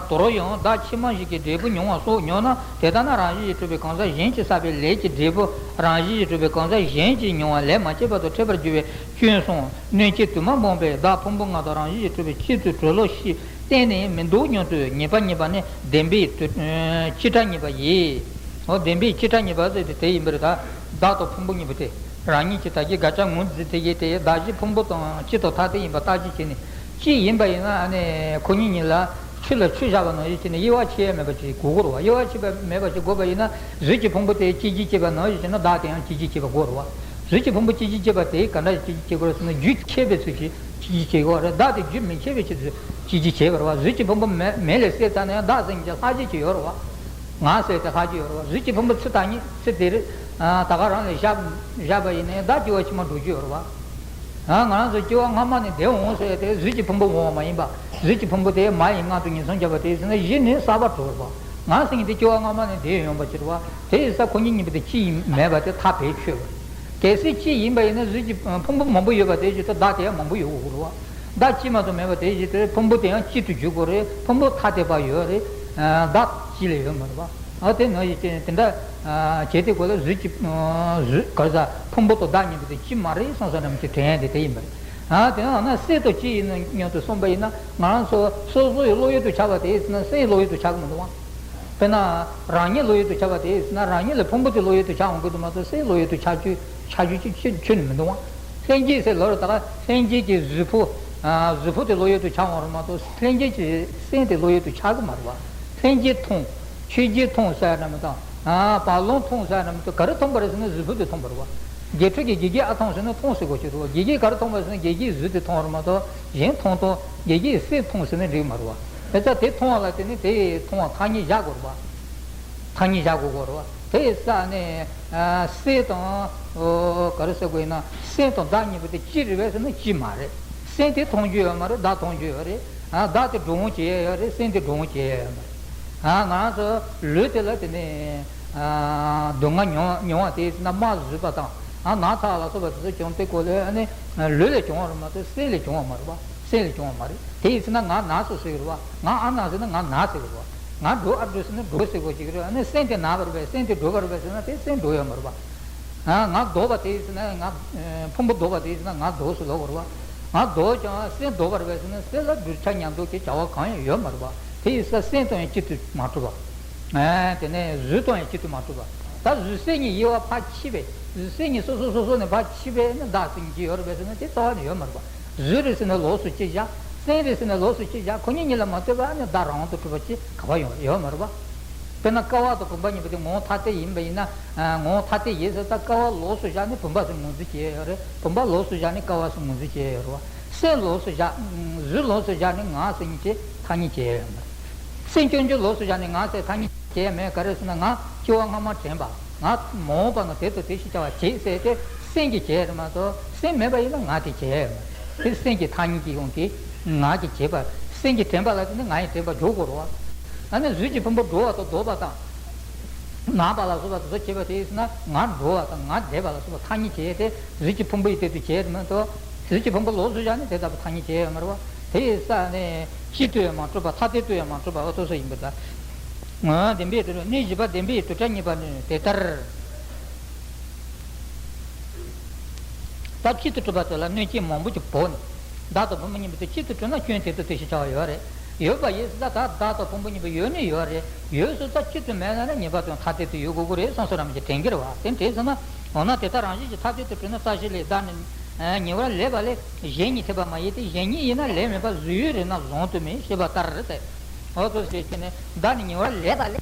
དོར་ཡང་བདག་ཕྱི་མ་ཞིག་གི་འབྲས་བུ་མྱོང་བ་སོགས་མྱོང་ན། དེ་ལྟ་ན་རང་བཞིན་གྱིས་གྲུབ་པའི་གང་ཟག་གཞན་གྱིས་བསགས་པའི་ལས་ཀྱི་འབྲས་བུ་རང་བཞིན་གྱིས་གྲུབ་པའི་གང་ཟག་གཞན་གྱིས་མྱོང་བ་ལས་མ་སྐྱེས་པ་དང་འཕྲད་པར་འགྱུར་བའི་སྐྱོན་གསུམ། སྣོད་བཅུད་དུ་མ་སྤངས་པས་བདག་ཕུང་པོ་ལྔ་དང་རང་བཞིན་གྱིས་གྲུབ་པའི་གཅིག་ཏུ་གྲུབ་ལོ་ཞེས་བསྟན་ནས་མི་འདུག་སྙམ་དུ་ངེས་པ་ངེས་པ་ནི་བདེན་པའི་དུ་བྱེ་བྲག་ངེས་པ་ཡིན། འོ་བདེན་པའི་བྱེ་བྲག་ངེས་པ་ཟེར་དེ་དེ་ཡིན་པར་ཐལ། བདག་དང་ཕུང་པོ་གཉིས་པོ་དེ། རང་ཉིད་ཀྱི་ད་གིན་དགག་བྱ་ངོས་འཛིན་དེ་གའི་དེ་བདག་གཞན་ཕུང་པོ་དང་གཅིག་དང་ཐ་དད་ཡིན་པ་བརྟག་དཔྱད་བྱས་ནས། གཅིག་ཡིན་པ་ཡིན་ན་ཨ་ནི་ཁོ་གཉིས་གཉིས་ལ་ཆུ་ལ་ཆུ་བཞག་པ་ནང་བཞིན་བྱས་ནས་དབྱེ་བ་ཕྱེ་ཡ་མེད་པ་ཅིག་དགོས་ཀྱི་རེད་བ། དབྱེ་བ་ཕྱེ་པ་མེད་པ་ཅིག་དགོས་པ་ཡིན་ན། གཟུགས་ཀྱི་ཕུང་པོ་དེ་སྐྱེད་བྱེད་བྱེད་པ་ནང་བཞིན་བྱས་ན་བདག་དེ་ཡང་སྐྱེད་བྱེད་བྱེད་པ་དགོས་རེད་བ། གཟུགས་ཀྱི་ཕུང་པོ་སྐྱེད་བྱེད་བྱེད་པ་དེ་ག་འདྲ་ཞིག་སྐྱེད་བྱེད་བྱེད་དགོས་རེད་ཟེར་ན། རྒྱུ་ཆད་པའི་ཚུལ་གྱིས་སྐྱེད་བྱེད་བྱེད་དགོས་རེད། བདག་དེ་རྒྱུ་མི་ཆད་པའི་ཕྱིར་དུ་སྐྱེད་བྱེད་བྱེད་དགོས་རེད་བ། གཟུགས་ཀྱི་ཕུང་པོ་མེ་མེ་ལ་བསྲེགས་ཚར་ན་ཡང་བདག་ཟེར་མཁན་ཅིག་ལྷག་བཅས་ཅིག་ཡོད་རེད་བ། ང་ཟེར་དེ་ལྷག་བཅས་ཡོད་རེད་བ། གཟུགས་ཀྱི་ཕུང་པོ་ཚུར་ད་ཉིད་ཚུར་དེ་རེད། ད་ག་རང་ལ་བཞག་བཞག་པ་ཡིན་ན་ཡང་བདག་སྐྱེ་བ་ཕྱི་མ་འགྲོ་རྒྱུ་ཡོད་རེད་བ། ང་རང་ཚོ་སྐྱེ་བ་སྔ་མ་ནས་འདིར་འོང་ཟེར་ཏེ་གཟུགས་ཀྱི་ཕུང་པོ་འོང་བ་མ་ཡིན་པ། གཟུགས་ཀྱི་ཕུང་པོ་དེ་མ་ཡི་མངལ་དུ་ངན་སོང་བརྒྱབ་པ་དེ་ཟེར་ན་གཞི་ནས་གསར་པ་གྲུབ་པ། ང་ཟེར་མཁན་དེ་སྐྱེ་བ་སྔ་མ་ནས་འདིར་ཡོང་བ་ཅིག་རེད་བ། དེ་ཡིན་ཙང་ཁོ་གཉིས་གཉིས་པོ་དེ་གཅིག་ཡིན་མེད་པ་དེ་ཐག་བེད་ཆོད་པ། གལ་སྲིད་གཅིག་ཡིན་པ་ཡིན་ན་གཟུགས་ཀྱི་ཕུང་པོ་མང་པོ་ཡོད་པ་དེ་བཞིན་དུ་བདག་དེ་ཡང་མང་པོ་ཡོད་དགོས་རེད་བ། བདག་གཅིག་མ་གཏོགས་མེད་པ་དེ་བཞིན་དུ་ཕུང་པོ་དེ་ཡང་གཅིག་ཏུ་འགྱུར་དགོས་རེད། ཕུང་པོ་ཐ་དད་པ་ཡོད་རེད། བདག་གཅིག་ལས་ཡོད་མ་རེད་བ། ཨ་དེ་ནང་བཞིན་དེ་འདྲ་བྱས་ཏེ་གོ་ལ་གཟུགས་ཀྱི་གཟུགས་ག་རེ་ཟ་ཕུང་པོ་དང་བདག་གཉིས་པོ་དེ་གཅིག་མ་རེད་བསམ་བསམ་རྣམས་ཀྱི་དོན་དེ་དེ་ཡིན་པ་རེད། ཨ་དེ་ཡང་ན་སེམས་དང་གཅིག་ཡིན་ནོ་སྙམ་དུ་སོང་པ་ཡིན་ན། ང་རང་ཚོ་སོ་སོ་ཡི་བློ་ཡུལ་དུ་ཆགས་པ་དེ་ཡིན་ན་སེམས་ཡི་བློ་ཡུལ་དུ་ཆགས་ཀྱི་མི་འདུག་བ། དཔེར་ན་རང་ཉིད་བློ་ཡུལ་དུ་ཆགས་པ་དེ་ཡིན་ན་རང་ཉིད་ལ་ཕུང་པོ་དེ་བློ་ཡུལ་དུ་ཆགས་འོང་གི་འདུག་མ་གཏོགས་སེམས་བློ་ཡུལ་དུ་ཆགས་རྒྱུ་ཆགས་རྒྱུ་ཅིག་ཁྱོན་ནས་མི་འདུག་བ། ལྷན་སྐྱེས་ཟེར་ལབ་རེད། ད་ག་ལྷན་སྐྱེས་ཀྱི་གཟུགས་པོ། གཟུགས་པོ་དེ་བློ་ཡུལ་དུ་ཆགས་འོང་རེད་མ་གཏོགས་ལྷན་སྐྱེས་ཀྱི་སེམས་དེ་བློ་ཡུལ་དུ་ཆགས་ཀྱི་མ་རེད་བ། ལྷན་སྐྱེས་མཐོང་། ཆོས་བརྒྱད་མཐོང་ཟེར་ན་མི་དང་། བག་ལོང་མཐོང་ཟེར་ན་མི་དང་། ག་རེ་མཐོང་པ་རེད་ཟེར་ན་གཟུགས་པོ་དེ་མཐོང་པ་རེད་བ། དགེ་ཕྲུག་གིས་དགེ་རྒན་ཨ་མཐོང་ཟེར་ན་མཐོང་ཟེར་དགོས་ཀྱི་རེད་བ། དགེ་རྒན་ག་རེ་མཐོང་པ་རེད་ཟེར་ན་དགེ་རྒན་གྱི་གཟུགས་དེ་མཐོང་རེད་མ་གཏོགས་གཞན་མཐོང་དང་དགེ་རྒན་གྱི་སེམས་མཐོང་ཟེར་ན་འགྲིག་མ་རེད་བ། དེ་ཙང་དེ་མཐོང་བ་ལ་བརྟེན་ནས་དེ་མཐོང་བ་ཐ་སྙད་བཞག་དགོས་རེད་བ། ཐ་སྙད་བཞག་དགོས་ཀྱི་རེད་བ། དེ་ཡིན་ཙང་ནས་སེམས་དང་། ག་རེ་ཟེར་དགོས་ཡིན་ན་སེམས་དང་བདག་གཉིས་པོ་དེ་གཅིག་རེད་པས་ཟེར་ན་གཅིག་མ་རེད། སེམས་དེ་མཐོང་རྒྱུ་ཡོད་མ་རེད། བདག་མཐོང་རྒྱུ་ཡོད་རེད། བདག་དེ་འགྲོ་འོང་བྱེད་ཡ་ཡོད་རེད། སེམས་དེ་འགྲོ་འོང་བྱེད་ཡ་ཡོད་མ་རེད། ང་རང་ཚོ་ལུས་དེ་ལ་དེ་ནས་སྡུག་བསྔལ་མྱོང་མྱོང་བ་དེ་ཡིན་ན་རྨ་ཟུག་པ་དང་ན་ཚ་ལ་སོགས་པ་དེ་ཚོ་བྱུང་སྟེ་གོ་ལས་ནི་ལུས་ལས་བྱུང་བ་རེད་མ་གཏོགས་སེམས་ལས་བྱུང་བ་མ་རེད་བ། སེམས་ལས་བྱུང་བ་མ་རེད། དེ་ཡིན་ན་ང་ན་སོ་ཟེར་གི་རེད་བ། ང་ཨ་ན་ཟེར་ན་ང་ན་ཟེར་གི་རེད་བ། ང་འགྲོ་ཨ་འགྲོ་ཟེར་ན་འགྲོ་ཟེར་དགོས་ཀྱི་རེད། ཨ་ནི་སེམས་དེ་ན་བ་རེད་པས། སེམས་དེ་འགྲོ་བ་རེད་པས་ཟེར་ན་དེ་སེམས་འགྲོ་ཡོད་མ་རེད་བ། ང་ལྡོག་པ་དེ་ཡིན་ན་ང་། ཕུང་པོ་ལྡོག་པ་དེ་ཡིན་ན་ང་ལྡོག་ཟེར་ལབ་དགོས་རེད་བ། ང་ལྡོག་ཀྱང་སེམས་ལྡོག་པ་རེད་པས་ཟེར་ན་སེམས་ལ་གདུལ་བྱ་མཉམ་འདོགས་ཀྱི་བྱ་བ་གང་ཡང་ཡོད་མ་རེད་བ། དེ་ཡིན་ཙང་སེམས་དང་ཡང་གཅིག་ཏུ་མ་གྲུབ་པ། དེ་ནས་གཟུགས་དང་ཡང་གཅིག་ཏུ་མ་གྲུབ་པ། ད་གཟུགས་སེམས་གཉིས་དབྱེ་བ་ཕར་ཕྱེ་བས། གཟུགས་སེམས་གཉིས་སོ་སོ་སོ་སོ་ནས་ཕར་ཕྱེ་བས་ནི་བདག་ཟེར་མཁན་ཅིག་ཡོད་རེད་པས་ཟེར་ན་དེ་རྩ་བ་ནས་ཡོད་མ་རེད་བ། གཟུགས་རེད་ཟེར་ན་ལོགས་སུ་གཅིག་བཞག་སེམས་རེད་ཟེར་ན་ལོགས་སུ་གཅིག་བཞག་ཁོ་གཉིས་གཉིས་ལ་མ་ལྟོས་པར་ནི་བདག་རང་དབང་དུ་གྲུབ་པ་ཅིག་ག་པར་ཡོང་ཡོད་མ་རེད་བ། དཔེར་ན་ཀ་བ་དང་བུམ་པ་གཉིས་པོ་དེ་ངོ་བོ་ཐ་དད་ཡིན་པ་ཡིན་ན། ངོ་བོ་ཐ་དད་ཡིན་ཟེར་ད་ཀ་བ་ལོགས་སུ་བཞག་ནས་བུམ་པ་ཟེར་ངོས་འཛིན་བྱེད་ཡ་ཡོད་རེད། བུམ་པ་ལོགས་སུ་བཞག་ནས་ཀ་བ་ཟེར་ངོས་འཛིན་བྱེད་ཡ་ཡོད་རེད་བ། སེམས་ལོགས་སུ་བཞག་གཟུགས་ལོགས་སུ་བཞག་ནས་ང་ཟེར་མཁན་ཅིག་ཐ་སྙད་བྱེད་ཡ་ཡོད་མ་རེད། སེམས་སྐྱོན་བརྗོད་ལོགས་སུ་བཞག་ནས་ང་ཟེར་ཐ་སྙད་བྱེད་ཡ་མེད། ག་རེ་ཟེར་ན་ང་སྐྱེ་བ་སྔ་མ་དྲན་པ། ང་མ་འོངས་པ་ན་དེ་དང་དེ་ཞིག་བྱ་བ་བྱེད་ཟེར་ཏེ་སེམས་ཀྱིས་བྱེད་རེད་མ་གཏོགས་སེམས་མེད་པ་ཡིན་ན་ང་དེ་བྱེད་ཡ་ཡོད་མ་རེད། དེ་སེམས་ཀྱི་ཐ་སྙད་ཀྱི་དབང་གིས་ང་གིས་བྱེད་པ། སེམས་ཀྱིས་དྲན་པ་ལ་བརྟེན་ནས་ང་ཡིས་དྲན་པ་འཇོག་དགོས་རེད་བ། ཨ་ནི་གཟུགས་ཀྱི་ཕུང་པོ་འགྲོ་བ་དང་ལྡོག་པ་དང་། ན་བ་ལ་སོགས་པ་དེ་ཚོ་བྱེད་པ་དེ་ཡིན་ན་ང་འགྲོ་བ་དང་ང་བསྡད་པ་ལ་སོགས་པ་ཐ་སྙད་བྱེད་དེ་གཟུགས་ཀྱི་ཕུང་པོ་ཡི་སྟེང་དུ་བྱེད་མ་གཏོགས་གཟུགས་ཀྱི་ཕུང་པོ་ལོགས་སུ་བཞག་ནས་དེ་ལྟ་བུ་ཐ་སྙད་བྱེད་ཡོད་མ་རེད་བ། དེ་ཡི་ས་ནས་གཅིག་ཏུ་ཡང་མ་གྲུབ་པ་ཐ་དད་དུ་ཡང་མ་གྲུབ་པ་འོ་དེ་ཚོ་ཡིན་པ་དང་། ངོ་བོ་བདེན་པའི་དོན་གནས་བཞི་པ་བདེན་པའི་དོན་དྲུག་གཉིས་པ་ནི་དེ་ལྟར། ད་གཅིག་ཏུ་གྲུབ་པ་དེ་ལ་གནོད་བྱེད་མང་པོ་ཅིག་བོར་ནས། བདག་དང་བུ་མོ་གཉིས་པོ་དེ་གཅིག་ཏུ་གྲུབ་ན་སྐྱོན་དེ་ཚོ་དེ་ཞིག་བྱ་བ་ཡོད་རེད། ཡོད་པ་ཡིན་ཟེར། ད་ད་བདག་དང་ཕུང་པོ་གཉིས་པོ་ཡོད་ནི་ཡོད་རེད། ཡོད་ཟེར་ཙམ་གཅིག་ཏུ་མེད་ན་ནི་ངེས་པར་དུ་ཐ་དད་དུ་ཡོད་དགོས་ཀྱི་རེད་གསུངས་སོ། རང་གིས་དྲན་གྱི་རེད་བ། དེ་དྲན་ཟེར་ན། འོ་ན་དེ་ལྟར་རང་བཞིན་གྱིས་ཐ་དད་དུ་གྲུབ་ན་རྩ་ཤེ་ལས་བདག་ནི་ཉེ་བར་ལས་པ་ལས་གཞན་ཉིད་འཐད་པ་མ་ཡིན་ཏེ། གཞན་ཉིད་ཡིན་ན་ལས་མེད་པར་གཟུགས་ཡོད་རེད་ན་བཟང་དུ་མེད་ཞེས་པ་ལྟར་ཏེ། འོ་ཚོ་ཞེས་བྱས་ནས་བདག་ནི་ཉེ་བར་ལས་དང་ལས།